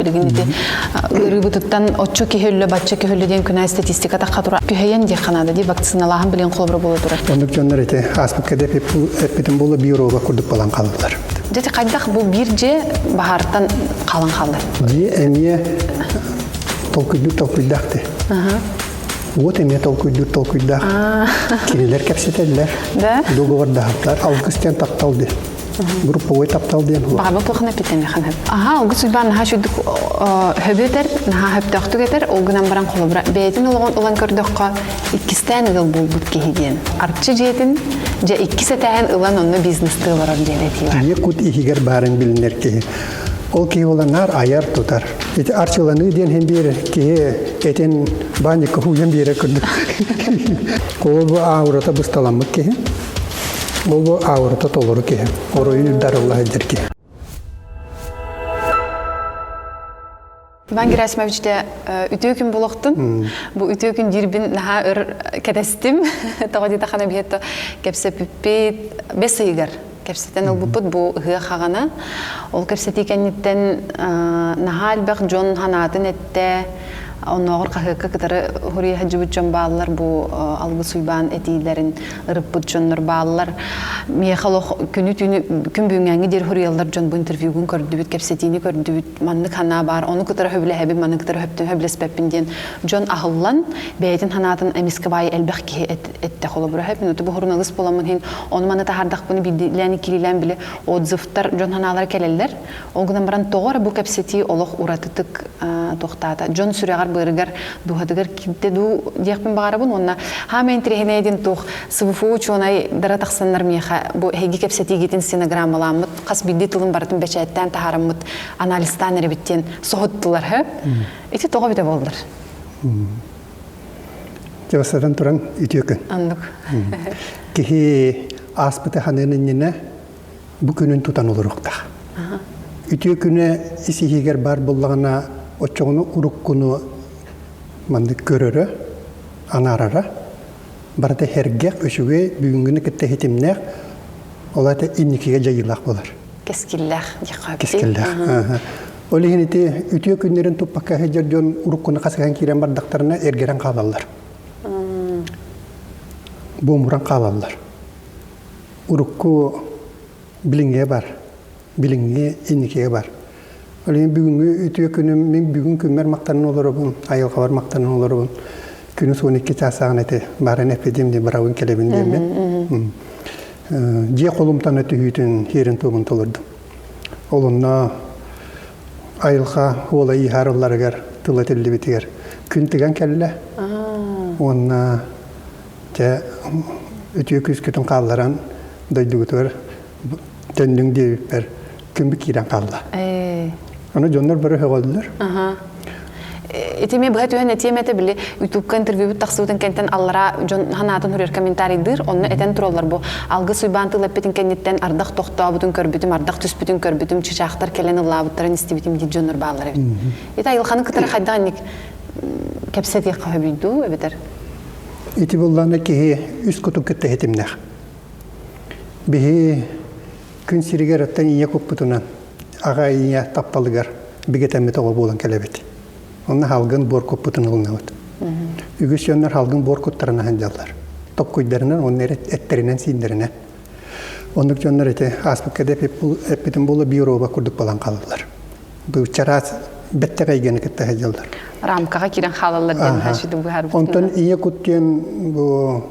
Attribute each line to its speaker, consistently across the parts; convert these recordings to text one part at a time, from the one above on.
Speaker 1: Билигин ити ыарыыбытыттан оччо киһи өллө, бачча киһи өллө диэн күнэ статистика тахха тура. Күһэйэн диэх ханаада дии вакциналааһын билигин холобура буола турар.
Speaker 2: Оннук дьоннор ити ааспыкка да эппитим буолла биоробот курдук буолан хааллылар.
Speaker 1: Дьэ хайдах бу биир дьиэ баһаартан хаалан хаалла?
Speaker 2: Дьиэ эмиэ толкуйдуур толкуйдаах дии. Уот эмиэ толкуйдуур толкуйдаах. Кинилэр кэпсэтэллэр.
Speaker 1: Да?
Speaker 2: Договордаһаллар. Алгыс диэн таптал диэн. Групповой таптал диэн.
Speaker 1: Баҕарба туохана эппитин ханыһып. Аха, алгыс уйбаан наһаа үчүгдүк хөбү этэр, наһаа хөптөөхтүк этэр, ол гынан баран холобура бэйэтин олоҕун ылан көрдөххө, иккистээн ыал буолбут киһи диэн. Арчы дьиэтин дьэ иккис этээһин ылан онно бизнестыы олорор диэн этии бар.
Speaker 2: Ийэ кут иһигэр баарын билинэр киһи. Ол киһи буолан айар тутар. Ити арчыланыы диэн иһин биэр киһи этин баанньыкка хууйан биэрэр курдук. Ол бу аурата бысталаммыт киһи. Ол бу аурата толору киһи. Оройун үрдэ сылдьар киһи.
Speaker 1: Иван Герасимович дэ үтүө күн булуохтун. Бу үтүө күн диирбин наһаа өр кэтэстим. Тоҕо диэтэххинэ биһиэт кэпсэппиппит бэс ыйыгар кэпсэтэн ылбыппыт бу ыһыах хаҕана. Ол кэпсэтии кэнниттэн наһаа элбэх дьон ханаатын эттэ. Оннооҕор хаһыакка кытары хуруйа сылдьыбыт дьон бааллар бу Алгыс Уйбаан этиилэрин ырыппыт дьоннор бааллар. Миэхэ олох күнү-түүнү күн бүгүҥҥээҥҥи диэри хуруйаллар дьон бу интервьюгун көрдүбүт, кэпсэтиини көрдүбүт, маннык санаа баар, ону кытары сөбүлэһэбин, маны кытары сөбүлэспэппин диэн дьон аһыллан бэйэтин санаатын эмискэ баайы элбэх киһи эттэ холобура мин бу суруналыыс буоламмын иһин ону маны таһаардахпына биирдиилээн иккилиилээн били отзывтар дьон санаалара кэлэллэр ол гынан баран тоҕо эрэ бу кэпсэтии олох уратытык туохтаата дьон сүрэҕэр быарыгар дууһатыгар киирдэ дуу диэхпин баҕарабын уонна хаама интэриэһинэй диэн туох СВФУ учуонайдара тахсаннар миэхэ бу эһиги кэпсэтиигитин стенограммаламмыт хас биирдии тылын барытын бэчээттээн таһаараммыт анализтаан эрэбит диэн соһуттулар ити тоҕо эбитэ буоллар
Speaker 2: Дьабасадан туран үтүө күн.
Speaker 1: Оннук.
Speaker 2: Киһи ааспыты ханыан иннинэ бу күнүн тутан олоруохтаах. Үтүө күнэ ис иһигэр баар буоллаҕына, оччоҕуна уруккуну маннык көрөрө, анаарара, барыта сэргэх, үчүгэй, бүгүҥҥүнү кытта ситимнээх, ол аата инникигэ дьайыылаах буолар.
Speaker 1: Кэскиллээх диэххэ
Speaker 2: Кэскиллээх. Ол иһин ити үтүө күннэрин туппакка сылдьар дьон уруккуну хасыһан киирэн бардахтарына эргэрэн хаалаллар. Буомуран хаалаллар. Урукку билиҥҥигэ бар, билиҥҥи инникигэ бар. Ол иһин бүгүҥҥү үтүө күнүм, мин бүгүн күммэр махтанан олоробун, айылҕабар махтанан олоробун. Күнү суон икки чаас саҕана эти баарын эппитим дии барабын кэлэбин диэммин. Дьиэ холумтана түһүүтүн хиэрин туомун толордум. Ол онно айылҕа уола иһаарылларыгар тыл этиллибитигэр күн тыган кэллэ. Уонна дьэ үтүө күүскүтүн хаалларан дойдугутугар төннүҥ диэбиппэр күн киирэн хаалла. Аны дьоннор бары сөҕөллөр.
Speaker 1: Ити эмиэ быһа түһэн этиэм этэ били ютубка интервьюбут тахсыбытын кэнтэн аллара дьон ханаатын суруйар комментарийдыыр онно этэн тураллар бу алгыс уйбаан тыл эппитин кэнниттэн ардах тохтообутун көрбүтүм ардах түспүтүн көрбүтүм чычаахтар кэлэн ыллаабыттарын истибитим диир дьоннор бааллар эбит ити айылҕаны кытары хайдах инник кэпсэтиэххэ сөбүй дуу эбэтэр
Speaker 2: Ити буллаана киһи үс кутун кытта хитимнэх. Биһи күн сиригэр оттон ийэ куппутунан аҕа ийэ тапталыгар бигэтэммит оҕо буолан кэлэбит. Онно халгын буор куппутун ылынабыт. Үгүс дьоннор халгын буор куттарын аһындьаллар. Токкуйдарынан уонна эттэринэн-сииннэринэн. Оннук дьоннор ити ааспыкка да эппитим буола биоробот курдук буолан хаалаллар. Бу чараас бэттэх эйгэни кытта сылдьаллар.
Speaker 1: Рамкаҕа киирэн хаалаллар диэн хашиды быһаарбытын.
Speaker 2: Онтон ийэ кут диэн бу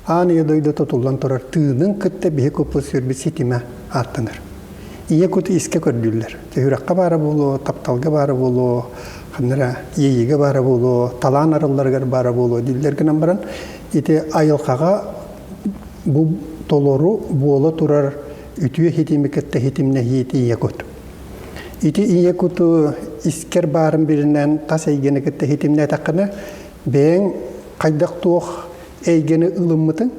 Speaker 2: аан ийэ дойду тутуллан турар тыынын кытта биһи куппут сүрбүт ситимэ ааттанар. Ийэ кут искэ көрдүүллэр. Сүрэххэ баара буолуо, тапталга баара буолуо, ханнара иэйиигэ баара буолуо, талаан арылларыгар баара буолуо дииллэр гынан баран, ити айылҕаҕа бу толору буола турар үтүө хитими кытта хитимнэһиити ийэ кут. Ити ийэ куту искэр баарын билинэн тас эйгэни кытта хитимнээтэххинэ, бэйэҥ хайдах туох эйгэни ылыммытыҥ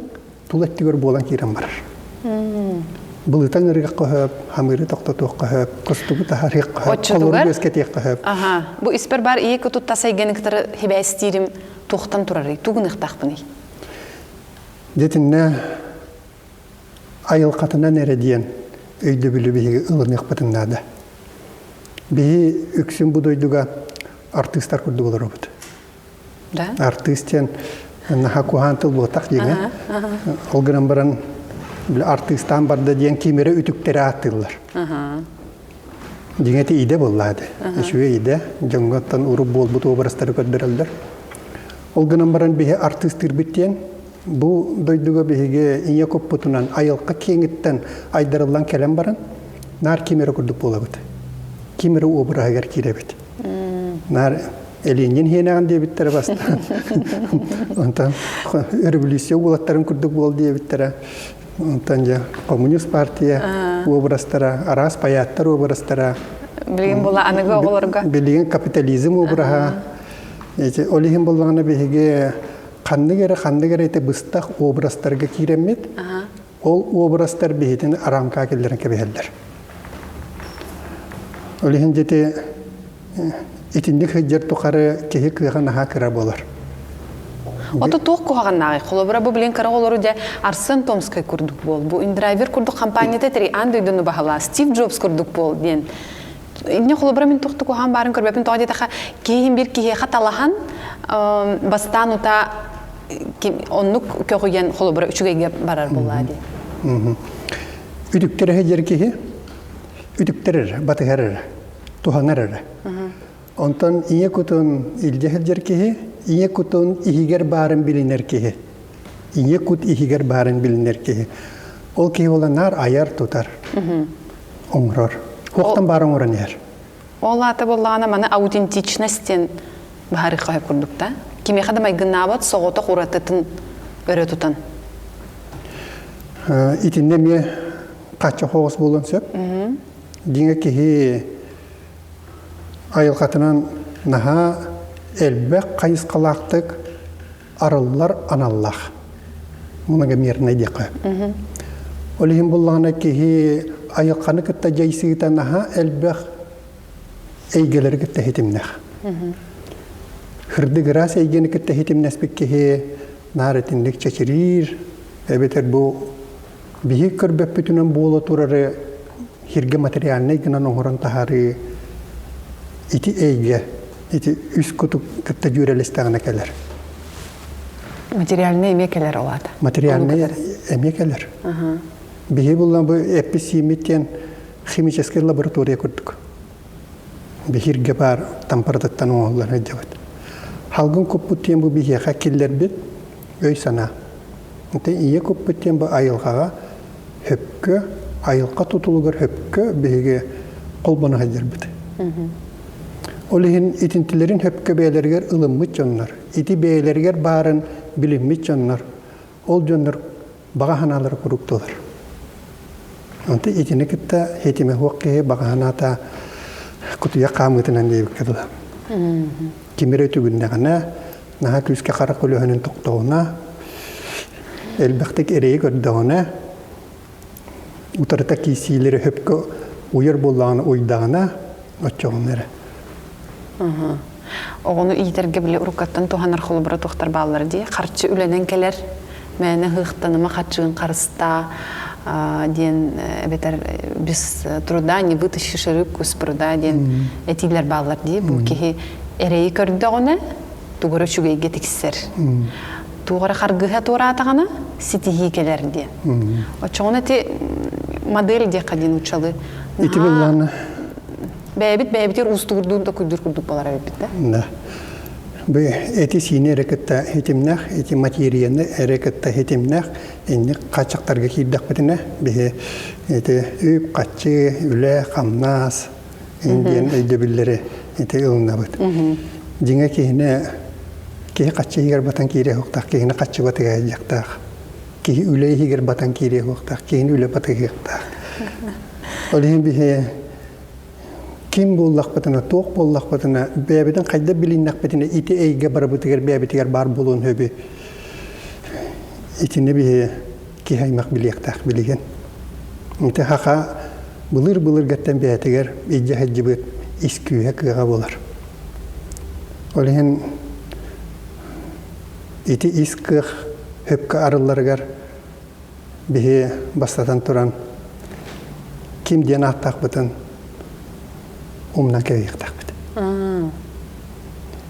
Speaker 2: тула өттүгэр буолан киирэн барар. Былытан ырыахха сөп, хамыыры тохтотуохха сөп, кустугу таһаарыахха сөп, холору үөскэтиэххэ сөп.
Speaker 1: Аха. Бу испэр бар ийэ куту тас эйгэни кытары хибээстиирим туохтан турарый? Тугун ыхтаахпыный?
Speaker 2: Дьэтиннэ айылҕатынан эрэ диэн өйдөбүлү биһиги ылыныахпытын наада. Биһи үксүн бу дойдуга артыыстар курдук олоробут.
Speaker 1: Да?
Speaker 2: Артыыс диэн наһаа куһаан тыл буотах диэҥэ. Ол гынан баран артыыстаан барда диэн ким эрэ үтүктэрэ ааттыыллар. Дьиҥэ ити идэ буоллаады. Үчүгэй идэ. Дьоҥҥоттон уруп буолбут образтары көрдөрөллөр. Ол гынан баран биһи артыыстыырбыт диэн бу дойдуга биһиги ийэ куппутунан айылҕа киэҥиттэн айдарыллан кэлэн баран наар ким эрэ курдук буолабыт. Ким эрэ обраһыгар киирэбит. Наар Ленин хиэнэҕин диэбиттэрэ бастаан. Онтон революция уолаттарын курдук буол диэбиттэрэ. Онтон дьэ коммунист партия образтара, араас паяттар образтара.
Speaker 1: Билигин була аныгы оҕолорго.
Speaker 2: Билигин капитализм обраһа. Эти ол иһин буллаҕына биһиги ханнык эрэ ханнык эрэ ити быстах образтарга киирэммит, ол образтар биһитин арамкаа киллэрэн кэбиһэллэр. Ол иһин дьити итинник сылдьар тухары киһи кыаҕа наһаа кыра буолар.
Speaker 1: Ото туох куһаҕаннааҕый? Холобура, бу билин кыра оҕолору дьэ Арсен Томскай курдук буол, бу индрайвер курдук компанията тири аан дойдуну баһылаа, Стив Джобс курдук буол диэн. Инне холобура мин туох куһаҕан баарын көрбөппүн тоҕо диэтэхэ киһи биир киһиэхэ талаһан бастаан ута оннук көҕүйэн холобура үчүгэйгэ барар буоллаа дии.
Speaker 2: Үтүктэрэ сылдьар киһи үтүктэр эрэ, батыһар эрэ. туһанар эрэ. Онтон ийэ кутун илдьэ сылдьар киһи, ийэ кутун иһигэр баарын билинэр киһи. Ийэ кут иһигэр баарын билинэр киһи. Ол киһи буолан наар айар-тутар, оҥорор. Хуохтан баар оҥорон иһэр.
Speaker 1: Ол аата буоллаҕына маны аутентичность диэн быһаарыахха курдук да? Кимиэхэ да майгыннаабат соҕотох уратытын өрө тутан.
Speaker 2: Итиннэ эмиэ хааччах оҕус буолуон сөп. Дьиҥэ киһи айылҕатынан наһаа элбэх хайысхалаахтык арыллар аналлаах. Многомернай диэххэ. Ол иһин буллаҕына киһи айылҕаны кытта дьайсыыта наһаа элбэх эйгэлэри кытта ситимнээх. Хырдык ыраас эйгэни кытта ситимнэспит киһи наар итинник чэчириир, эбэтэр бу Биһиги көрбөппүтүнэн буола турары сиргэ материальнай гынан оҥорон таһаарыы ити эйгэ, ити үс куту кытта дьүөрэлэстэҕинэ кэлэр.
Speaker 1: Материальнай эмиэ кэлэр ол аата.
Speaker 2: Материальнай эмиэ кэлэр. Биһиги буллан бу эппит-сииммит диэн химическэй лаборатория курдук. Биһиргэ баар тампаратыттан оҥоһуллан сылдьабыт. Халгын куппут диэн бу биһиэхэ киллэрбит өй-санаа. Ити ийэ куппут диэн бу айылҕаҕа хөпкө, айылҕа тутулугар хөпкө биһиги холбоно сылдьарбыт. Ол иһин итинтилэрин хөпкө бэйэлэригэр ылыммыт дьоннор, ити бэйэлэригэр баарын билиммит дьоннор, ол дьоннор баҕа санаалара куруук туолар. Онто итини кытта хитимэ суох киһи баҕа санаата кутуйах хаамыытынан диэбиккэ дылы. Ким эрэ үтүгүннэҕинэ, наһаа күүскэ харах көлөһүнүн тохтоҕуна, элбэхтик эрэйи көрдөҕүнэ, утарыта киирсиилэри сөпкө уйар буоллаҕына уйдаҕына, оччоҕуна эрэ.
Speaker 1: Оҕону иитэргэ били уруккаттан туһанар холобура туохтар бааллар дии. Харчы үлэнэн кэлэр, мээнэ ыһыахтаныма харчыгын харыстаа диэн эбэтэр без труда не вытащишь рыбку с пруда диэн этиилэр бааллар дии. Бу киһи эрэйи көрдөҕүнэ тугу эрэ үчүгэйгэ тиксэр. Туох эрэ харгыһа туораатаҕына ситиһии кэлэр диэн. Оччоҕуна ити модель диэххэ диэн учалы.
Speaker 2: Ити буллаана
Speaker 1: Бэйэбит бэйэбитигэр уустугурдуун да куйдуур курдук буолар эбиппит да?
Speaker 2: Да. Бу эти сиини эрэ кытта хитимнээх, ити материяны эрэ кытта хитимнээх, инник хааччахтарга киирдэхпитинэ, биһи ити үп, хаччы, үлэ, хамнас диэн өйдөбүллэри ити ылынабыт. Дьиҥэ киһини киһи хаччы иһигэр батан киириэ суохтаах, киһини хаччы батыга сылдьыахтаах. Киһи үлэ иһигэр батан киириэ суохтаах, киһини үлэ батыһыахтаах. Ол иһин биһи ким буоллахпытына, туох буоллахпытына, бэйэбитин хайдах билиннэхпитинэ ити эйгэ барыбытыгар бэйэбитигэр баар буолуон сөбүй. Итини биһи киһи аймах билиэхтээх билигин. Ити хаха былыр-былыргаттан бэйэтигэр илдьэ сылдьыбыт ис күүһэ кыаҕа буолар. Ол иһин ити ис кыах сөпкө арылларыгар биһи бастатан туран ким диэн ааттаахпытын, Умнан кэбиһиэхтээхпит.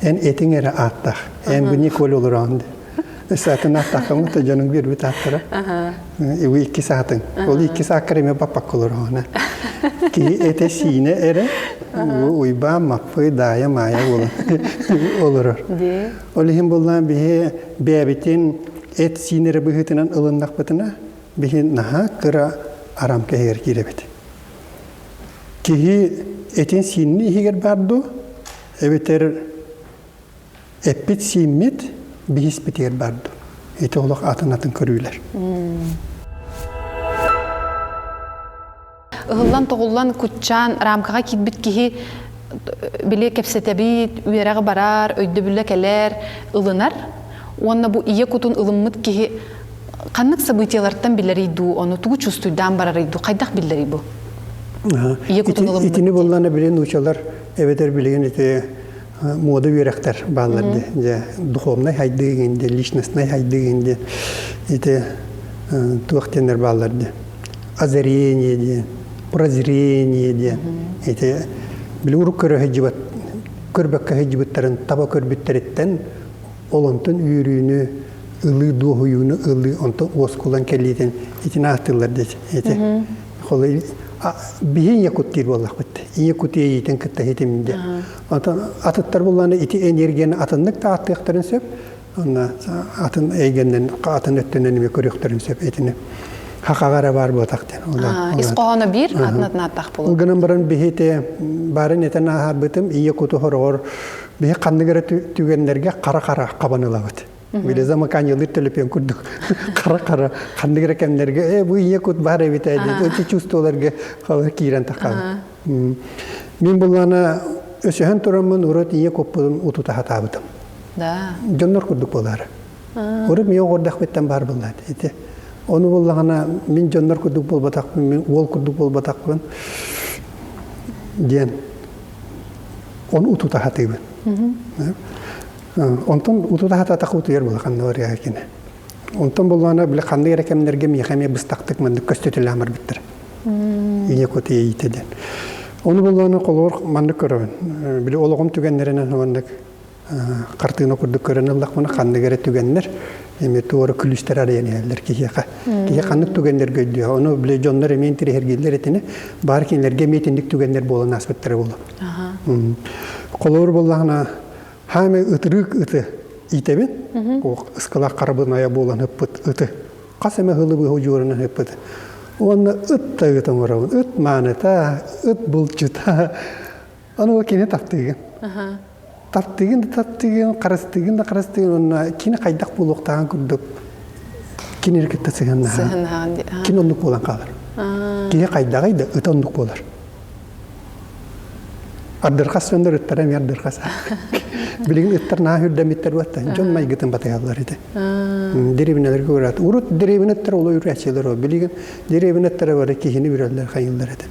Speaker 2: Эн этиҥ эрэ ааттаах. Эн бу Николь олороон Өссө атын ааттааххын да дьонуҥ биэрбит ааттара. Бу иккис аатыҥ. Ол иккис ааккар эмиэ баппакка олороҕун. Киһи этэ-сиинэ эрэ бу Уйбаан, Маппый, Даайа, Маайа буолан олорор. Ол иһин буллаан биһи бэйэбитин эт-сиин эрэ быһыытынан ылыннахпытына, биһи наһаа кыра арамка иһигэр киирэбит. Киһи этин-сиинин иһигэр баар дуу, эбэтэр эппит-сииммит биһиспитигэр баар дуу? Ити олох атын-атын көрүүлэр.
Speaker 1: Ыһыллан-тоҕуллан куччаан рамкаҕа киирбит киһи били кэпсэтэбит, үөрэҕи барар, өйдөбүлэ кэлэр, ылынар. Уонна бу ийэ кутун ылыммыт киһи ханнык событиелартан билэрий дуу, ону тугу чувствуйдаан барарый дуу, хайдах биллэрий бу?
Speaker 2: Ийэ кутун ылыммыт. Итини буллана билин нуучалар эбэтэр билигин ити муода үөрэхтэр бааллар ди дьэ духовнай хайдыы ди личностнай хайдыы ди ити туох диэннэр бааллар ди озарение диэн прозрение диэн ити били урук көрө сылдьыбат көрбөккө сылдьыбыттарын таба көрбүттэриттэн ол онтон үөрүүнү ылыы дуоһуйууну ылыы онтон уоскулан кэлиитин итини ааттыыллар диэти ити холой биһи якут диир буоллахпыт якут иэйиитин кытта хитим диэн Онтон атыттар буллааны ити энергияны атыннык да ааттыахтарын сөп, онно атын эйгэннэн, атын өттүнэн эмиэ көрүөхтэрин сөп итини. Хахаҕа эрэ баар буотах диэн.
Speaker 1: Ис хоһооно биир, атын атын ааттаах буолуо.
Speaker 2: Ол гынан баран биһи ити баарын этэн ааһарбытым, ийэ куту хороҕор биһи ханнык эрэ түгэннэргэ хара-хара хабан ылабыт. Били замыканиелыыр төлөпүөн курдук хара-хара ханнык эрэ кэмнэргэ э бу ийэ кут баар эбит ээ диэн эти чувстволарга киирэн таххабыт. Мин буллаана өсөһөн тураммын урут ийэ куппутун утута сатаабытым.
Speaker 1: Да.
Speaker 2: Дьоннор курдук буолаары. Урут мин оҕордохпуттан баар буоллаат ити. Ону буллаҕына мин дьоннор курдук буолбатахпын, мин уол курдук буолбатахпын диэн ону утута сатыыбын. Онтон утута сатаатахха утуйар буолахан барыа кини. Онтон буллаана били ханнык эрэ кэмнэргэ миэхэ эмиэ быстахтык маннык көстүтэлээн барбыттар. Ийэ кут иэйиитэ диэн. Ону буллаана холобур маннык көрөбүн. Били олоҕум түгэннэринэн маннык хартыына курдук көрөн ыллахпына ханнык эрэ түгэннэр эми туора күлүүстэр арыйан иһэллэр киһиэхэ. Киһи ханнык түгэннэргэ өйдүө. Ону били дьоннор эмиэ интириэһиргииллэр этини. Баар кинилэргэ эмиэ итинник түгэннэр буолан ааспыттара буолуо. Холобур буллаҕына Хаамай ытырыык ыты иитэбин. Ыскалаах харабынайа буолан ыппыт ыты. Хас эмэ ыһылы быһа удьуорунан ыппыт. Уонна ыт да ыт оҥоробун. Ыт мааныта, ыт булчута. Аны ол кини таптыыгын. Таптыыгын да таптыыгын, харыстыыгын да харыстыыгын. Уонна кини хайдах буолуохтааҕын курдук кинини кытта сыһыаннаһан. Кини оннук буолан хаалар. Киһи хайдаҕый да ыта оннук буолар. Ардырхас дьоннор ыттара эмиэ ардырхас. Билигин ыттар наһаа үрдэммиттэр буотта. Дьон майгытын батыһаллар ити. Дэриэбинэлэргэ көрөөт. Урут дэриэбинэ ыттар олой үрээччилэр ол. Билигин дэриэбинэ ыттара бары киһини үрэллэр, хайыыллар этэ.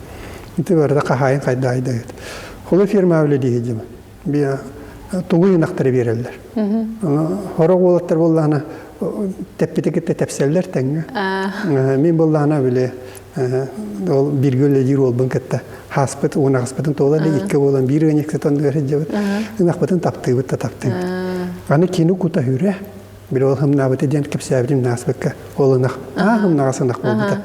Speaker 2: Ити барыта хаһаайын хайдаайда эт. Холой фирма үлэлииһи дьима. Би тугу ынахтары биэрэллэр. Хорох уолаттар буоллаҕына тэппити кытта тэпсэллэр тэҥҥэ. Мин буоллаҕына били ол бииргэ үлэлиир уолбун кытта хааспыт унаҕаспытын туола илик икки буолан биир ыанньыксыт оннугар сылдьабыт. Ынахпытын таптыыбыт да таптыыбыт. Аны кини кута хүрэ били ол хымнаабыта диэн кэпсээбитим нааспыкка ол ынах аа хымнаҕас ынах буолбута.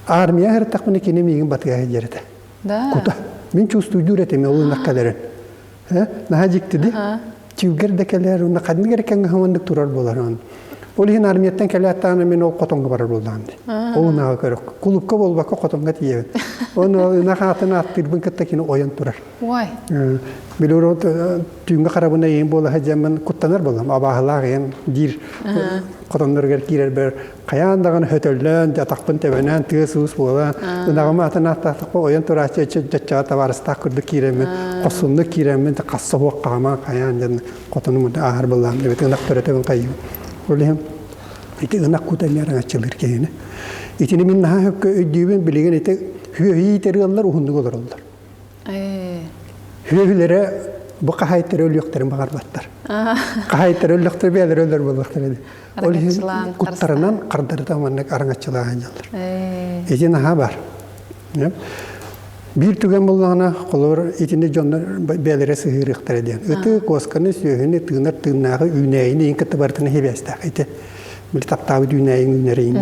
Speaker 2: Армия сырыттахпына кини миигин батыга сылдьар этэ. Кута. Мин чувствуйдуур этим ол ынах кэлэрин. Наһаа дьикти ди. Түүлгэр да кэлэр, уонна ханнык эрэ кэмҥэ хыманнык турар буолар он. Ол иһин армияттан кэлээттаҕына мин ол хотоҥҥо барар буоллаҕым дии. Ол ынаҕы көрө. Кулупка буолбакка хотоҥҥо тиийэбин. Оны ынах аатын ааттыырбын кытта кини ойон турар.
Speaker 1: Ой.
Speaker 2: Билор түүҥҥэ харабына иэн буола сылдьаммын куттанар буоллам. Абааһылаах иэн диир хотонноругар киирэрбэр хайаан даҕаны хөтөллөөн, атахпын тэбэнэн, тыас-уус буолан, ынаҕым атын ааттаахтахпа ойон турааччы дьаччаҕа табаарыстаах курдук киирэммин, хорсуннук киирэммин, хасса суох хааман хайаан диэн хотонум ааһар былаан эбит ынах төрөтөбүн хайыыбын. Ол иһин ити ынах кута эмиэ араҥаччылыыр киһини. Итини мин наһаа сөпкө өйдүүбүн, билигин ити хүөһүйүү иитэр ыаллар уһуннук олороллор. Хүөһүлэрэ бу хаһаайыттары өлүөхтэрин баҕарбаттар. Хаһаайыттары өллөхтөр бэйэлэрэ өлөр буоллахтара дии. Ол иһин куттарынан хардарыта маннык араҥаччылаан дьаллар. Ити наһаа бар. Биир түгэн буллаҕына, холобур, итини дьоннор бэйэлэрэ сыһыарыахтара диэн. Ыты, куосканы, сүөһүнү, тыынар тыыннааҕы, үүнээйини иин кытта барытын хибээстээх ити. Били таптаабыт үүнээйиҥ үүнэриҥ,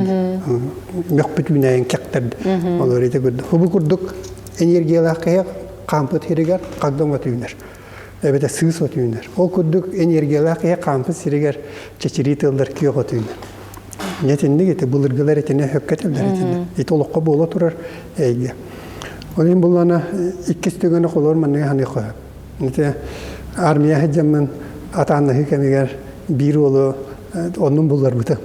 Speaker 2: мөхпүт үүнээйиҥ кэхтэр. Олор ити курдук. Бу курдук энергиялаах киһи хаампыт сиригэр хагдаҥ от үүнэр. Эбэтэ сыыс от үүнэр. Ол курдук энергиялаах киһи хаампыт сиригэр чэчирии тыллар күөх от үүнэр. Итинник ити былыргылар итини сөпкө этэллэр итини. Ити олоххо буола турар эйгэ. Ол иһин буллана иккис түгэни холоор манныгы ханыахха сөп. Ити армия сылдьаммын атааннаһыы кэмигэр биир уолу оннун булларбытым.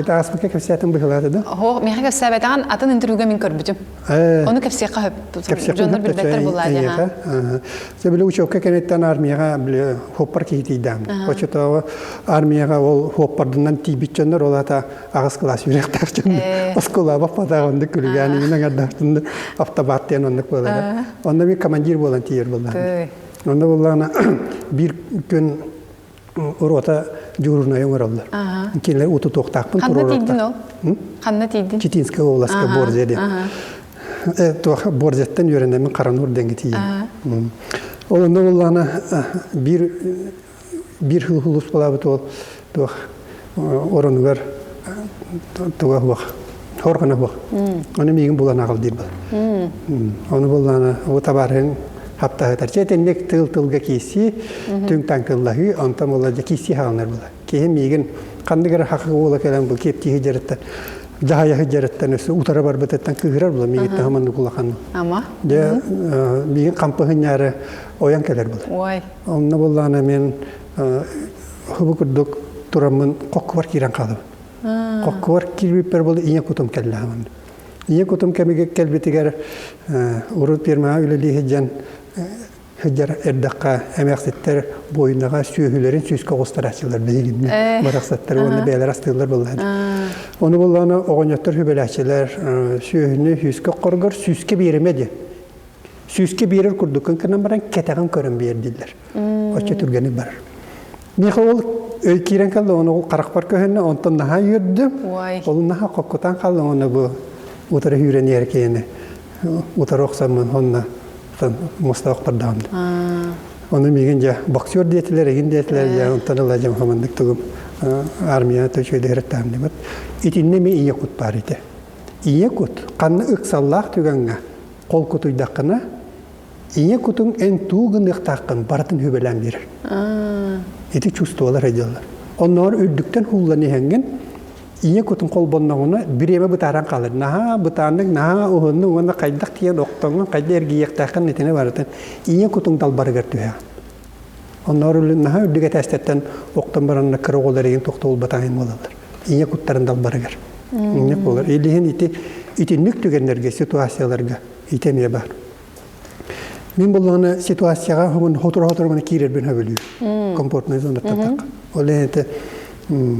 Speaker 2: Ити ааспыкка кэпсээтим быһыылаата да?
Speaker 1: Оһо, миэхэ кэпсээбэтэҕин атын интервьюга мин көрбүтүм. Ону кэпсиэххэ сөп. Дьоннор билбэттэр буоллаа дии.
Speaker 2: Дьэ били учебка кэнниттэн армияҕа били хуоппар киһи тиийдэм. Оччотооҕу армияҕа ол хуоппардынан тиийбит дьоннор ол аата аҕыс кылаас үөрэхтээх дьон оскуолаҕа баппатах оннук күлүгээн иҥин аҥардаахтын автобат диэн оннук буолара. Онно мин командир буолан тиийэр буоллаҕым. Онно буоллаҕына биир күн рота дежурнайы оҥороллор. Кинилэр утутуохтаахпын
Speaker 1: Ханна тиийдин ол? Ханна тиийдин?
Speaker 2: Читинская областка Борзя диэн. Туох Борзяттан үөрэнэммин Харанур диэҥҥэ тиийдим. Ол онно буоллаҕына биир биир сыл сулууспалаабыт уол туох оронугар туга суох хорҕана суох. Ону миигин булан аҕал диир был. Ону буллаҕына бу табаарыһыҥ хаптаһытар. Чэ итинник тыл тылга киирсии, түҥ-таҥ тыллаһыы, онтон буолла дьэ киирсии хаалынар буолар. Киһи миигин ханнык эрэ хахы уола кэлэн бу киэптииһи дьарыттан дьаһайаһы дьарыттан өссө утара барбытыттан кыыһырар була миигиттэн хаманнык улахан.
Speaker 1: Ама?
Speaker 2: Дьэ миигин хампыһынньаары ойон кэлэр була.
Speaker 1: Ой.
Speaker 2: Онно буоллаҕына мен хубу курдук тураммын хоккубар киирэн хаалабын. Хоккубар киирбиппэр була ийэ кутум кэллэҕим. Ийэ кутум кэмигэр кэлбитигэр урут фирмаҕа үлэлии сылдьан сылдьар эрдэххэ эмээхситтэр буойунаҕа сүөһүлэрин сүүскэ оҕустарааччылар биһигинни барахсаттар уонна бэйэлэр астыыллар буоллаҕа. Ону буоллаҕына оҕонньоттор сүбэлээччилэр сүөһүнү сүүскэ оххоргор сүүскэ биэримэ диэн. Сүүскэ биэрэр курдуккун гынан баран кэтэҕин көрөн биэр дииллэр. Оччо түргэнник барар. Миэхэ ол өй киирэн кэллэ, ону ол харахпар көһүннэ, онтон наһаа үөрдүм. Ол наһаа хоккутан хаалла, уонна бу утары сүүрэн иһэр киһини утары охсоммун онно муоста охтордоҕум. Ону миигин дьэ боксер диэтилэр, игин диэтилэр, дьэ онтон ыла дьэ хаманнык тугум армия төчүөдэ дибит. Итиннэ ми ийэ кут баар ити. Ийэ кут ханна ыксаллаах түгэҥҥэ холкутуйдаххына Ийэ кутуҥ эн туу гыныахтааххын барытын хүбэлээн биэрэр. Ити чувстволар дьаллар. Оннооҕор үрдүктэн ууллан иһэҥҥин ийэ кутун холбонноҕуна бириэмэ бытааран хаалар. Наһаа бытааннык, наһаа уһуннук уонна хайдах тиийэн охтоҥҥун, хайдах эргийиэхтээххин итини барытын ийэ кутуҥ далбарыгар түһэҕин. Оннооҕор наһаа үрдүк этээстэттэн охтон баранна кыра оҕолор игин тохтобулбатаҕын буолаллар. Ийэ куттарын далбарыгар. Инник буолар. Илиһин ити итинник түгэннэргэ, ситуацияларга ити эмиэ баар. Мин буллаҕына ситуацияҕа хотору-хотору гына киирэрбин сөбүлүүр. Комфортная зонаттан тахха. Ол иһин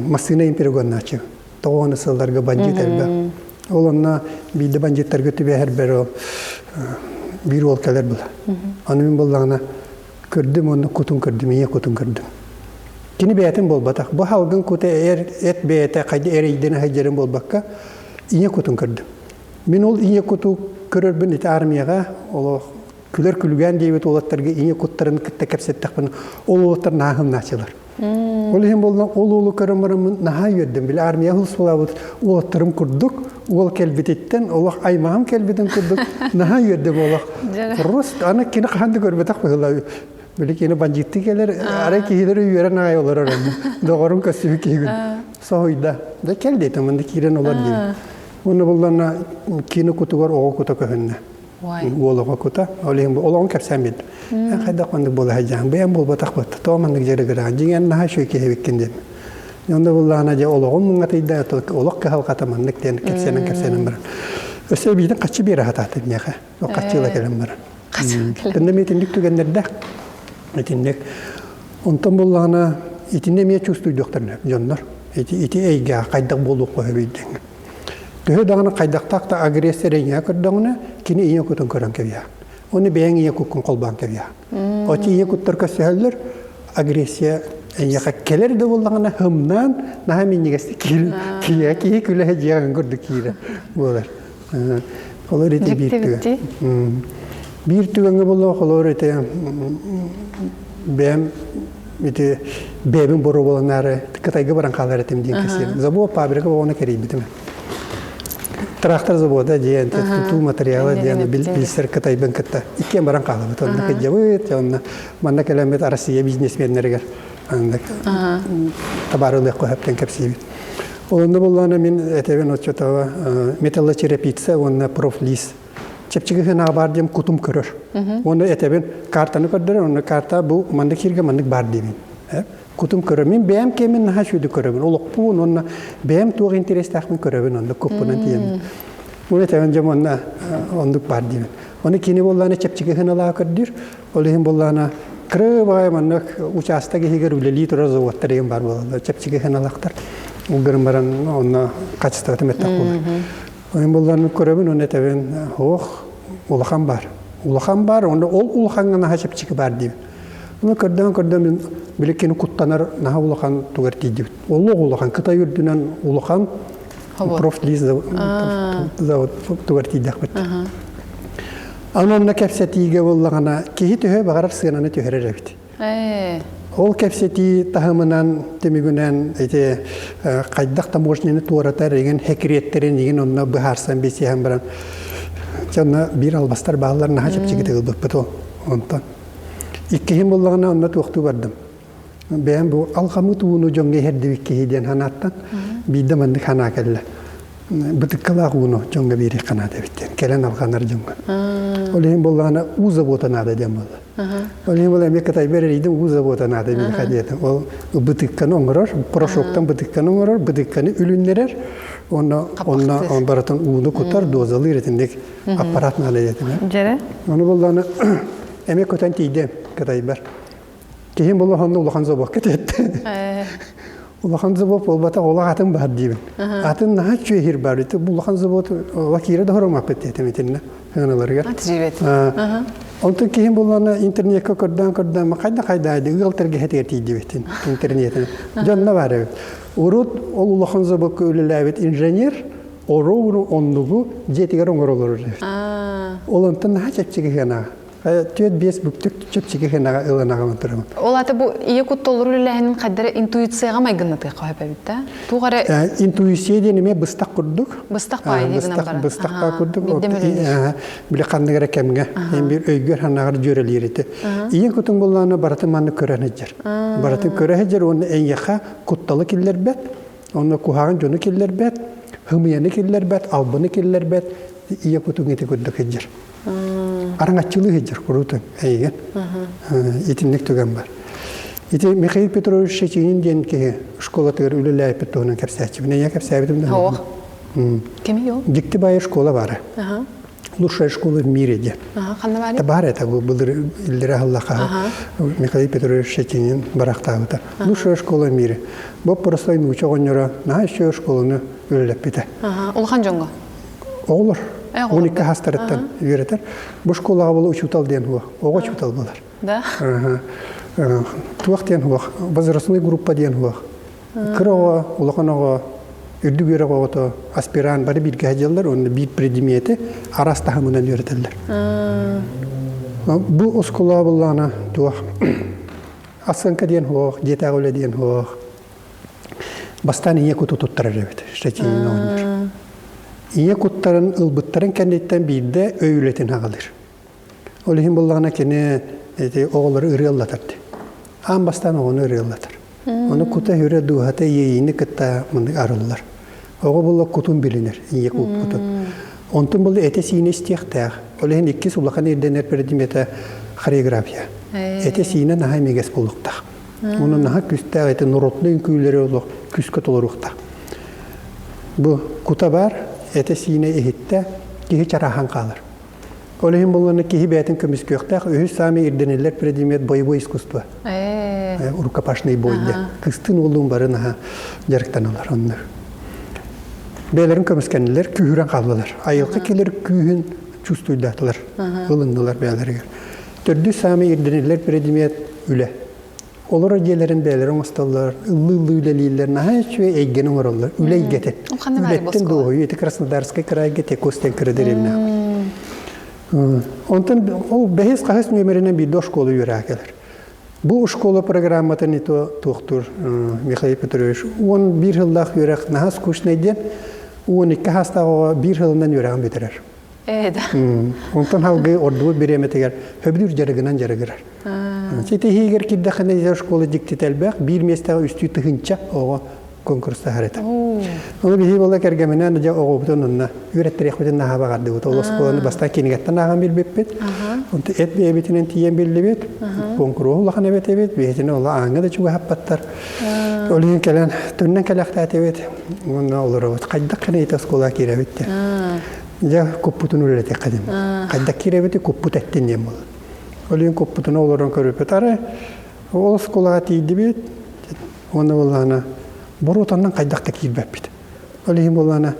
Speaker 2: массыына империгоннааччы. Тоҕо сылларга бандьыыт элбэх. Ол онно биирдэ бандьыыттарга түбэһэрбэр ол биир уол кэлэр була. Аны мин буллаҕына көрдүм уонна кутун көрдүм, ийэ кутун көрдүм. Кини бэйэтин буолбатах. Бу халгын кута эр эт бэйэтэ хайда эрэйдэнэ сылдьарын буолбакка, ийэ кутун көрдүм. Мин ол ийэ куту көрөрбүн ити армияҕа олох күлэр күлүгээн диэбит уолаттарга ийэ куттарын кытта кэпсэттэхпинэ ол уолаттар наһаа хымнааччылар. Ол иһин буолла ол уолу көрөн бараммын наһаа үөрдүм. Били армия сулаабыт уолаттарым курдук уол кэлбититтэн олох аймаҕым кэлбитин курдук наһаа үөрдүм олох. Просто аны кини хаһан да көрбөтөх быһыылаах. Били кини бандьыыттыы кэлэр, арай киһилэри үөрэн аҕай олорор доҕорум көстүбүт киһигин соһуйда. Да кэл диэтим, манна киирэн олор диэн. Уонна буллана киинэ кутугар оҕо кута көһүннэ. Уол оҕо кута. Ол иһин олоҕун кэпсээн биэрдим. Эн хайдах маннык буола сылдьаҕын? Бэйэм буолбатах бытта. Тоҕо маннык дьарыгыраҕын? Дьиҥэр наһаа үчүгэй киһи эбиккин диэн. Онно буллаҕына дьэ олоҕум муҥатыйда, олох кыһалҕата маннык диэн кэпсэнэн-кэпсэнэн баран. Өссө эбиитин хаччы биэрэ сатаата миэхэ. Ол хаччыыла кэлэн баран. Тэннэ эмиэ итинник түгэннэрдээх. Итинник. Онтон буллаҕына итиннэ эмиэ чувствуйдуохтарын дьоннор. Ити ити эйгэҕэ хайдах буолуохха сөбүй диэн. Төһө даҕаны хайдахтаах да агрессия эрэйиҥэ көрдөҕүнэ, кини ийэ кутун көрөн кэбиһэр. Уонна бэйэҥ ийэ куккун холбоон кэбиһэр. Оти ийэ куттар көрсөһөллөр, агрессия эйиэхэ кэлэр да буоллаҕына һымнаан наһаа минньигэстик киирэр. Киһи киһи күлэ дьиэҕин курдук киирэр буолар. Олор ити биир түгэн. Биир түгэҥҥэ буолла холобур ити бэйэм ити бэйэбин боруобаланаары Кытайга баран хаалар этим диэн кэпсиир. Забуо фабрика оҕону кэрийбитим. Трактор завода диэн, тутуу материала диэн билсэр Кытайбын кытта иккиэн баран хаалабыт. Онно кыдьабыт, онно манна кэлэммит Россия бизнесменнэригэр табаар ылыахха сөптөн кэпсиибит. Онно буллаана мин этэбин оччотоҕо металлочерепица уонна профлиз чэпчэки сыанаҕа баар диэн кутум көрөр. Уонна этэбин картаны көрдөрөр, онно карта бу маннык сиргэ маннык баар диибин. Кутум көрөр. Мин бэйэм кэмин наһаа үчүгэйдик көрөбүн. Олохпун уонна бэйэм туох интэриэстээхпин көрөбүн онно куппунан тиийэммин. Уонна этэбин дьэ манна оннук баар диибин. Оны кини буоллаана чэпчэки сыаналаах көрдүүр. Ол иһин буоллаана кыры маннык учаастак иһигэр үлэлии турар заводтар иһин бар буолаллар. Чэпчэки сыаналаахтар. Ол гынан баран онно качествота мөлтөх буолар. Ойон булларны көрөбүн, оны этэбин, ох, улахан бар. Улахан бар, онно ол улахаҥҥа наһаа чэпчэки бар диибин. Оны көрдөөн көрдөөн мин биликкини куттанар наһаа улахан тугар тиийдибит. Олох улахан, Кытай үрдүнэн улахан профлиз завод тугар тиийдэхпит. Аны онно кэпсэтиигэ буоллаҕына киһи төһө баҕарар сыананы түһэрэр эбит. Ол кэпсэтии таһымынан, түмүгүнэн ити хайдах таможняны туоратар игин хекриэттэрин игин онно быһаарсан билсиһэн баран дьонно биир албастар бааллар наһаа чэпчэкитик ылбыппыт ол онтон. Иккиһин буллаҕына онно туохтуу бардым. Бэйэм бу алҕаммыт ууну дьоҥҥо иһэрдибит киһи диэн санааттан биирдэ маннык санаа кэллэ. Бытыккалаах ууну дьоҥҥо биэриэххэ наада эбит диэн кэлэн алҕанар дьоҥҥо. Ол иһин буоллаҕына уу завода наада диэн буолла. Ол иһин буолла эмиэ Кытайбар эрийдим уу завода наада миэхэ диэтим. Ол бытыкканы оҥорор, порошоктан бытыкканы оҥорор, бытыкканы үлүннэрэр, онно онно барытын ууну кутар, дозалыыр итинник аппарат наада диэтим.
Speaker 1: Дьэрэ.
Speaker 2: Ону буоллаҕына эмиэ көтөн тиийдим Кытайбар. Киһим буолла онно улахан заводка тиэтти. Улахан завод буолбатах, олох атын бар диибин. Атын наһаа үчүгэй бар. Ити улахан завод ола киирэ да хоромаппыт диэтим итиннэ сыаналарыгар.
Speaker 1: Тижибет.
Speaker 2: Онтон киһим буллана интернетка көрдөөн көрдөөн хайда хайда ыал тэлгэһэтигэр тиийдибитин интернетин. Дьонно бар эбит. Урут ол улахан заводка үлэлээбит инженер ороуну оннугу дьиэтигэр оҥоролорор эбит. Ол онтон наһаа чэпчэки сыанаҕа. 4-5 бүктүк чэпчэки хынаҕа ылан аҕалан турабын.
Speaker 1: Ол ата бу ийэ кут толору үлэлээһинин хайдары интуицияҕа майгыннатыахха сөп эбит да? Туох эрэ
Speaker 2: Интуиция диэн эмиэ быстах курдук.
Speaker 1: Быстах баайы гынан баран.
Speaker 2: Быстах баа курдук. Били ханнык эрэ кэмҥэ эн биир өйгөр ханаҕар дьүөрэлиир ити. Ийэ кутуҥ буллаана барытын маннык көрөн сылдьар. Барытын көрө сылдьар уонна эйиэхэ кутталы киллэрбэт, онно куһаҕан дьону киллэрбэт, хымыйаны киллэрбэт, албыны киллэрбэт, ийэ кутуҥ ити курдук сылдьар. Араҥаччылыы сылдьар куруутун эйигин. Итинник түгэн бар. Ити Михаил Петрович Шечинин диэн киһи школатыгар үлэлээбит туһунан кэпсээччибин. Эйэ кэпсээбитим да.
Speaker 1: Ох. Кими ол?
Speaker 2: Дьикти баайы школа баара. Лучшая школа в мире диэн.
Speaker 1: Ханна баары?
Speaker 2: Баар это бу былыр иллэрэ аһыллаха Михаил Петрович Шечинин барахтаабыта. Лучшая школа в мире. Бу простой нууча оҕонньоро наһаа үчүгэй школаны үлэлэппитэ.
Speaker 1: Улахан дьоҥҥо?
Speaker 2: Оҕолор 12 хастарыттан үөрэтэр. Бу школаҕа була учуутал диэн хуох. Оҕо учуутал буолар.
Speaker 1: Да?
Speaker 2: Туох диэн хуох? Возрастной группа диэн хуох. Кыра оҕо, улахан оҕо, үрдүк үөрэх оҕото, аспирант бары бииргэ сылдьаллар уонна биир предмети араас таһымынан үөрэтэллэр. Бу оскуола буллаҕына туох оценка диэн хуох, дьиэтээҕи үлэ диэн хуох. Бастаан ийэ куту туттарар эбит, Шатинин оҕонньор. Ийэ куттарын ылбыттарын кэнниттэн биирдэ өй үлэтин аҕалыр. Ол иһин буоллаҕына кини ити оҕолору ырыаллатар дии. Аан бастаан оҕону ырыаллатар. Ону кута-сүрэ дууһата иэйиини кытта маннык арыллар. Оҕо буолла кутун билинэр, ийэ кутун. Онтун буолла этэ-сиинэ истиэхтээх. Ол иһин иккис улахан ирдэнэр предмета хореография. Этэ-сиинэ наһаа имигэс буолуохтаах. Онон наһаа күүстээх ити народнай үҥкүүлэри олох күүскэ толоруохтаах. Бу кута бар, этэ-сиинэ иһиттэ, киһи чарааһан хаалар. Ол иһин буллана киһи бэйэтин көмүскүөхтээх үһүс саамай ирдэниллэр предмет боевое искусство. Рукопашный бой диэн. Кыстын уоллуун бары наһаа дьарыктаналар онно. Бэйэлэрин көмүскэннилэр, күүһүрэн хааллылар. Айылҕа кэлэр күүһүн чувствуйдаатылар, ылыннылар бэйэлэригэр. Төрдүс саамай ирдэниллэр предмет үлэ. Олорор дьиэлэрин бэйэлэрэ оҥостоллор, ыллыы-ыллыы үлэлииллэр, наһаа үчүгэй эйгэни оҥороллор, үлэ эйгэтин. Үлэттэн дуоһуйуу, ити Краснодарскай кыраайга Текос диэн кыра дэриэбинэ. Онтон ол бэһис хаһыс нүөмэринэн биирдэ оскуола үөрэҕэ кэлэр. Бу школа программатын не то туохтуур Михаил Петрович 11 сыллаах үөрэх наһаа скучный диэн 12 саастаах оҕо биир сылынан үөрэҕин бүтэрэр.
Speaker 1: Ээ да.
Speaker 2: Онтон халгыы ордубут бириэмэтигэр хөбүлүүр дьарыгынан дьарыгырар. Ситиһиигэр киирдэххинэ школа дьиктитэ элбэх, биир миэстэҕэ үстүү тыһыынча оҕо конкурстаһар этэ. Ону биһиги буолла кэргэминээн дьэ оҕобутун онно үөрэттэриэхпитин наһаа баҕардыбыт. Ол оскуоланы бастаан кинигэттэн ааҕан билбиппит. Онтон эт бэйэбитинэн тиийэн биллибит. Куонкуруһу улахан эбит эбит. Биһитини ол ааҥҥа да чугаһаппаттар. Ол иһин кэлэн төннөн кэлэхтээтибит. Уонна олоробут. Хайдах гына ити оскуолаҕа киирэбит диэн. Дьэ куппутун үлэлэтиэххэ диэн. Хайдах киирэбит куппут эттин диэн буолла. Ол иһин куппутун олорон көрүппүт. Арай ол оскуолаҕа тиийдибит. Уонна буоллаҕына боруотаннан хайдах да киирбэппит. Ол иһин буоллаҕына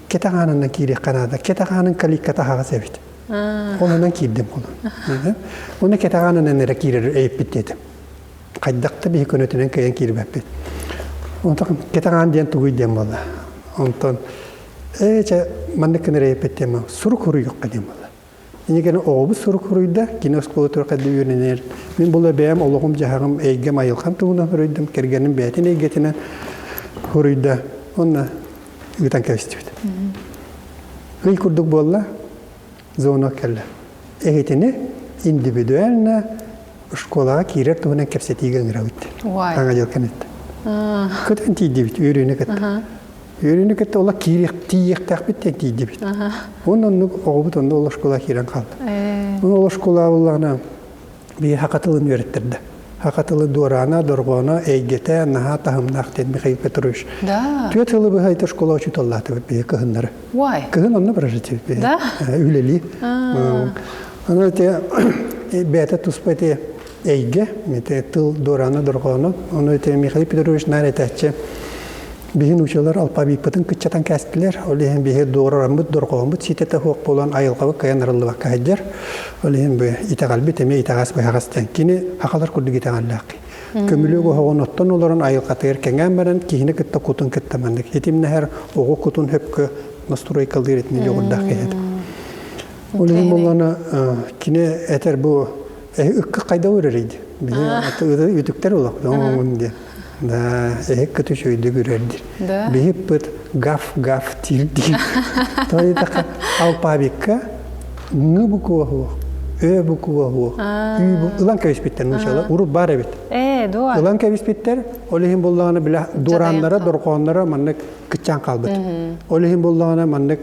Speaker 2: кэтэх аанынан киириэххэ наада. Кэтэх аанын калитката аһаҕас эбит. Онунан киирдим буолан. Уонна кэтэх аанынан эрэ киирэр эйиппит диэтим. Хайдах да биһи көнөтүнэн кыайан киирбэппит. Онтон кэтэх аан диэн тугуй диэн буолла. Онтон ээ чэ маннык гынар эйиппит диэн сурук суруйуохха диэн буолла. Инникини оҕобут сурук суруйда, кини оскуола турар үөрэнэр. Мин була бэйэм олоҕум-дьаһаҕым, эйгэм айылҕам туһунан суруйдум, кэргэним бэйэтин эйгэтинэн суруйда. Уонна ыытан кэбистибит. Ый курдук буолла, звонок кэллэ. Эһитини индивидуально школаҕа киирэр туһунан кэпсэтиигэ ыҥырабыт. Саҥа дьыл кэнниттэн. Көтөн тиийдибит, үөрүүнү кытта. Үөрүүнү кытта ола киириэх тиийиэхтээхпит диэн тиийдибит. Уонна оннук оҕобут онно ол оскуолаҕа киирэн хаалла. Уонна ол оскуолаҕа буллаҕына биһи саха тылын үөрэттэрдэ. Саха тылы дуораана, дорҕооно, эйгэтэ наһаа таһымнаах диэн Михаил Петрович.
Speaker 1: Да.
Speaker 2: Түөрт сылы быһа ити школа учууталлаатыбыт биһи кыһыннары.
Speaker 1: Why?
Speaker 2: Кыһын онно прожитибит биһи.
Speaker 1: Да.
Speaker 2: Үлэлии. Аны ити бэйэтэ туспа ити эйгэ, ити тыл дуораана, дорҕооно. Ону ити Михаил Петрович наар этээччи Биһин учуолар алфавиппытын кыччатан кээстилэр. Ол иһин биһи дуорараммыт, дорҕооммут ситэтэ суох буолан айылҕабыт кыайан арыллыбакка сылдьар. Ол иһин бу итэҕэлбит эмиэ итэҕэс быһаҕас диэн. Кини сахалар курдук итэҕэллээх. Көмүлүөк оһоҕун оттон олорон айылҕатыгар кэҥээн баран киһини кытта кутун кытта маннык итимнэһэр оҕо кутун хөпкө настройкалыыр итини дьоҕурдаах киһи этэ. Ол иһин буоллаҕына кини этэр бу ыкка хайда үрэрий биһи үтүктэр олох оҥоҥун диэн. Да, эһик үчүгэйдик үрэр диир.
Speaker 1: Да.
Speaker 2: Биһиппыт гаф-гаф диир диир. То диэтэххэ алфавикка ҥ буква суох, ө буква суох, ү ылан кэбиспиттэр нуучалар. Урут баар эбит.
Speaker 1: Ээ, дуо.
Speaker 2: Ылан кэбиспиттэр, ол иһин буоллаҕына бile дуорааннара, дорҕоонноро маннык кыччаан хаалбыт. Ол иһин буоллаҕына маннык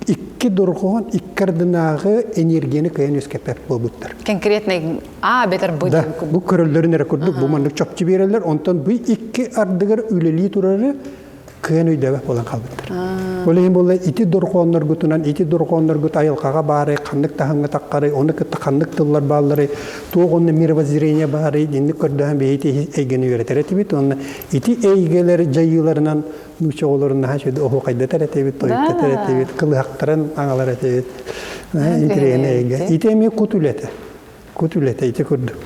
Speaker 2: икки дорҕоон икки ардынааҕы энергияны кыайан үөскэппэт буолбуттар.
Speaker 1: Конкретный А бэтэр Б
Speaker 2: Да, бу көрөллөрүн эрэ курдук бу маннык чопчу биэрэллэр, онтон бу икки ардыгар үлэлии турары кыайан өйдөөбөт буолан хаалбыттар. Ол иһин буолла ити дорҕоонноргутунан, ити дорҕоонноргут айылҕаҕа баарый, ханнык таһымҥа таххарый, ону кытта ханнык тыллар баалларый, туох онно мировоззрение баарый, инник көрдөһөн биһи эйгэни үөрэтэр этибит. Уонна ити эйгэлэр дьайыыларынан нуучча оҕолорун наһаа үчүгэй оһуохайдатар этибит, тойуктатар этибит, кылыһахтарын аҥалар этибит. Интириэһинэй эйгэ. Ити эмиэ кут үлэтэ. Кут үлэтэ ити курдук.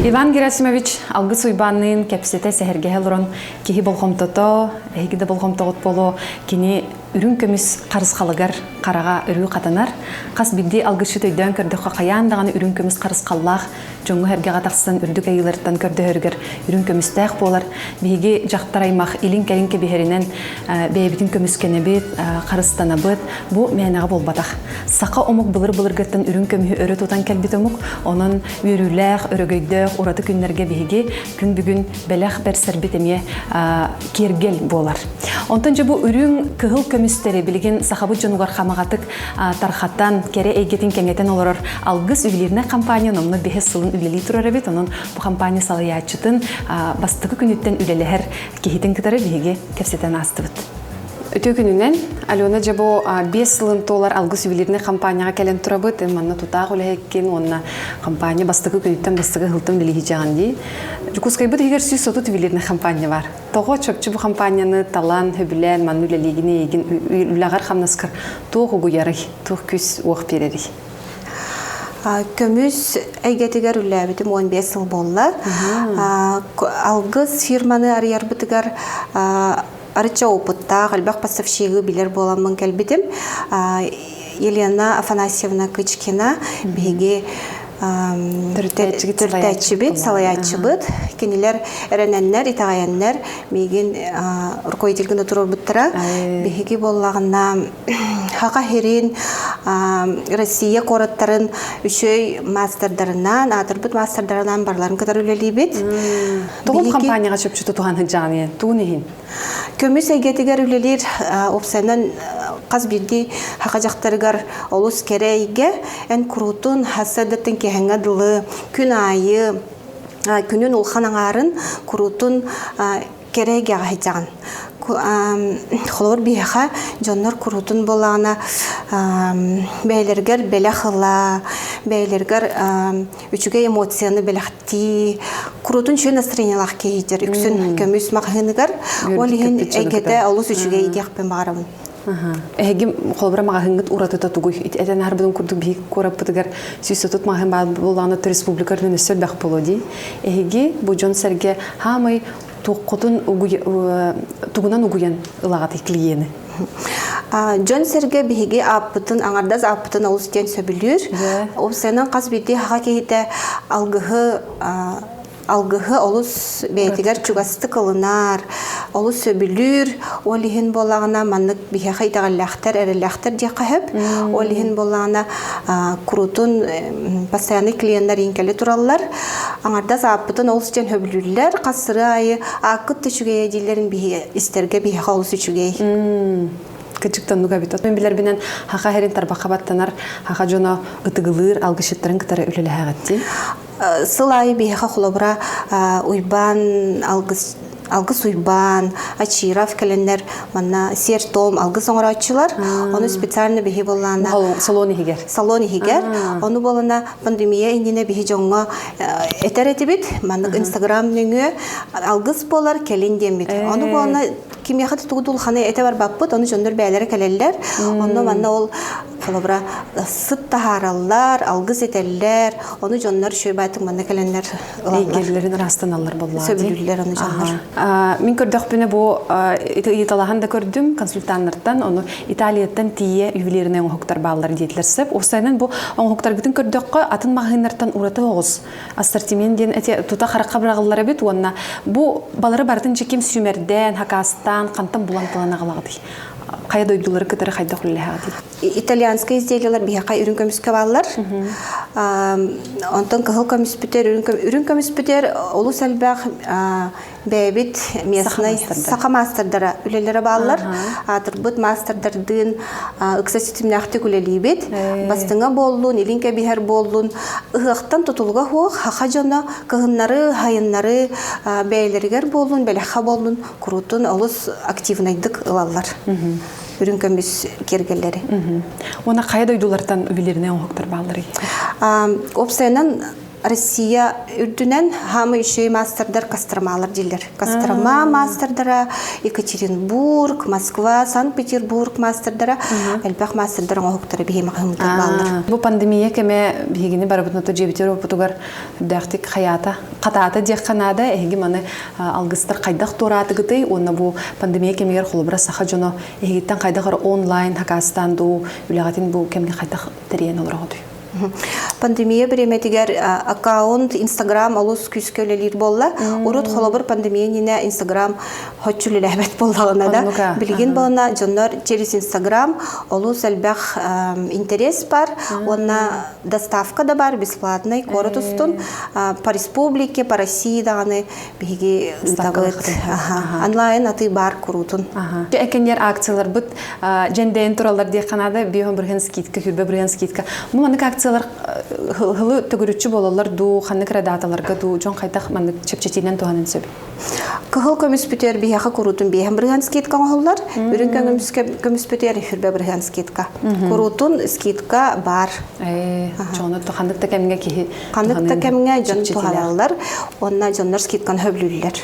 Speaker 1: Иван Герасимович Алгыс Уйбаанныын кэпсэтэ сэһэргэһэ олорон киһи болҕомтото, эһиги да болҕомтоҕут буолуо, кини үрүҥ көмүс харысхалыгар хараҕа өрүү хатанар. Хас биирдии алгысчыт өйдөөн көрдөххө хайаан даҕаны үрүҥ көмүс харысхаллаах дьоҥҥо-сэргэҕэ тахсан үрдүк айыыларыттан көрдөһөрүгэр үрүҥ көмүстээх буолар. Биһиги дьахтар аймах илин-кэлин кэбиһэринэн бэйэбитин көмүскэнэбит, харыстанабыт. Бу мээнэҕэ буолбатах. Саха омук былыр-былыргыттан үрүҥ көмүһү өрө тутан кэлбит омук. Онон үөрүүлээх, өрөгөйдөөх ураты күннэргэ биһиги күн бүгүн бэлэх бэрсэрбит эмиэ киэргэл буолар. Онтон дьэ бу үрүҥ кыһыл көмүстэри билигин сахабыт дьонугар хамаҕатык тархатан, кэрэ эйгэтин кэҥэтэн олорор Алгыс ювелирнай компания номно биһис сылын үлэлии турар эбит. Онон бу компания салайааччытын бастакы күнүттэн үлэлэһэр киһитин кытары биһиги кэпсэтэн аастыбыт. Үтүө күнүнэн Алена дьэ бу 5 сылын туолар Алгыс ювелирнай компанияҕа кэлэн турабыт. Манна тутаах үлэһиккин уонна компания бастакы күнүттэн бастакы сылтан үлэлиһиджаҕын дии. Дьокуускайбыт иһигэр 130 ювелирнай компания бар. Тоҕо чопчу бу компанияны талан, сөбүлээн манна үлэлиигин эйигин үлэҕэр-хамнаскар туох угуйарый, туох күүс-уох биэрэрий?
Speaker 3: Көмүс эйгэтигэр үлэлээбитим 15 сыл буолла. Алгыс фирманы арыйарбытыгар Арычча опыттаах, элбэх поставщигы билэр буоламмын кэлбитим. Елена Афанасьевна Кычкина биһиги төрүттээччибит, салайааччыбыт. Кинилэр эрэнэннэр, итэҕэйэннэр миигин руководитель гына туруорбуттара. Биһиги буоллаҕына Хаха сирин, Россия куораттарын үчүгэй маастардарынан, аатырбыт маастардарынан барыларын кытары үлэлиибит.
Speaker 1: Тоҕо компанияҕа чопчу тутуһан сылдьаҕын тугун иһин?
Speaker 3: Көмүс эйгэтигэр үлэлиир уопсайынан хас биирдии саха дьахтарыгар олус кэрэ эйгэ. Эн куруутун хассардаттан киэһэҥҥэ дылы күн аайы күнүн улахан аҥаарын куруутун кэрэ эйгэҕэ сылдьаҕын. Холобур биһиэхэ дьоннор куруутун буоллаҕына бэйэлэригэр бэлэх ыла, бэйэлэригэр үчүгэй эмоцияны бэлэхтии, куруутун үчүгэй настроениелаах киһи үксүн көмүс маҕаһыыныгар. Ол иһин эйгэтэ олус үчүгэй диэхпин баҕарабын.
Speaker 1: Эһиги холобура маҕаһыыҥҥыт уратыта тугуй? Этэн аһарбытым курдук биһиги куораппытыгар 130 маҕаһыын баар буоллаҕына республика үрдүнэн өссө элбэх буолуо дии. Эһиги бу дьон-сэргэ хаамай туоххутун тугунан угуйан ылаҕытый клиени?
Speaker 3: Дьон-сэргэ биһиги ааппытын, аҥардас ааппытын олус диэн сөбүлүүр. Уопсайынан хас биирдии саха киһитэ алгыһы алгыһы олус бэйэтигэр чугастык ылынар, олус сөбүлүүр. Ол иһин буоллаҕына маннык биһиэхэ итэҕэллээхтэр, эрэллээхтэр диэххэ сөп. Ол иһин буоллаҕына куруутун постоянный клиеннэр иҥкэли тураллар. Аҥардас ааппытын олус диэн сөбүлүүллэр. Хас сырыы аайы ааккыт да үчүгэйэ дииллэрин биһи истэргэ биһиэхэ олус үчүгэй.
Speaker 1: Кырдьык оннук эбит. Мин билэрбинэн хаха иһэрин тарбахха баттанар, хаха дьоно ытыгылыыр алгысчыттарын кытары үлэлэһэҕит
Speaker 3: Сыл аайы биһиэхэ холобура Уйбаан алгыс Алгыс Уйбаан, Ачиров кэлэннэр манна сиэр-туом алгыс оҥорооччулар. Ону специально биһи буоллаана
Speaker 1: салон иһигэр.
Speaker 3: Салон иһигэр. Ону буолана пандемия иннинэ биһи дьоҥҥо этэр этибит. Маннык Инстаграм нөҥүө алгыс буолар кэлин диэммит. Ону буолана кимиэхэ да тугу дулханы этэ барбаппыт, ону дьоннор бэйэлэрэ кэлэллэр. Онно манна ол холобура сыт таһаараллар, алгыс этэллэр, ону дьоннор үчүгэй баайтык манна кэлэннэр ылаллар.
Speaker 1: Эйгэлэрин ырастаналлар буоллаҕа.
Speaker 3: Сөбүлүүллэр ону дьоннор.
Speaker 1: Мин көрдөхпүнэ бу ыйыталаһан да көрдүм консультаннартан, ону Италияттан тиийэ ювелирнай оҥоһуктар бааллар диэтилэр сөп. Уопсайынан бу оҥоһуктаргытын көрдөххө атын маҕаһыыннартан ураты оҕус ассортимент диэн эти тута харахха быраҕыллар эбит уонна бу балары барытын ким сүүмэрдээн, хакаастаан, хантан булан талан аҕалаҕытый? Хайа дойдулары кытары хайдах үлэлэһэҕитий?
Speaker 3: Итальянскай изделиялар биһиэхэ үрүҥ көмүскэ бааллар. Онтон кыһыл көмүспүтэр, үрүҥ көмүспүтэр олус элбэх бэйэбит местный саха маастардара үлэлэрэ бааллар. Аатырбыт маастардардыын ыкса ситимнээхтик үлэлиибит. Бастыҥа буоллун, илин кэбиһэр буоллун, ыһыахтан тутулуга суох саха дьоно кыһыннары, сайыннары бэйэлэригэр буоллун, бэлэххэ буоллун куруутун олус активнайдык ылаллар. Үрүҥ көмүс киэргэллэри.
Speaker 1: Уонна хайа дойдулартан ювелирнай оҥоһуктар баалларый?
Speaker 3: Уопсайынан Россия үрдүнэн хаамы үчүгэй маастардар Костромалар дииллэр. Кострома маастардара, Екатеринбург, Москва, Санкт-Петербург маастардара, элбэх маастардар оҥоһуктара биһи маҕаһыыммытыгар бааллар.
Speaker 1: Бу пандемия кэмэ биһигини барыбытын ото дьиэбитигэр оппутугар үрдээхтик хаята, хатаата диэххэ наада. Эһиги маны алгыстар хайдах туораатыгытый уонна бу пандемия кэмигэр холобура саха дьоно эһигиттэн хайдах эрэ онлайн хакаастаан дуу үлэҕитин бу кэмҥэ хайдах тэрийэн олороҕутуй?
Speaker 3: Пандемия бириэмэтигэр аккаунт Инстаграм олус күүскэ үлэлиир буолла. Урут холобур пандемия иннинэ Инстаграм хоччу үлэлээбэт буоллаҕына да. Билигин буолна дьоннор через Инстаграм олус элбэх интерес бар. Уонна доставка да бар бесплатный куорат устун по республике, по России даҕаны биһиги ыытабыт. Онлайн атыы бар куруутун.
Speaker 1: Экеннер акцияларбыт дьэндэйэн тураллар диэххэ наада биоһун бырыһын скидка, хүрбэ бырыһын скидка. Бу маннык акциялар хылы төгүрүччү буолаллар дуу, ханнык эрэ даталарга дуу, дьон хайдах маннык чэпчэтиинэн туһанын сөп?
Speaker 3: Кыһыл көмүспүтүгэр биһиэхэ куруутун биэһэн бырыһан скидка оҥоһуллар. Үрүҥ көмүспүтүгэр хүрбэ бырыһан скидка. Куруутун скидка бар.
Speaker 1: Дьону ханнык да кэмҥэ киһи
Speaker 3: Ханнык да кэмҥэ дьон туһаналлар уонна дьоннор скидканы сөбүлүүллэр.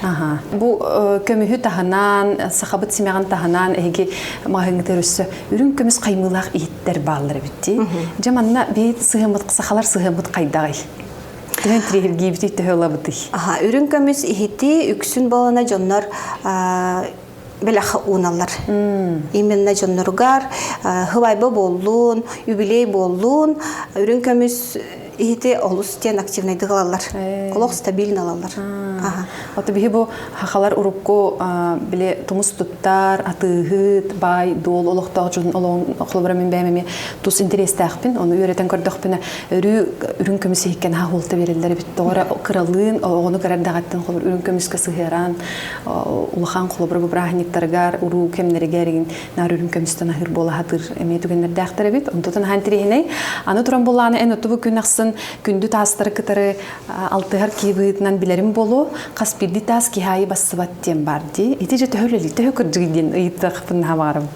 Speaker 1: Бу көмүһү таһынан, сахабыт симэҕин таһынан эһиги маҕаһыыҥҥытыгар өссө үрүҥ көмүс хаймыылаах иһиттэр бааллар эбит дии. Дьэ манна биһи сыһыаммыт сахалар сыһыаммыт хайдаҕый? Төһөн тириһиргиибитий, төһө ылабытый?
Speaker 3: Үрүҥ көмүс иһити үксүн буолана дьоннор. бэлэх ууналлар. Именно дьонноругар хыбайба буоллун, юбилей буоллун, үрүҥ көмүс иһити олус диэн активнайдык ылаллар. Олох стабильно ылаллар.
Speaker 1: Ото биһи бу хахалар урукку били тумус туттар, атыыһыт, баай, дуол олохтоох дьон олоҕун холобура мин бэйэм эмиэ тус интэриэстээхпин, ону үөрэтэн көрдөхпүнэ өрүү үрүҥ көмүс иһиккэн аһа хуолта береллер эбит. Тоҕо кыралыын оҕону көрөр даҕаттан холобур үрүҥ көмүскэ сыһыаран улахан холобура бу бырааһынньыктарыгар, уруу кэмнэригэр игин наар үрүҥ көмүстэн аһыыр буола сатыыр эмиэ түгэннэрдээхтэр эбит. Онтутун аһаан тириһинэй. Аны туран буллааны эн оттубу күн ахсын күндү таастары кытары алтыһар киһи быһыытынан билэрим буолуо. Хас биирдии таас киһи аайы бассыбат диэн баар дии. Ити дьэ төһө үлэлии, төһө кырдьыгый диэн ыйыттахпын наһаа баҕарабын.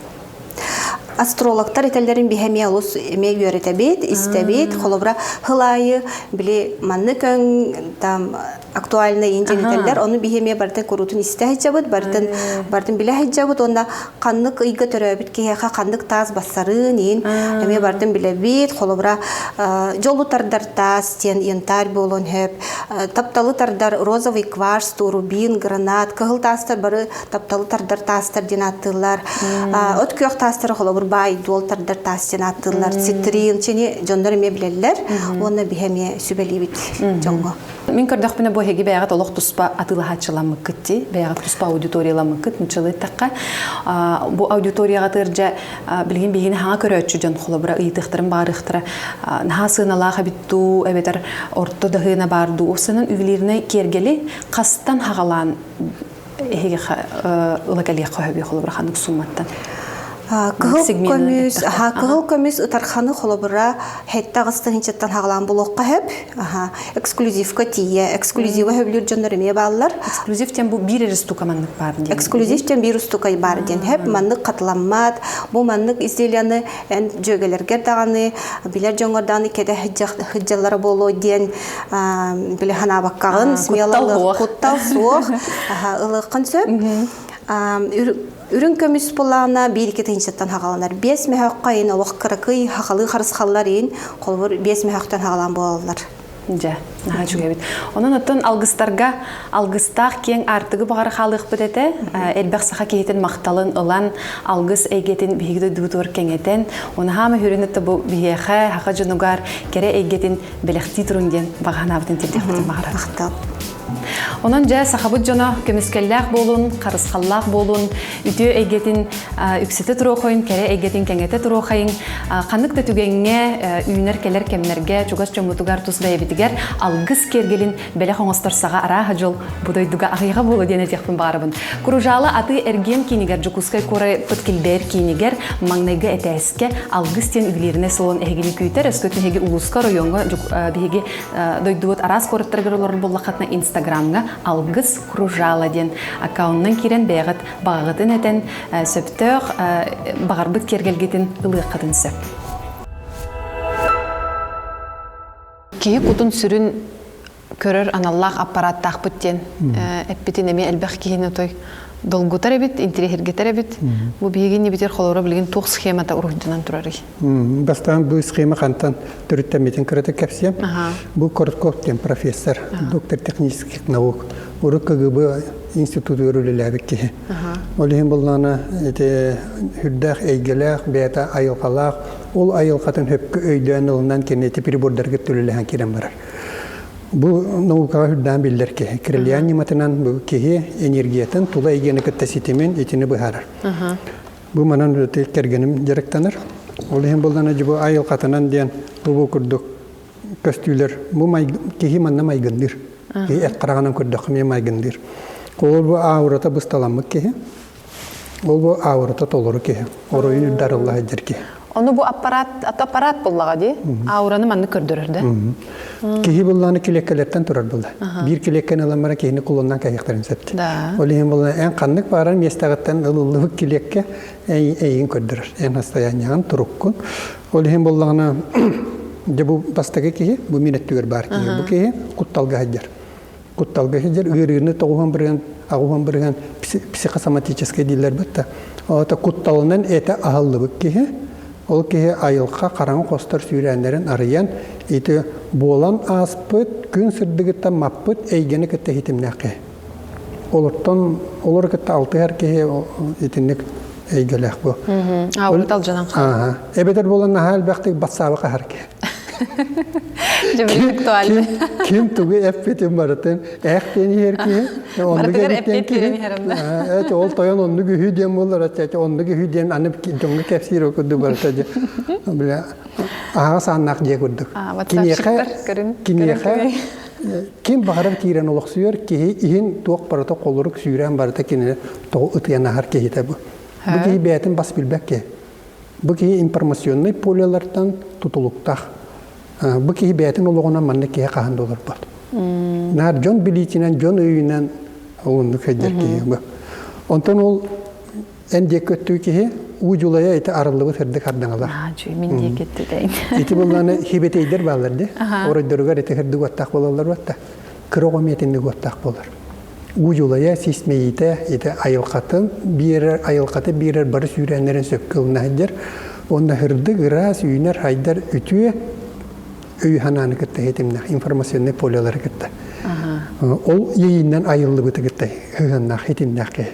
Speaker 3: Астрологтар этэллэрин биһи эмиэ олус эмиэ үөрэтэбит, истэбит. Холобура, хыл аайы били маннык өҥ там актуальный ин диэн Ону биһи эмиэ барытын куруутун истэ сылдьабыт, барытын барытын билэ сылдьабыт уонна ханнык ыйга төрөөбүт киһиэхэ ханнык таас бассарын иин эмиэ барытын билэбит. Холобура, дьолу тардар таас диэн янтарь буолуон сөп, тапталы тардар розовый кварц, рубин, гранат, кыһыл таастар бары тапталы тардар таастар диэн ааттыыллар. От күөх таастары холобур баай дуол тардар таас диэн ааттыыллар. Цитрин, чини дьоннор эмиэ билэллэр уонна биһи эмиэ сүбэлиибит дьоҥҥо.
Speaker 1: Мин көрдөхпүнэ бу эһиги бэйэҕит олох туспа атыылаһааччыламмыккыт дии, бэйэҕит туспа аудиторияламмыккыт, нуччалыы эттэххэ. Бу аудиторияҕа тыырдьа билигин биһигини хаҥа көрөөччү дьон холобура ыйытыахтарын баарыахтара наһаа сыаналаах эбит дуу, эбэтэр орто даһыына баар дуу. Уопсайынан ювелирнай киэргэли хастан хаҕалаан эһиги ыла кэлиэххэ сөбүй холобура ханнык сумматтан?
Speaker 3: Кыһыл көмүс, кыһыл көмүс ытарханы холобура хэттэ аҕыстан хинчаттан хаҕалаан булуохха сөп. Эксклюзивка тиийэ. Эксклюзива сөбүлүүр дьоннор эмиэ бааллар.
Speaker 1: Эксклюзив диэн бу биир эрэ устука маннык баар диэн.
Speaker 3: Эксклюзив диэн биир устука баар диэн хэп. Маннык хатыламмат. Бу маннык изделияны эн дьүөгэлэргэр даҕаны, билэр дьоҥҥор даҕаны кэтэ сылдьаллара буолуо диэн били ханаабаккаҕын смело куттал суох ылыаххын сөп. Үрүҥ көмүс булаана биир-икки тыһыынчаттан хаҕаланар. Биэс мөһөөххө иин олох кыракый хахалыы харысхаллар иин холобур биэс мөһөөхтөн хаҕалаан буолаллар.
Speaker 1: Дьэ, наһаа үчүгэй эбит. Онон оттон алгыстарга алгыстаах киэҥ аартыгы баҕара хаалыахпыт этэ. Элбэх саха киһитин махталын ылан, алгыс эйгэтин биһиги дойдубутугар кэҥэтэн, оны хаама хүрүн это бу биһиэхэ, саха дьонугар кэрэ эйгэтин бэлэхтии турун диэн баҕа санаабытын тиэрдиэхпитин баҕарабыт.
Speaker 3: Махтал.
Speaker 1: Онон дьэ сахабыт дьоно көмүскэллээх буолун, харысхаллаах буолун, үтүө эйгэтин үксэтэ туруохайын, кэрэ эйгэтин кэҥэтэ туруохайын, ханнык да түгэҥҥэ үүнэр кэлэр кэмнэргэ чугас дьоммутугар тус бэйэбитигэр алгыс киэргэлин бэлэх оҥостор саҕа арааһа дьол бу дойдуга аҕыйаҕа буолуо диэн этиэхпин баҕарабын. Кружала атыы эргиэн киинигэр Дьокуускай куораппыт килбэйэр киинигэр маҥнайгы этээскэ Алгыс диэн ювелирнай салон эһигини күүтэр. Өскөтүн эһиги улууска, оройуоҥҥа биһиги дойдубут араас куораттарыгар олорор буоллаххытына Инстаграмҥа Алгыс Кружала диэн аккауннан киирэн бэйэҕит баҕаҕытын этэн сөптөөх баҕарбыт киэргэлгитин ылыаххытын сөп. Киһи кутун сүрүн көрөр аналлаах аппараттаахпыт диэн эппитин эмиэ элбэх киһини отой долгутар эбит, интириэһиргэтэр эбит. Бу биһиги иннибитигэр холобура билигин туох схемата уруһуйданан турарый?
Speaker 2: Бастаан бу схема хантан төрүттэммитин кыратык кэпсиэм. Бу Коротков диэн профессор, доктор технических наук, урут КГБ институтугар үлэлээбит киһи. Ол иһин буллаана ити үрдээх эйгэлээх, бэйэтэ айылҕалаах, ол айылҕатын хөпкө өйдөөн ылынан кини ити прибордарга үлэлэһэн киирэн барар. Бу наукаҕа үрдээн биллэр киһи. Кириллиан ньыматынан бу киһи энергиятын тула эйгэни кытта ситимин итини быһаарар. Бу манан кэргэним дьарыктанар. Ол иһин буллана бу айылҕатынан диэн бу бу курдук көстүүлэр бу киһи манна майгынныыр. Киһи эт хараҕынан көрдөххө эмиэ майгынныыр. Ол бу аурата бысталаммыт киһи. Ол бу аурата толору киһи. Оройун үрдэ арылла сылдьар киһи.
Speaker 1: Ону бу аппарат, аппарат буллаҕа дии. Аураны маннык көрдөрөр да.
Speaker 2: Киһи буллааны килиэккэлэртэн турар булла. Биир килиэккэни ылан баран киһини кулуннан кэһиэхтэрин сөп. Ол иһин булла эн ханнык баарар миэстэҕиттэн ылыллыбыт килиэккэ эйигин көрдөрөр. Эн состояниеҕын, туруккун. Ол иһин буллаҕына дьэ бу бастакы киһи, бу мин өттүгэр баар киһи. Бу киһи кутталга сылдьар. Кутталга сылдьар ыарыыны тоҕуһан бырыһан, аҕуһан бырыһан психосоматическай дииллэр бытта. Ота кутталынан этэ аһыллыбыт киһи, ол киһи айылҕа хараҥа хостор сүүрээннэрин арыйан, ити буолан ааспыт күн сырдыгыттан маппыт эйгэни кытта ситимнээх киһи. Олортон олору кытта алтыһар киһи итинник эйгэлээх бу.
Speaker 1: Аабыт алдьанан
Speaker 2: хаалар. Эбэтэр буолан наһаа элбэхтик батсаабы хаһар киһи.
Speaker 1: Актуальный.
Speaker 2: Ким тугу эппитин барытын ээх диэн иһэр киһи.
Speaker 1: Барытыгар эппиэт биэрэн иһэр онно.
Speaker 2: Эт ол тойон оннук үһү диэн буолар, оннук үһү диэн аны дьоҥҥо кэпсиир курдук барыта дьэ. Бile аһаҕас ааннаах дьиэ курдук.
Speaker 1: Киниэхэ
Speaker 2: киниэхэ ким баҕарар киирэн олохсуйар киһи иһин туох барыта холорук сүүрэн барыта кинини тоҕу ытыйан аһар киһитэ бу. Бу киһи бэйэтин бас билбэт киһи. Бу киһи информационнай полялартан тутулуктаах. Бу киһи бэйэтин олоҕунан маннык киһи хаһан да олорбот. Наар дьон билиитинэн, дьон өйүнэн оннук сылдьар киһи бу. Онтон ол эн диэки өттүү киһи уу дьулайа ити арыллыбыт сырдык ардаҥалар.
Speaker 1: Мин диэки өттүтэйин.
Speaker 2: Ити булланы хибетейдер бааллар ди. Оройдоругар ити сырдык уоттаах буолаллар уотта. Кыра оҕо миэтинник уоттаах буолар. Уу дьулайа сис мэйиитэ ити айылҕатын биэрэр, айылҕата биэрэр бары сүүрээннэрин сөпкө ылына сылдьар. Уонна сырдык, ыраас, үүнэр, хайдар үтүө өйү санааны кытта ситимнээх информационнай полялары кытта. Ол иэйиинэн айыллыбыты кытта сыһыаннаах, ситимнээх киһи.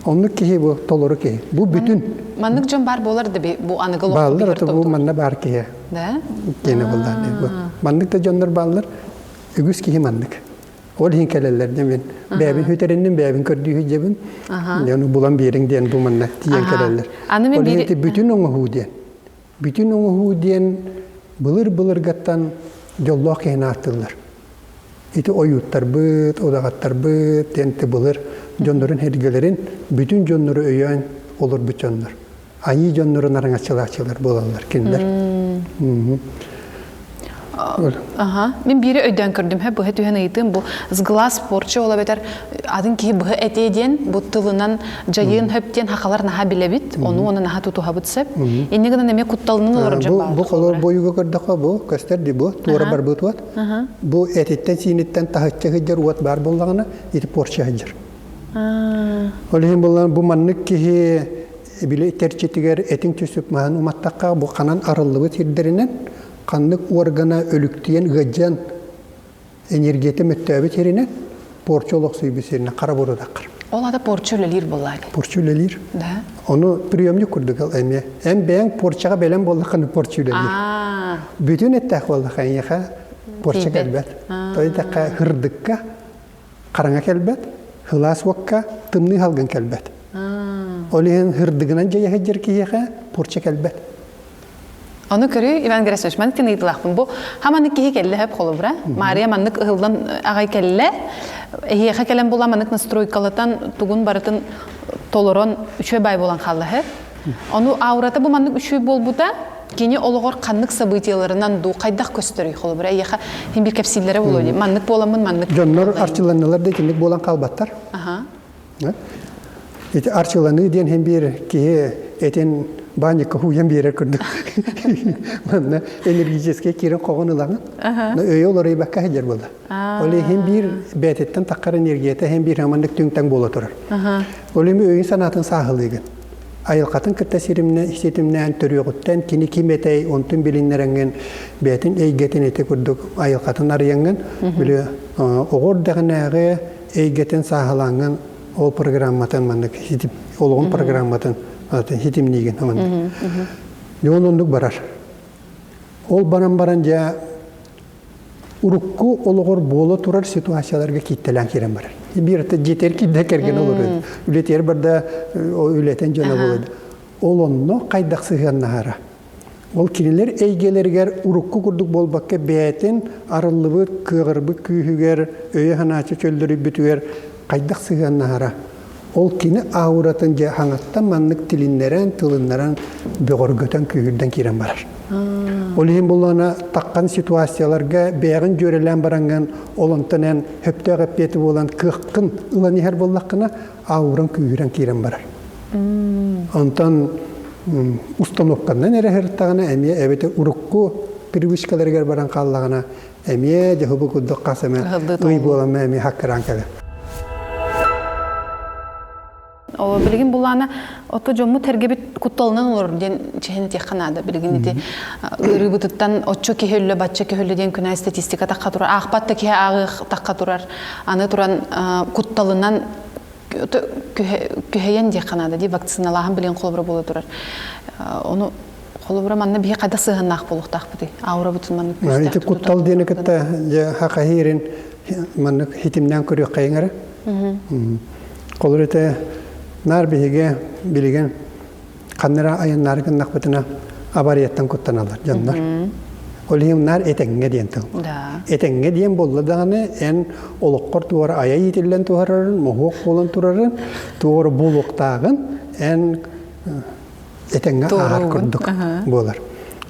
Speaker 2: Оннук киһи бу толору киһи. Бу бүтүн.
Speaker 1: Маннык дьон баар буолар да бу аныгы олоххо
Speaker 2: Бааллар, это бу манна баар киһи.
Speaker 1: Да?
Speaker 2: Киэнэ буоллар. Маннык да дьоннор бааллар. Үгүс киһи маннык. Ол иһин кэлэллэр дьэ мин бэйэбин сүтэринним, бэйэбин көрдүү сылдьабын. Дьону булан биэриҥ диэн бу манна тиийэн кэлэллэр.
Speaker 1: Аны мин
Speaker 2: Ол иһин ити бүтүн оҥоһуу диэн. Бүтүн оҥоһуу диэн былыр-былыргаттан дьоллоох киһини ааттыыллар. Ити ойууттарбыт, удаҕаттарбыт диэн былыр дьоннорун эргэлэрин бүтүн дьоннору өйөөн олорбут дьоннор. Айыы дьоннорун араҥаччылааччылар буолаллар кинилэр.
Speaker 1: Аха. Мин биири өйдөөн көрдүм. Хэ быһа түһэн ыйытыым бу сглаз порча ола бэтэр атын киһи быһа этиэ диэн бу тылынан дьайыын хөп диэн хахалар наһаа билэбит, ону оны наһаа тутуһабыт сөп. Инни гынан эмиэ кутталынан олорор дьон
Speaker 2: бу холор бойуга көрдөхө бу көстөр ди бу туора барбыт уот. Бу этиттэн сииниттэн таһычча сылдьар уот баар буоллаҕына ити порча сылдьар. Ол иһин буллан бу маннык киһи били тэрчитигэр этиҥ түсүп маһын уматтахха бу ханан арыллыбыт сирдэринэн ханнык органа өлүктүйэн ыадьан энергията мөттөөбүт сиринэн порча олохсуйбут сиринэн хара бурудаххар.
Speaker 1: Ол ата порча үлэлиир буоллаҕа.
Speaker 2: Порча үлэлиир.
Speaker 1: Да.
Speaker 2: Ону приемник курдук эмиэ. Эн бэйэҥ порчаҕа бэлэм буоллаххына порча үлэлиир. Бүтүн эттээх буоллаха эйиэхэ порча кэлбэт. То этэххэ хырдыкка хараҥа кэлбэт, сылаас уокка тымныы салгын кэлбэт. Ол иһин һырдыгынан дьайа сылдьар киһиэхэ порча кэлбэт.
Speaker 1: Ону көрүү Иван Герасимович маннык ыйытылаахпын. Бу хаманнык киһи кэллэ хөп холобура. Мария маннык ыһыллан аҕай кэллэ. Эһиэхэ кэлэн була маннык настройкалатан тугун барытын толорон үчүгэй бай буолан хаалла хөп. Ону аурата бу маннык үчүгэй буолбута кини олоҕор ханнык событиеларынан дуу хайдах көстөрүй холобура эйиэхэ хин бир кэпсииллэрэ буолуо дии маннык буоламмын маннык
Speaker 2: дьоннор арчыланнылар да итинник буолан хаалбаттар ити арчыланыы диэн хин биир киһи этин баанньыкка хууйан биэрэр курдук манна энергетическэй киирэн хоҕун ылаҕын өйө олоройбакка сылдьар буолла ол иһин биир бээтиттэн таххар энергията иһин биир маннык түҥ-таҥ буола турар ол иһин өйүн санаатын сааһылыыгын айылҕатын кытта ситимнээн төрүөҕүттэн кини ким этэй, онтун билиннэрэҥҥин, бэйэтин эйгэтин ити курдук айылҕатын арыйаҥҥын, били оҕо эрдэҕинээҕи эйгэтин сааһылааҥҥын ол программатын маннык олоҕун программатын ситимниигин маннык. Дьэ ол оннук барар. Ол баран баран дьэ урукку олоҕор буола турар ситуацияларга кииттэлээн киирэн барар. Биир дьиэтигэр киирдэ кэргэнэ олорор. Үлэтигэр барда үлэтин дьоно буолар. Ол онно хайдах сыһыаннаһара. Ол кинилэр эйгэлэригэр урукку курдук буолбакка бэйэтин арыллыбыт, кыаҕырбыт күүһүгэр, өйө-санаачы чөллөрүйбүтүгэр хайдах сыһыаннаһара. Ол кини ауратын дьэ хаҥаттан маннык тилиннэрэн, тылыннаран, бөҕөргөтөн, күүһүрдэн киирэн барар. Ол иһин буллаҕына таххан ситуацияларга бэйэҕин дьүөрэлээн бараҥҥын, ол онтон эн сөптөөх эппиэти буолан кыаххын ылан иһэр буоллаххына, ауран күүһүрэн киирэн барар. Онтон установканнан эрэ сырыттаҕына эмиэ эбэтэр урукку привычкаларыгар баран хааллаҕына эмиэ дьоһубу курдук хас эмэ ый буолан эмиэ хаккыраан кэлэр.
Speaker 1: Билигин булаана ото дьоммут эргэбит кутталынан олорор диэн чэһин этиэххэ наада. Билигин ити ыарыыбытыттан оччо киһи өллө, бачча киһи өллө диэн күнэ статистика тахха турар. Аахпат да киһи ааҕыах тахха турар. Аны туран кутталынан Күһэйэн диэххэ наада дии вакциналааһын билигин холобура буола турар. Ону холобура манна биһи хайдах сыһыаннаах буолуохтаахпытый? Аурабытын маннык күүстээх
Speaker 2: Ити куттал диэни кытта дьэ хахаһиирин маннык хитимнээн көрүөххэйиҥ эрэ. Холобур ити наар биһиги билигин ханнара айаннаары гыннахпытына абарыйаттан куттаналлар дьоннор. Ол иһин наар этэҥҥэ диэн тыл. Этэҥҥэ диэн буолла даҕаны эн олоххор туора айа иитиллэн туһарарын, моһуок буолан турарын, туора буолуохтааҕын эн этэҥҥэ ааһар курдук буолар.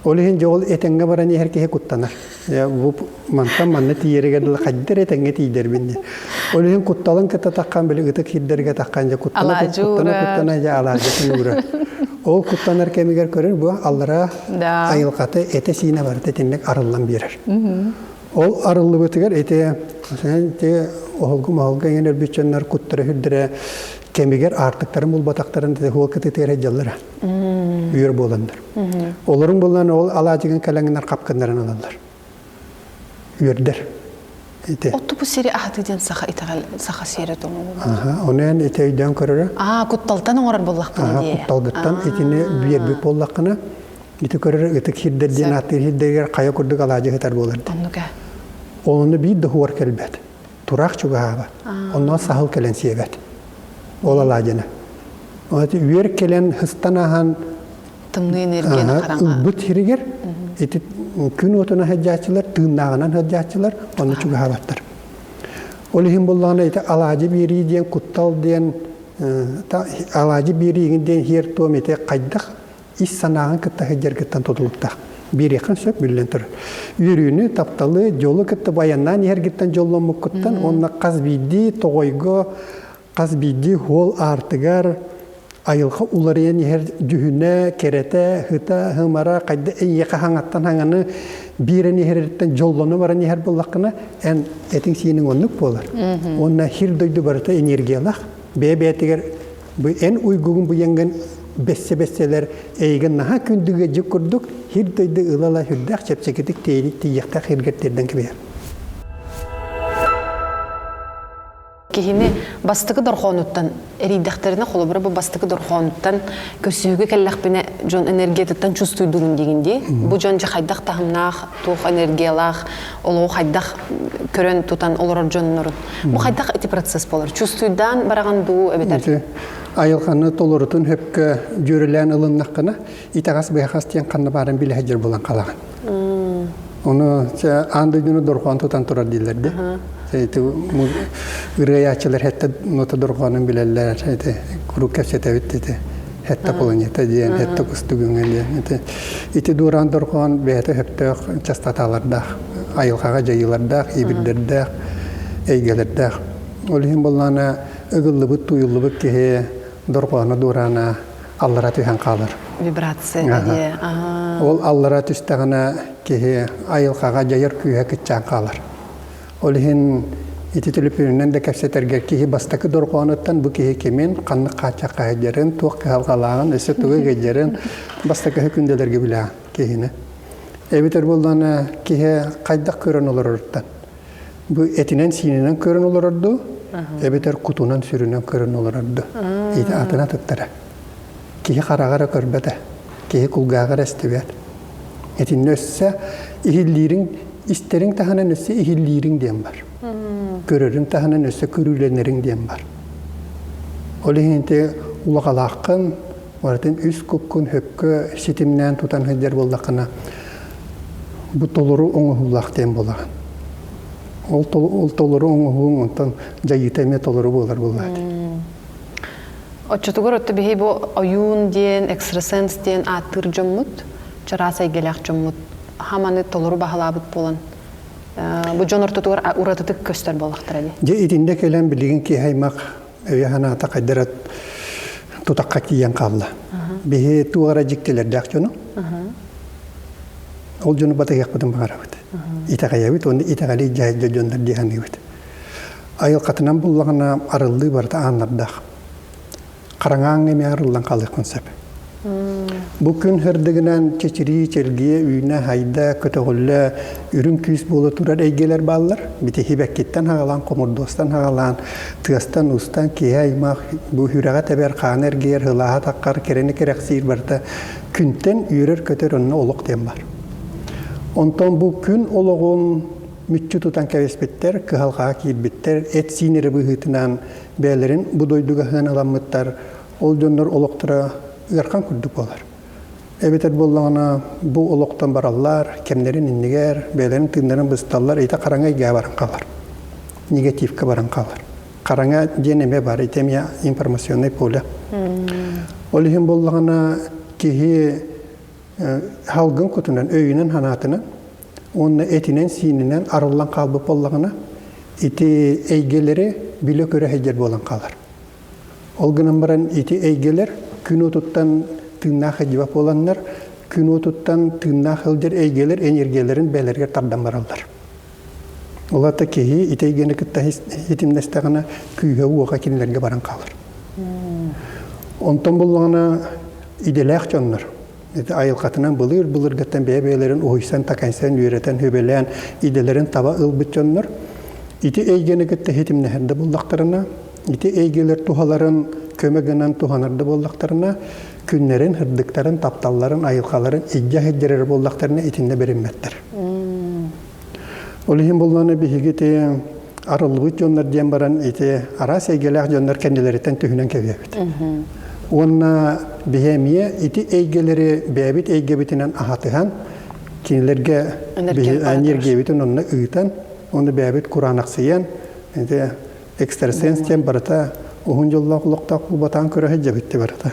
Speaker 2: Ол иһин дьэ ол этэҥҥэ баран иһэр киһи куттанар. Бу мантан манна тиийэригэр дылы хайдар этэҥҥэ тиийдэрбин диэн. Ол иһин кутталын кытта таххан били ытык сирдэргэ таххан дьэ куттана куттана куттана дьэ алаадьытын уурар. Ол куттанар кэмигэр көрөр бу аллараа айылҕата этэ-сиинэ барыта итинник арыллан биэрэр. Ол арыллыбытыгар ити ити оһолгу-моһолго иҥэн өлбүт дьоннор куттара үрдэрэ кэмигэр аартыктарын булбатахтарын хуол кытытыгар сылдьаллара. Үөр буоланнар. Олорун булан ол алаадьыгын кэлэҥнэр хапкыннарын ылаллар. Үөрдэр. Ити.
Speaker 1: Отту бу сири аһатыы диэн саха итэҕэл саха сиэрэ туому
Speaker 2: Аха, ону эн ити өйдөөн көрөрө.
Speaker 1: Аа, кутталтан оҥорор буоллахпына дии.
Speaker 2: Кутталгыттан итини биэрбит буоллаххына, ити көрөрө ытык сирдэр диэн ааттыыр сирдэригэр хайа курдук алаадьы сытар буолар.
Speaker 1: Оннук ээ.
Speaker 2: Онно биир да хуор кэлбэт. Тураах чугаһаабат. Онно саһыл кэлэн сиэбэт. Ол алаадьыны. Үөр кэлэн хыстан аһан
Speaker 1: тымныы энергияны хараҥа
Speaker 2: ылбыт сиригэр ити күн уотуна сылдьааччылар тыыннааҕынан сылдьааччылар онно чугаһаабаттар. Ол иһин буллаҕына ити алаадьы биэрии диэн куттал диэн алаадьы биэрии диэн хиэр туом ити хайдах ис санааҕын кытта сылдьаргыттан тутулуктаах. Биэриэххин сөп биллэн турар. Үөрүүнү, тапталы, дьолу кытта баяннаан иһэргиттэн дьолломмуккуттан уонна хас биирдии тоҕойго, хас биирдии хуол аартыгар айылҕа уларыйан иһэр дьүһүнэ, кэрэтэ, ыта, һымара хайда эйиэхэ хаҥаттан хаҥаны биэрэн иһэриттэн дьоллоно баран иһэр буоллаххына, эн этиҥ-сииниҥ оннук буолар. Уонна хир дойду барыта энергиялаах, бэйэ-бэйэтигэр Бу эн уйгугун буйаҥҥын бэссэ-бэссэлэр эйигин наһаа күндүгэ дьик курдук хир дойду ыла-ыла сүрдээх чэпчэкитик тиийиэхтээх хиргэр тиэрдэн кэбиһэр.
Speaker 1: Киһини бастакы дорҕоонуттан эрийдэхтэринэ, холобура бу бастакы дорҕоонуттан көрсүһүүгэ кэллэхпинэ дьон энергиятыттан чувствуйдугун диигин дии. Бу дьон дьэ хайдах таһымнаах, туох энергиялаах, олоҕу хайдах көрөн тутан олорор дьоннорун. Бу хайдах ити процесс буолар? Чувствуйдаан бараҕын дуу эбэтэр?
Speaker 2: Ити айылҕаны толорутун хөпкө дьүөрэлээн ылыннаххына, итэҕэс-быһаҕас диэн ханна баарын билэ сылдьар буолан хаалаҕын. Ону аан дойдуну дорҕоон тутан турар дииллэр дии. Ити ырыайааччылар хэтте нота дорҕоонун билэллэр. Ити куруук кэпсэтэбит ити хэтте планета диэн, хэтте кустугуҥа диэн. Ити ити дуораан дорҕоон бэйэтэ сөптөөх частоталардаах, айылҕаҕа дьайыылардаах, ибирдэрдээх, эйгэлэрдээх. Ол иһин буоллаҕына ыгыллыбыт, тууйуллубут киһи дорҕооно дуораана аллара түһэн хаалар.
Speaker 1: Вибрация диye.
Speaker 2: Ол аллара түстэҕинэ киһи айылҕаҕа дьайар күүһэ кыччаан хаалар. Ол иһин ити төлөпүөнүнэн да кэпсэтэргэр киһи бастакы дорҕоонуттан бу киһи кимин, ханнык хааччахха сылдьарын, туох кыһалҕалааҕын, өссө тугу ыгыдьарын бастакы күндэлэргэ билэҕин киһини. Эбэтэр буоллаҕына киһи хайдах көрөн олороруттан. Бу этинэн-сиининэн көрөн олорор дуу, эбэтэр кутунан-сүрүнэн көрөн олорор дуу. Ити атын атыттара. Киһи хараҕа эрэ көрбөтө, киһи кулгааҕа эрэ истибэт. Итиннэ өссө иһиллиириҥ, истэриҥ таһынан өссө иһиллиириҥ диэн бар. Көрөрүҥ таһынан өссө көрүүлэнэриҥ диэн бар. Ол иһин ити улаҕалааххын, барытын үс куккун хөккө ситимнээн тутан сылдьар буоллаххына, бу толору оҥоһуулаах диэн буолаҕын. Ол, ол толору оҥоһууҥ онтон дьайыыта эмиэ толору буолар буоллаҕа.
Speaker 1: Оччотугар отто биһи бу ойуун диэн, экстрасенс диэн ааттыыр дьоммут, чараас эйгэлээх дьоммут хаманы толору баһылаабыт буолан бу дьон ортотугар уратытык көстөр буоллахтара дии.
Speaker 2: Дьэ итиннэ кэлэн билигин киһи аймах өйө санаата хайдара тутахха тиийэн хаалла. Биһи туох эрэ дьиктилэрдээх дьону. Ол дьону батыһыахпытын баҕарабыт. Итэҕэйэбит уонна итэҕэли дьаһайда дьоннор дии саныыбыт. Айылҕатынан буллаҕына арыллыы барыта ааннардаах. Хараҥааҥҥа эмиэ арыллан хаалыаххын сөп. Бу күн сырдыгынан чэчирии, чэлгийэ, үүнэ, хайда, көтөҕүллэ, үрүҥ күүс буола турар эйгэлэр бааллар. Бити хибэккиттэн хаҕалаан, хомурдуостан хаҕалаан, тыастан-уустан киһи аймах бу сүрэҕэ тэбэр, хаана эргийэр, һылааһа таххар, кэрэни кэрэхсиир барыта күнтэн үөрэр-көтөр онно олох диэн бар. Онтон бу күн олоҕун мүччү тутан кэбиспиттэр, кыһалҕаҕа киирбиттэр, эт-сиин эрэ быһыытынан бэйэлэрин бу дойдуга ыһыаналаммыттар, ол дьоннор олохторо ыарахан курдук буолар. Эбэтэр буоллаҕына бу олохтон бараллар, кэмнэрин иннигэр, бэйэлэрин тыыннарын бысталлар, ити хараҥа эйгэҕэ баран хаалар. Негативка баран хаалар. Хараҥа диэн эмиэ бар, ити эмиэ информационный поле. Ол иһин буоллаҕына киһи салгын кутунан, өйүнэн-санаатынан уонна этинэн-сиининэн арыллан хаалбыт буоллаҕына, ити эйгэлэри билэ-көрө сылдьар буолан хаалар. Ол гынан баран ити эйгэлэр күн уотуттан тыыннаах сылдьыбат буоланнар, күн уотуттан тыыннаах сылдьар эйгэлэр энергияларын бэйэлэригэр тардан бараллар. Ол аата киһи ити эйгэни кытта ситимнэстэҕинэ күүһэ-уоҕа кинилэргэ баран хаалар. Онтон буллаҕына идэлээх дьоннор ити айылҕатынан былыр-былыргыттан бэйэ-бэйэлэрин уһуйсан, такайсан, үөрэтэн, сүбэлээн идэлэрин таба ылбыт дьоннор ити эйгэни кытта ситимнэһэр да буллахтарына, ити эйгэлэр туһаларын көмө гынан туһанар да буоллахтарына, күннэрин, сырдыктарын, тапталларын, айылҕаларын илдьэ сылдьар буоллахтарына итиннэ бэриммэттэр. Ол иһин буллаҕына биһиги ити арыллыбыт дьоннор диэн баран ити араас эйгэлээх дьоннор кэннилэриттэн түһүнэн кэбиһэбит. Уонна биһи эмиэ ити эйгэлэри бэйэбит эйгэбитинэн аһатыһан кинилэргэ энергиябитин онно ыытан, оны бэйэбит кураанахсыйан ити экстрасенс диэн барыта уһун дьоллоох олохтоох булбатаҕын көрө сылдьабыт барыта.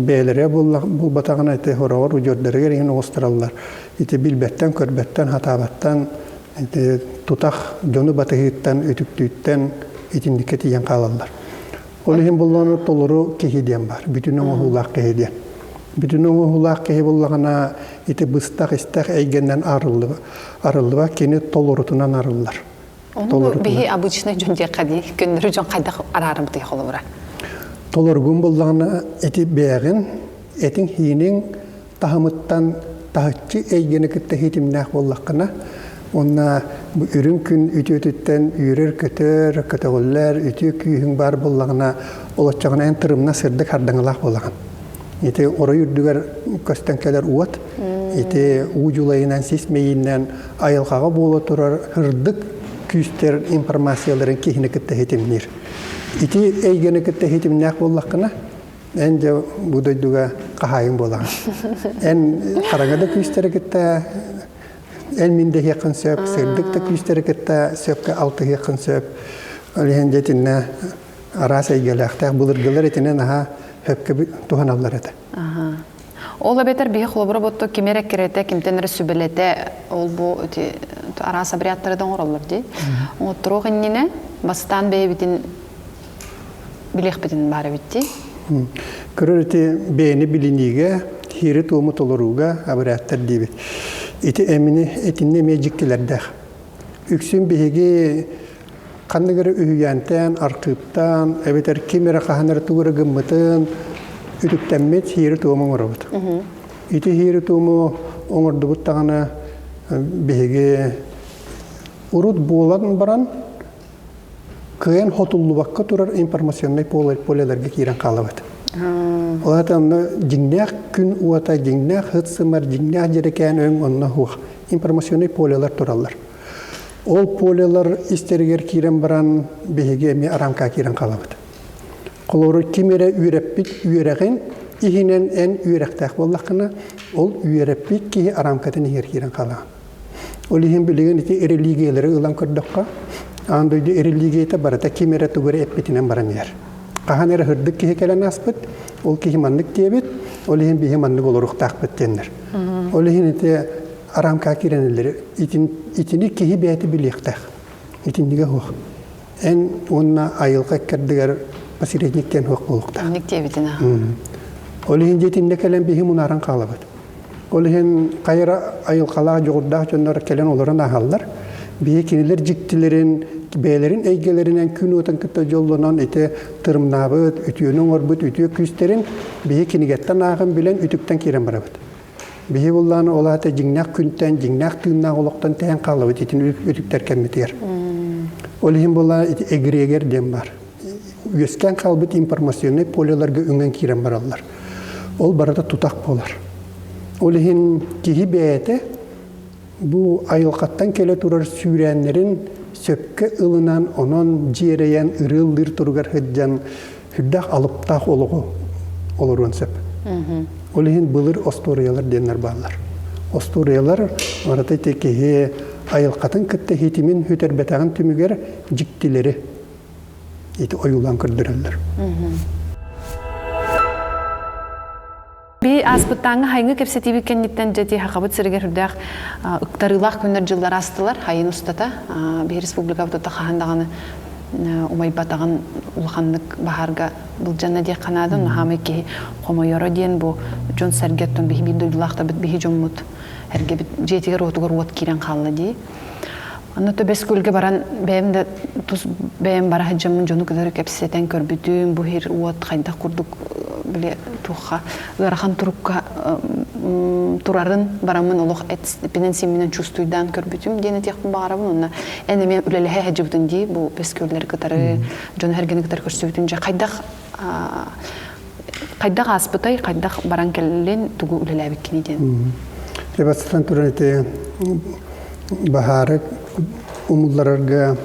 Speaker 2: Бэйэлэрэ булбатаҕына ити хороҕор удьуордарыгар иһин оҕустараллар. Ити билбэттэн, көрбөттөн, хатаабаттан ити тутах дьону батыһыыттан, үтүктүүттэн итинниккэ тиийэн хаалаллар. Ол иһин буллаҕына толору киһи диэн бар, бүтүн оҥоһуулаах киһи диэн. Бүтүн оҥоһуулаах киһи буллаҕына ити быстах истэх эйгэннэн арыллыба, арыллыба кини толорутунан арыллар.
Speaker 1: Ону биһи обычный дьон диэххэ дии, көннөрү дьон хайдах араарымтый холобура?
Speaker 2: Толоругун буллаҕына ити бэйэҕин, этиҥ-хииниҥ таһымыттан таһыччы эйгэни кытта ситимнээх буоллаххына, уонна бу үрүҥ күн үтүөтүттэн үөрэр-көтөр, көтөҕүллэр, үтүө күүһүҥ баар буоллаҕына, олоччоҕуна эн тырымна сырдык хардаҥалаах буолаҕын. Ити орой үрдүгэр көстөн кэлэр уот, ити уу дьулайынан, сис мэйиинэн айылҕаҕа буола турар сырдык күүстэр информацияларын киһини кытта ситимниир. Ити эйгэни кытта ситимнээх буоллаххына, эн дьэ бу дойдуга хаһаайын буолаҕын. Эн хараҥа да күүстэри кытта эн мин дэһиэххин сөп, сырдык да күүстэри кытта сөпкө алтыһыаххын сөп. Ол иһин дьэ итиннэ араас эйгэлээхтээх былыргылар итинэн наһаа сөпкө туһаналлар этэ.
Speaker 1: Ол эбэтэр биһи холобура ботто ким эрэ кирэтэ, кимтэн эрэ сүбэлэтэ, ол бу ити араас обрядтары да оҥороллор дии. Оҥотторуох иннинэ бастаан бэйэбитин билиэхпитин баар эбит дии.
Speaker 2: Көрөр ити бэйэни билиниигэ, хиири-туому толорууга обрядтар диибит. Ити эмини итиннэ эмиэ дьиктилэрдээх. Үксүн биһиги ханнык эрэ үһүйээнтэн, архыыптан, эбэтэр ким эрэ хаһан эрэ тугу эрэ гыммытын үтүктэммит сиэри-туому оҥоробут. Ити сиэри-туому оҥордубут даҕаны биһиги урут буолан баран кыайан хотуллубакка турар информационнай полеларга киирэн хаалабыт. Ол аата онно дьиҥнээх күн уота, дьиҥнээх сыт-сымар, дьиҥнээх дьэрэкээн өҥ онно суох. Информационнай полелар тураллар. Ол полелар истэригэр киирэн баран биһиги эмиэ арамкаҕа киирэн хаалабыт. Холобур, ким эрэ үөрэппит үөрэҕин иһинэн эн үөрэхтээх буоллаххына, ол үөрэппит киһи арамкатын иһигэр киирэн хаалаҕын. Ол иһин билигин ити религиялары ылан көрдөххө, аан дойду религията барыта ким эрэ тугу эрэ эппитинэн баран иһэр. Хаһан эрэ сырдык киһи кэлэн ааспыт, ол киһи маннык диэбит, ол иһин биһи маннык олоруохтаахпыт диэннэр. Ол иһин ити арамкаҕа киирэнэллэр итини киһи бэйэтэ билиэхтээх. Итиннигэ суох. Эн уонна айылҕа иккэрдигэр посередник диэн суох буолуохтаах.
Speaker 1: Инник диэбитин
Speaker 2: Ол иһин дьиэтиннэ кэлэн биһи мунааран хаалабыт. Ол иһин хайа айылҕалаах дьоҕурдаах дьоннор кэлэн олорон ааһаллар. Биһи кинилэр дьиктилэрин, бэйэлэрин эйгэлэринэн күн уотун кытта дьоллонон ити тырымнаабыт, үтүөнү оҥорбут үтүө күүстэрин биһи кинигэттэн ааҕан билэн үтүктэн киирэн барабыт. Биһи буллааны ол аата дьиҥнээх күнтэн, дьиҥнээх тыыннаах олохтон тэйэн хаалабыт итини үтүктэр кэммитигэр. Ол иһин буллаана ити эгрегер диэн бар. Үөскээн хаалбыт информационнай полеларга үҥэн киирэн бараллар. Ол барыта тутах буолар. Ол иһин киһи бэйэтэ бу айылҕаттан кэлэ турар сүүрээннэрин сөпкө ылынан, онон дьиэрэйэн, ырыаллыыр туругар сылдьан сүрдээх алыптаах олоҕу олоруон сөп. Ол иһин былыр остуоруйалар диэннэр бааллар. Остуоруйалар барыта ити киһи айылҕатын кытта хитимин сүтэрбэтэҕин түмүгэр дьиктилэри ити ойуулаан көрдөрөллөр.
Speaker 1: Би ааспыттааҥҥы хайыҥы кэпсэтиибит кэнниттэн дьэ Хахабыт сиригэр үрдээх ыктарыылаах күннэр дьыллар аастылар хайын устата. Биһи республикабыт хаһан даҕаны умайбатаҕын улаханнык баһаарга былдьанна диэххэ наада. Наһаамай киһи хомойоро диэн бу дьон-сэргэ оттон биһи биир дойдулаахтарбыт биһи дьоммут эргэбит дьиэтигэр-уотугар уот киирэн хаалла дии. Онно Төбөс күөлгэ баран бэйэм да тус бэйэм бара сылдьаммын дьону кытары кэпсэтэн көрбүтүм, бу сир уот хайдах курдук били туохха ыарахан турукка турарын бараммын олох эппинэн-сиимминэн чувствуйдаан көрбүтүм диэн этиэхпин баҕарабын. Онно эн эмиэ үлэлэһэ сылдьыбытын дии бу бэс күөллэри кытары, дьону сэргэни кытары көрсүбүтүн дьэ хайдах хайдах ааспытай, хайдах баран кэллин, тугу үлэлээбиккиний диэн.
Speaker 2: Бастатан туран ити баһаары умулларарга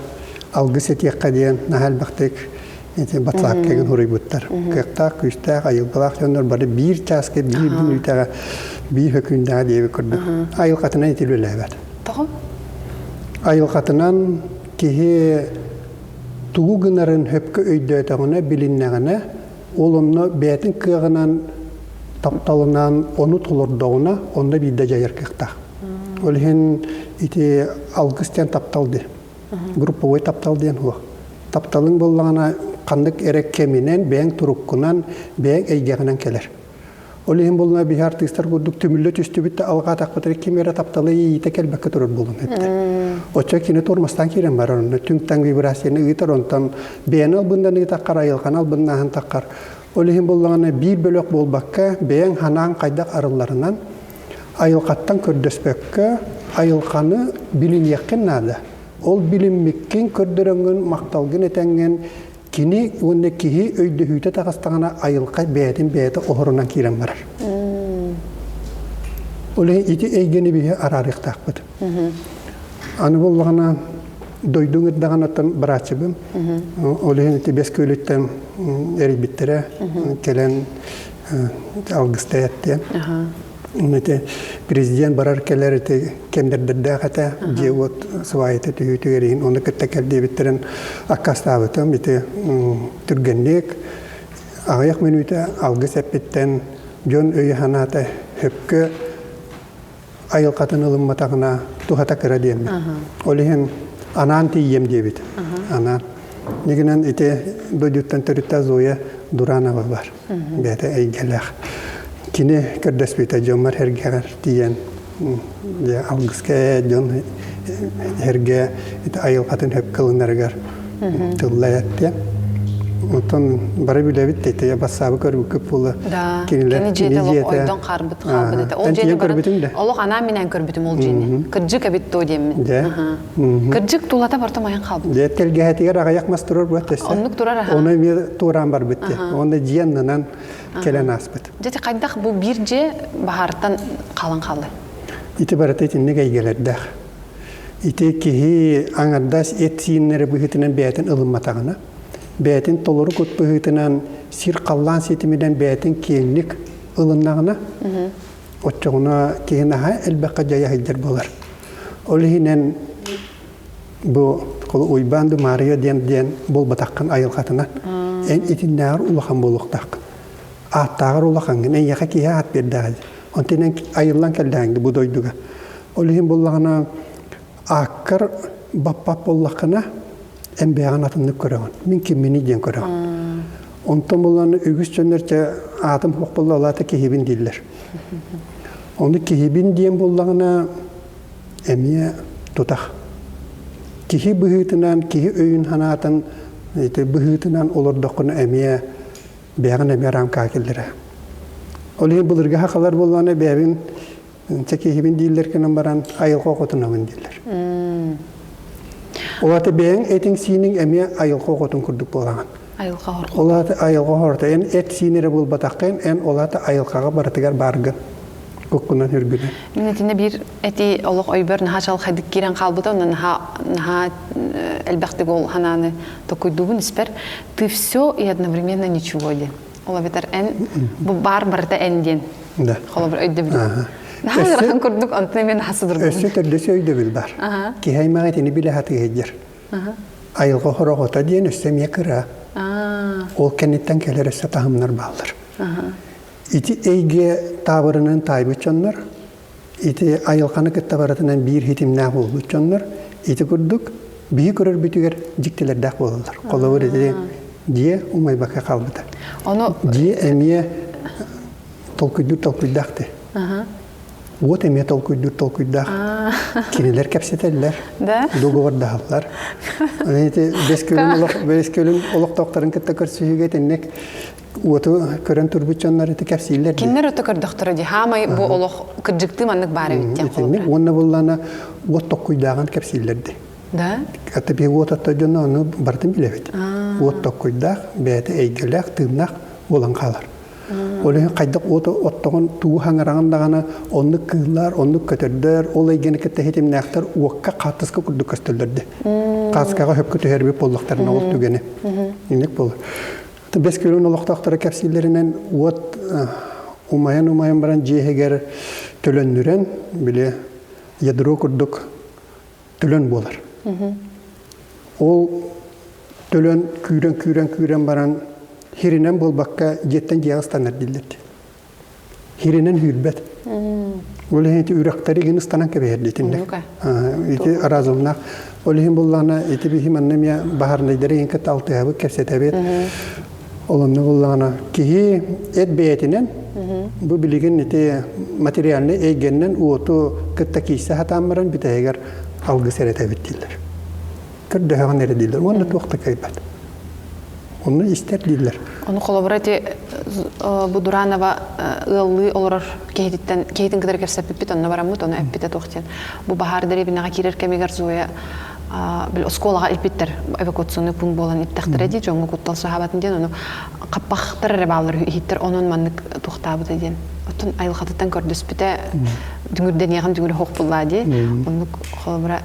Speaker 2: алгыс этиэххэ диэн наһаа элбэхтик ити батсаапкаҕын суруйбуттар. Кыахтаах, күүстээх, айылҕалаах дьоннор бары биир чааска, биир мүнүүтэҕэ, биир хөкүүндэҕэ диэбит курдук. Айылҕатынан ити үлэлээбэт.
Speaker 1: Тоҕо?
Speaker 2: Айылҕатынан киһи тугу гынарын сөпкө өйдөөтөҕүнэ, билиннэҕинэ, ол онно бэйэтин кыаҕынан, тапталынан ону толордоҕуна, онно биирдэ дьайар кыахтаах. Ол иһин ити алгыс диэн таптал диэн. Групповой таптал диэн суох. Тапталыҥ буоллаҕына ханнык эрэ кэминэн, бэйэҥ туруккунан, бэйэҥ эйгэҕинэн кэлэр. Ол иһин буоллаҕына биһи артыыстар курдук түмүллэ түстүбүт да алҕаатахпытына ким эрэ тапталы иитэ кэлбэккэ турар буолуон эттэ. Оччо кини туормастаан киирэн барар онно түҥ-таҥ вибрацияны ыытар онтон бэйэни албыннан ыытаххар айылҕаны албыннааһын таххар. Ол иһин буоллаҕына биир бөлөх буолбакка бэйэҥ санааҥ хайдах арылларынан айылҕаттан көрдөспөккө айылҕаны билиниэххин наада. Ол билиммиккин көрдөрөҥҥүн махталгын этэҥҥин Кини уонна киһи өйдөһүүтэ таҕыстаҕына айылҕа бэйэтин бэйэтэ оһорунан киирэн барар. Ол иһин ити эйгэни биһи араарыахтаахпыт. Аны буоллаҕына дойдуҥ ырдаҕын оттон бырааччыбын. Ол иһин ити бэс күөлүттэн эрийбиттэрэ кэлэн алгыстай эттиэн. Ити президент барар кэлэр ити кэмдэрдэрдээх этэ, дьиэ-уот свайыта түһүүтүгэр иһин ону кытта кэл диэбиттэрин аккаастаабытым. Ити түргэнник аҕыйах мүнүүтэ алгыс эппиттэн дьон өйө-санаата сөпкө айылҕатын ылымматаҕына туһата кыра диэммин. Ол иһин анаан тиийиэм диэбит. Анаан. Нигинэн ити дойдуттан төрүттээх Зоя Дуранова бар. Бэйэтэ эйгэлээх. Кини көрдөспүтэ дьоммор эргэҕэр тиийэн дьэ алгыска дьон эргэ ити айылҕатын хөпкө ылынарыгар тылла эттэ. Оттон бары билэбит ити бассаабы көрбүккүт буола.
Speaker 1: Да, кини дьиэтэ олох ойдон харбыт хаалбыт этэ. Ол дьиэни баран олох анаан минээн көрбүтүм ол дьиэни. Кырдьык эбит дуо диэммин. Кырдьык тулата барта майан хаалбыт.
Speaker 2: Дьэ тэлгэһэтигэр аҕыйах мас турар буот төссө.
Speaker 1: Оннук турар аха.
Speaker 2: Ону эмиэ туораан барбыт дии. Уонна дьиэ аннынан кэлэн ааспыт.
Speaker 1: Дьэ хайдах бу биир дьиэ баһаартан хаалан хаалла?
Speaker 2: Ити барыта итинник эйгэлэрдээх. Ити киһи аҥардас эт-сииннэри быһыытынан бэйэтин ылымматаҕына, бэйэтин толору кут быһыытынан сир-халлаан ситиминэн бэйэтин киэҥник ылыннаҕына, оччоҕуна киһи наһаа элбэххэ дьайа сылдьар буолар. Ол иһинэн бу Уйбаан ду Маарыйа диэн диэн буолбатаххын айылҕатынан эн итиннээҕэр улахан буолуохтааххын. Ааттааҕар улахаҥҥын, эйиэхэ киһи аат биэрдэҕэ дии. Онтон эн айыллан кэллэҕиҥ бу дойдуга. Ол иһин буоллаҕына ааккар баппат буоллаххына эн бэйэҕин атыннык көрөҕүн. Мин кимминий диэн көрөҕүн. Онтон булан үгүс дьоннор чэ аатым суох буолла, ол аата киһибин дииллэр. Ону киһибин диэн буоллаҕына эмиэ тутах. Киһи быһыытынан, киһи өйүн санаатын ити быһыытынан олордоххуна эмиэ бэйэҕин эмиэ рамкаҕа киллэрэ. Ол иһин былыргы сахалар буоллаҕына бэйэбин чэ киһибин дииллэр гынан баран айылҕа оҕотунабын дииллэр. Ол аата бэйэҥ этиҥ-сииниҥ эмиэ айылҕа оҕотун курдук буолаҕын.
Speaker 1: Айылҕа хорҕо.
Speaker 2: Ол аата айылҕа хорото. Эн эт-сиин эрэ буолбатаххын, эн ол аата айылҕаҕа барытыгар бааргын. Куккунан үргүнэн.
Speaker 1: Мин итиннэ биир эти олох өйбөр наһаа чалхайдык киирэн хаалбыта, онно наһаа наһаа элбэхтик ол ханааны токуйдуубун испэр. Ты все и одновременно ничего диэн. Ол эбэтэр эн бу баар барыта эн диэн.
Speaker 2: Да.
Speaker 1: Холобур өйдөбүл. Наһаа ыарахан курдук онтон эмиэ наһаа судургу.
Speaker 2: Өссө төрдөсө өйдөбүл бар. Киһи аймаҕа итини билэ сатыы сылдьар. Айылҕа хороҕото диэн өссө эмиэ кыра. Ол кэнниттэн кэлэр өссө таһымнар бааллар. Ити эйгэ таабырынан таайбыт дьоннор, ити айылҕаны кытта барытынан биир хитимнээх буолбут дьоннор, ити курдук биһи көрөрбүтүгэр дьиктилэрдээх буолаллар. Холобур ити дьиэ умайбакка хаалбыта.
Speaker 1: Ону
Speaker 2: Дьиэ эмиэ толкуйдуур толкуйдаах дии. Уот эмиэ толкуйдуур толкуйдаах. Кинилэр кэпсэтэллэр,
Speaker 1: Да?
Speaker 2: договордаһаллар. Ити бэс күөлүн олох бэс күөлүн олохтоохторун кытта көрсүһүүгэ итинник уоту көрөн турбут дьоннор ити кэпсииллэр дии.
Speaker 1: Кинилэр өтө көрдөхтөрө дии. Хаамай бу олох кырдьыктыы маннык баар эбит диэн
Speaker 2: Итинник уонна буллана уот токкуйдааҕын кэпсииллэр дии.
Speaker 1: Да?
Speaker 2: Аты биһи уот отто дьоно ону барытын билэбит. Уот токкуйдаах, бэйэтэ эйгэлээх, тыыннаах буолан хаалар. Ол иһин хайдах уоту оттоҕун тугу хаҥараҕын даҕаны оннук кыыллар, оннук көтөрдөр, ол эйгэни кытта хитимнээхтэр уокка хааттыска курдук көстөллөр дии. Хааскаҕа хөпкө түһэрбит буоллахтарына ол түгэни. Инник буолар. Бэс күөлүн олохтоохторо кэпсииллэринэн уот умайан-умайан баран дьиэ иһигэр төлөннүрэн, били ядро курдук төлөн буолар. Ол төлөн күүрэн-күүрэн-күүрэн баран хиринэн буолбакка дьиэттэн дьиэҕэ ыстанар дииллэр. Хиринэн үүрбэт. Ол иһин ити үрэхтэри игин ыстанан кэбиһэр итинник. Ити разумнаах. Ол иһин буллаҕына ити биһи манна эмиэ баһарнайдары иһин кытта алтыһабыт, кэпсэтэбит. Ол онно буллаҕына киһи эт бэйэтинэн бу билигин ити материальнай эйгэннэн уоту кытта киирсэ сатаан баран бүтэһигэр алгыс эрэтэбит дииллэр. Көрдөһөҕүн эрэ дииллэр. Уонна туох да кыайбат. Онно истэр дииллэр.
Speaker 1: Ону холобура ити бу Дуранова ыаллыы олорор киһититтэн киһитин кытары кэпсэппиппит онно бараммыт ону эппитэ туох диэн бу баһаар дэриэбинэҕэ киирэр кэмигэр Зоя бил оскуолаҕа илпиттэр эвакуационный пункт буолан иттэхтэрэ дии дьоҥҥо куттал суоһаабатын диэн ону хаппахтар эрэ бааллар иһиттэр онон маннык туохтаабыта диэн оттон айылҕатыттан көрдөспүтэ дүҥүрдэниэҕин дүҥүрэ суох буллаа дии оннук холобура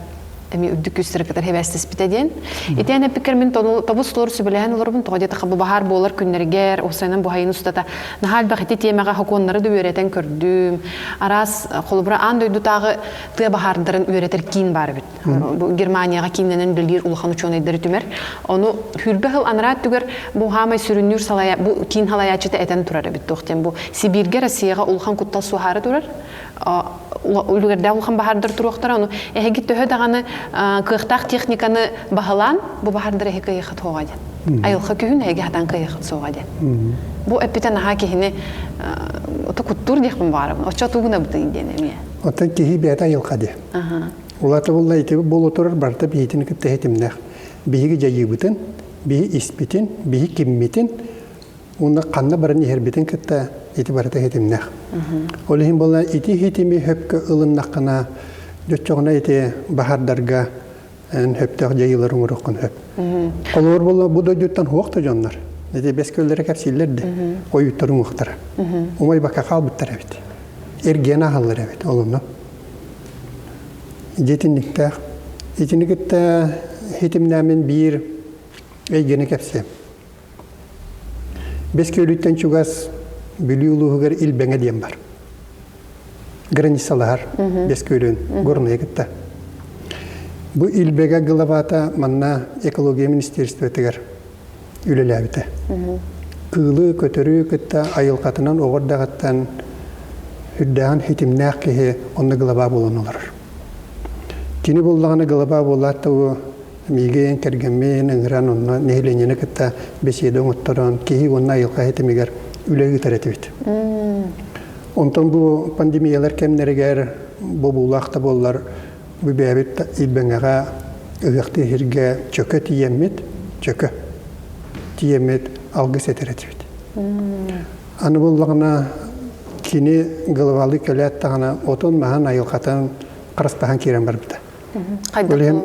Speaker 1: эмиэ үрдүк күүстэрэ кытары хэбээстэспитэ диэн. Итиэн эппиккэр мин тобус толору сүбэлэһэн олоробун тоҕо диэтэххэ бу баһаар буолар күннэригэр уопсайынан бу хайын устата наһаа элбэх ити тиэмэҕэ сокуоннары да үөрэтэн көрдүм. Араас холобура аан дойдутааҕы тыа баһаардарын үөрэтэр киин баар эбит. Бу Германияҕа кииннэнэн үлэлиир улахан учуонайдары түмэр. Ону сүүрбэ сыл анараа өттүгэр бу хаамай сүрүннүүр салайа бу киин салайааччыта этэн турар эбит туох диэн бу Сибииргэ Россияҕа улахан куттал суоһаары турар үлүгэрдээх улахан баһаардар туруохтара ону эһиги төһө даҕаны кыахтаах техниканы баһылаан бу баһаардар эһиги кыайыаххыт суоҕа диэн айылҕа күһүн эһиги хатан кыайыаххыт суоҕа диэн бу эппитэ наһаа киһини ото куттуур диэхпин баҕарабын оччо тугунабытый диэн эмиэ
Speaker 2: оттон киһи бэйэтэ айылҕа диэ улаата булла ити буола турар барыта биһитини кытта хитимнээх биһиги дьайыыбытын биһи испитин биһи киммитин Уонна ханна баран иһэрбитин кытта ити барыта хитимнээх. Ол иһин буолла ити хитими хөпкө ылыннаххына, дьоччоҕуна ити баһардарга эн хөптөөх дьайыылар оҥоруоххун сөп. Холобур буолла бу дойдуттан хуох да дьоннор. Ити бэс көллөрө кэпсииллэр де. Ойуттар уҥуохтара. Умайбакка хаалбыттар эбит. Эргиэн аһаллар эбит олунна. Дьиэтинниктээх. Итини кытта хитимнээмин биир эйгэни кэпсиэм. Бэс күөлүттэн чугас Бүлүү улууһугар Илбэҥэ диэн бар. Границалаһар Бэс күөлүн Горнайы кытта. Бу Илбэгэ главата манна экология министерствотыгар үлэлээбитэ. Кыылы, көтөрү кытта айылҕатынан оҕор даҕаттан үрдээҕин хитимнээх киһи онно глава буолан олорор. Кини буллаҕына глава буолаат да Миигин кэргэммин ыҥыран онно нэһилиэнньэни кытта бэсиэдэ оҥотторон киһи уонна айылҕа ситимигэр үлэ ыытар этибит. Онтон бу пандемиялар кэмнэригэр бобуулаах да буоллар бу бэйэбит Илбэҥэҕэ Ыһыахтыы иһиргэ чөкө тиийэммит, чөкө тиийэммит алгыс этэр этибит. Аны буллаҕына кини головалыы кэлээт даҕаны отун-маһын айылҕатын харыстаһан киирэн барбыта. Ол иһин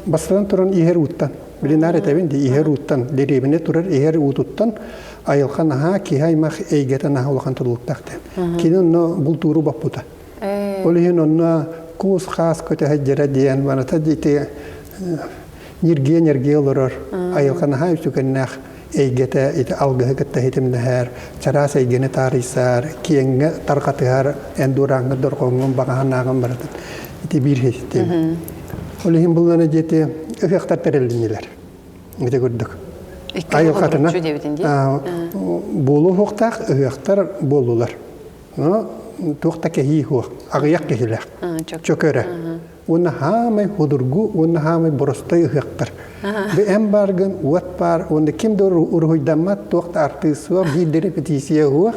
Speaker 2: бастатан туран иһэр ууттан, били наар этэбин дии, иһэр ууттан, дэриэбинэ турар иһэр уутуттан айылҕа наһаа киһи аймах эйгэтэ наһаа улахан тутулуктаах диэн. Кини онно бултууру боппута. Ол иһин онно куус-хаас көтөһө диэн барыта ити ньиргийэ-ньиргийэ олорор айылҕа наһаа үтүкэннээх эйгэтэ ити алгыһы кытта ситимнэһэр, чараас эйгэни таарыйсар, киэҥҥэ тарҕатыһар, эн дуорааҥҥа дорҕоҥҥун баҕаһынааҕын барытын ити биир систиэмэ. Ол иһин буллана диэти ыһыахтар тэрилиннилэр. Ити курдук. Айылҕатына буолуо суохтаах ыһыахтар буоллулар. Туох да кэһии суох, аҕыйах киһилээх. Чөкөрө. Уонна хаамай худургу уонна хаамай боростой ыһыахтар. Бу эн бааргын, уот баар, уонна ким да уруһуйдаммат, туох да артыыс суох, биир да репетиция суох.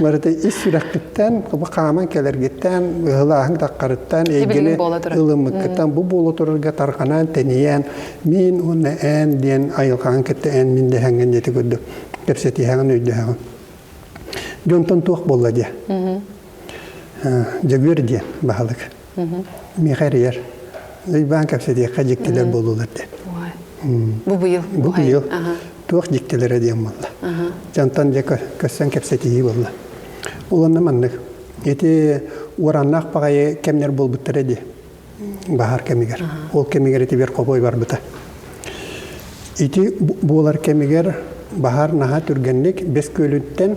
Speaker 2: Барыта ис сүрэххиттэн, бу хааман кэлэргиттэн, ыһылааһын таххарыттан, эйгэни ылыммыккыттан бу буола турарга тарҕанан, тэнийэн, мин уонна эн диэн айылҕаҕын кытта эн мин дэһэҥҥин диэти көрдүк кэпсэтиһэҕин, өйдөһөҕүн. Дьонтон туох буолла диэ? Дьөгүөр диэн баһылык. Миэхэ эрийэр. Уйбаан кэпсэтиэххэ дьиктилэр буоллулар диэн.
Speaker 1: Бу быйыл.
Speaker 2: Бу быйыл. Туох дьиктилэрэ диэн буолла. Дьонтон дьэ көссөн кэпсэтиһии буолла. Ол онно маннык. Ити уораннаах баҕайы кэмнэр буолбуттара дии. Баһаар кэмигэр. Ол кэмигэр ити верховой барбыта. Ити буолар кэмигэр баһаар наһаа түргэнник Бэс Күөлүттэн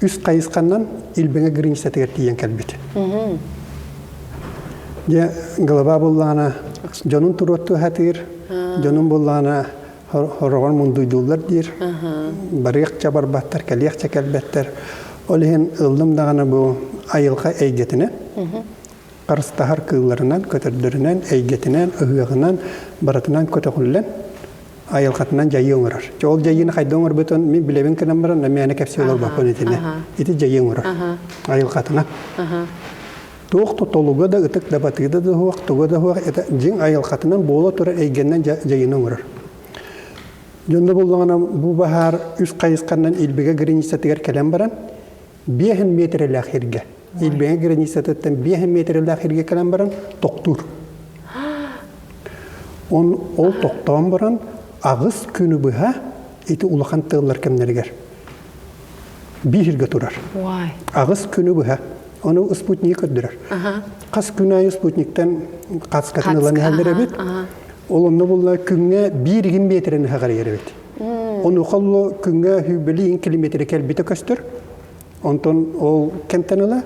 Speaker 2: үс хайысханан Илбэҥэ границатыгар тиийэн кэлбит. Дьэ, голова буллаҕына дьонун туруоттуу сатыыр, дьонун буллаҕына хороҕор мундуйдууллар диир. Барыахча барбаттар, кэлиэхчэ кэлбэттэр. Ол иһин ыллым даҕаны бу айылҕа эйгэтинэ харыстаһар кыылларынан, көтөрдөрүнэн, эйгэтинэн, ыһыаҕынан, барытынан көтөҕүллэн, айылҕатынан дьайыы оҥорор. Дьэ, ол дьайыыны хайдах оҥорбутун мин билэбин гынан баран, мээнэ кэпсии олорбоппун итинэ. Ити дьайыы оҥорор. Айылҕатынан. Туох да толуга да, ытык да батыыда да суох, туга да суох, это дьиҥ айылҕатынан буола турар эйгэннэн дьайыыны оҥорор. Дьонно буллаҕына бу баһаар үс хайысханан Илбигэ границатыгар кэлэн баран, биэһин миэтэрэлээх сиргэ Илбэҥэ границатыттан биэһин миэтэрэлээх сиргэ кэлэн баран тохтуур. Он, ол тохтоон баран аҕыс күнү быһа ити улахан тыаллар кэмнэригэр биир сиргэ турар. Аҕыс күнү быһа. Ону спутник көрдөрөр. Хас күн аайы спутниктан хаскатын ылан иһэллэр эбит. Ол онно булла күҥҥэ биир игин миэтэрин ыһаҕарыйар эбит. Онуоха күҥҥэ сүүрбэлии километры кэлбитэ көстөр. Онтон ол кэмтэн ыла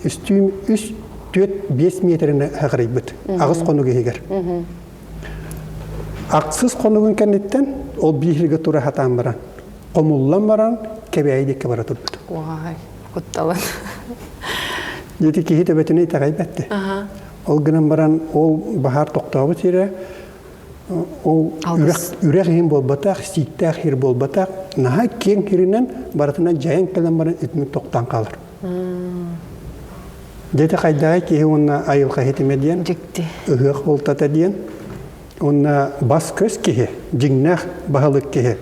Speaker 2: үстүүм үс түөрт биэс миэтэрини хаҕарыйбыт аҕыс хонук иһигэр. Ахсыс хонугун кэнниттэн ол бииһиргэ тура сатаан баран хомуллан баран Кэбээйи диэки бара турбут.
Speaker 1: Уай, кутталын.
Speaker 2: Дьити киһи төбөтүнэ итэҕэйбэтти. Ол гынан баран ол баһаар тохтообут сирэ Ол үрэх, үрэх иһин буолбатах, сииктээх сир буолбатах, наһаа киэҥ сиринэн барытынан дьайан кэлэн баран итинник тохтоон хаалар. Дьэ хайдаҕай киһи уонна айылҕа ситимэ диэн,
Speaker 1: Дьикти.
Speaker 2: ыһыах буолтата диэн, уонна бас-көс киһи, дьиҥнээх баһылык киһи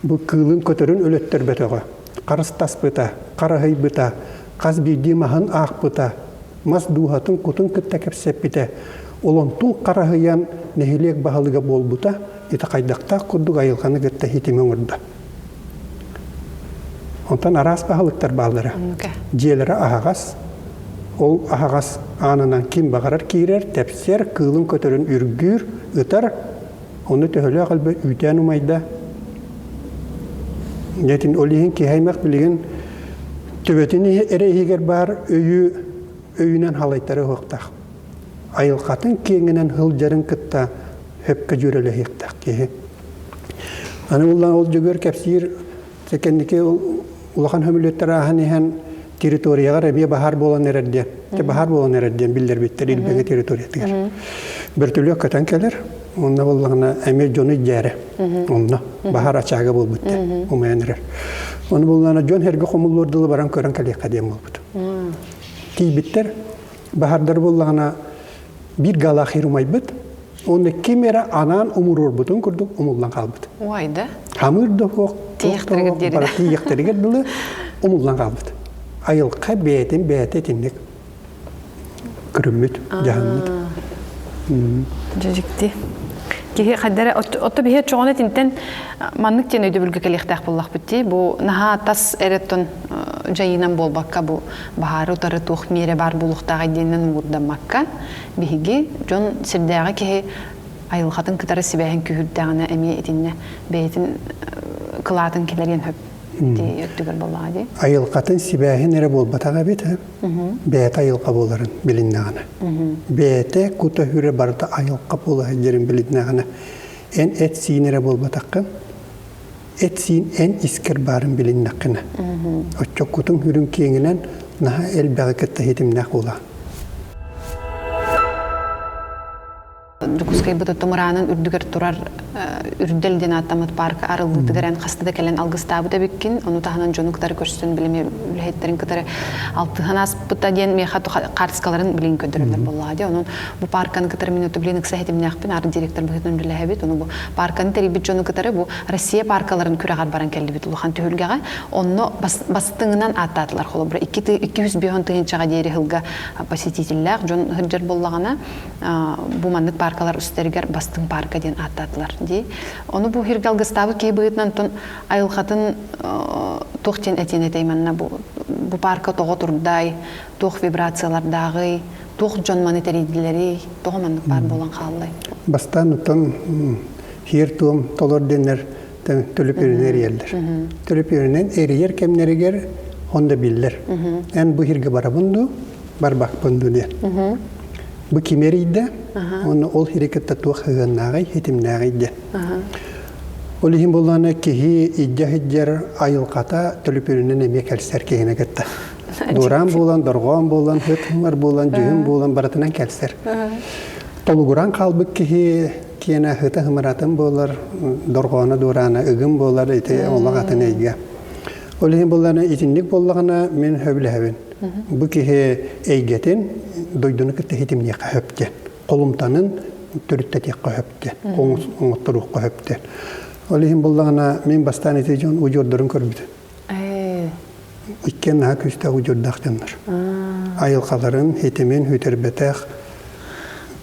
Speaker 2: бу кыылын көтөрүн өлөттөрбөтөҕө, харыстаспыта, хараһыйбыта, хас биирдии маһын аахпыта, мас дууһатын кутун кытта кэпсэппитэ, олонтун хараһыйан нэһилиэк баһылыга буолбута ити хайдахтаах курдук айылҕаны кытта ситими оҥордо. Онтон араас баһылыктар бааллара. Дьиэлэрэ аһаҕас, ол аһаҕас аанынан ким баҕарар киирэр, тэпсэр, кыылын көтөрүн үргүүр, ытар, Ону төһөлөөх элбэх үүтээн умайда. Дьэтин ол иһин киһи аймах билигин төбөтүн эрэ иһигэр баар өйү өйүнэн халайтары уһуктаах. Айылҕатын киэҥинэн сылдьарын кытта хөпкө дьүөрэлэһиэхтээх киһи. Аны уллан ол дьөгүөр кэпсиир кэнники улахан хөмүлүөттэр ааһан иһэн территорияҕар эмиэ баһаар буолан эрэр диэн баһаар буолан эрэр диэн биллэрбиттэр Илбэҥэ территориятыгар. Бөртөлүөт көтөн кэлэр, онно буоллаҕына эмиэ дьону илдьээрэ. Онно баһаар ачаага буолбут диэн умайан эрэр. Ону буоллаҕына дьон эргэ хомуллуор дылы баран көрөн кэлиэххэ диэн буолбут. Тиийбиттэр, баһаардар буоллаҕына биир галаах хир умайбыт. Онно ким эрэ анаан умуруорбутун курдук умуллан хаалбыт.
Speaker 1: Ой, да?
Speaker 2: Хамыыр да суох,
Speaker 1: Тиийэхтэригэр диэри.
Speaker 2: Бары тиийэхтэригэр дылы умуллан хаалбыт. Айылҕа бэйэтин бэйэтэ итинник көрүммүт, дьаһаммыт.
Speaker 1: Дьэ, Киһи хайдара отто биһи чоҕун этинтэн маннык диэн өйдөбүлгэ кэлиэхтээх буоллахпыт дии. Бу наһаа тас эреттон дьайыынан буолбакка бу баһаары утары туох миэрэ баар буолуохтааҕый диэнинэн муҥурдаммакка биһиги дьон сирдээҕи киһи айылҕатын кытары сибээһин күүһүрдэҕинэ эмиэ итиннэ бэйэтин кылаатын киллэриэн сөп дии өттүгэр буоллаҕа дии.
Speaker 2: Айылҕатын сибээһин эрэ буолбатах эбит бэйэтэ айылҕа буоларын билиннэҕинэ. Бэйэтэ кута-хүрэ барыта айылҕа буола сылдьарын билиннэҕинэ эн эт-сиин эрэ буолбатаххын эт-сиин эн искэр баарын билиннэххинэ оччо кутуҥ-хүрүҥ киэҥинэн наһаа элбэҕи кытта ситимнээх буолаҕын.
Speaker 1: Дьокуускайбыт тумураанын үрдүгэр турар Үрдэл диэн ааттаммыт паарка арыллыытыгар эн хаста да кэлэн алгыстаабыт эбиккин. Ону таһынан дьону кытары көрсөн билими үлэһиттэрин кытары алтыһан ааспыта диэн миэхэ хаартыскаларын билигин көрдөрөллөр буоллаҕа дии. Онон бу паарканы кытары мин билигин ыкса ситимнээхпин, арт-директор быһыытынан үлэлэһэбит. Ону бу паарканы тэрийбит дьону кытары бу Россия пааркаларын күрэҕэр баран кэллибит улахан түһүлгэҕэ. Онно бастыҥынан ааттаатылар. Холобура, 250 тыһыынчаҕа диэри сылга посетителлээх дьон сылдьар буоллаҕына, бу маннык пааркалар үстэригэр бастыҥ паарка диэн ааттаатылар дии. Ону бу сиргэ алгыстаабыт киһи быһыытынан тон айылҕатын туох диэн этиэн этэй манна бу бу паарка тоҕо турдай, туох вибрациялардааҕый, туох дьон маны тэрийдилэрий, тоҕо маннык паар буолан хааллай?
Speaker 2: Бастаан оттон сиэр-туом толор диэннэр төлөпүөнүнэн эрийэллэр. Төлөпүөнүнэн эрийэр кэмнэригэр онда биллэр. Эн бу сиргэ барабын дуу, барбакпын дуу диэн. Бу ким эрийдэ, уонна ол сири кытта туох сыһыаннааҕый, ситимнээҕий диэн. Ол иһин буоллаҕына киһи илдьэ сылдьар айылҕата төлөпүөнүнэн эмиэ кэлсэр киһини кытта. Дуораан буолан, дорҕоон буолан, ыт буолан, дьүһүн буолан барытынан кэлсэр. Толугуран хаалбыт киһи киэнэ ыта ымыратын буолар, дорҕооно дуораана ыгым буолар, ити олох атын эйгэ. Ол иһин буоллаҕына итинник буоллаҕына мин сөбүлэһэбин. Бу киһи эйгэтин дойдуну кытта ситимниэххэ сөп диэн. Холумтанын төрүттэтиэххэ сөп диэн, оҥотторуохха сөп диэн. Ол иһин буоллаҕына мин бастаан ити дьон удьуордарын көрбүтүм. Иккиэн наһаа күүстээх удьуордаах дьоннор. Айылҕаларын, ситимин сүтэрбэтэх,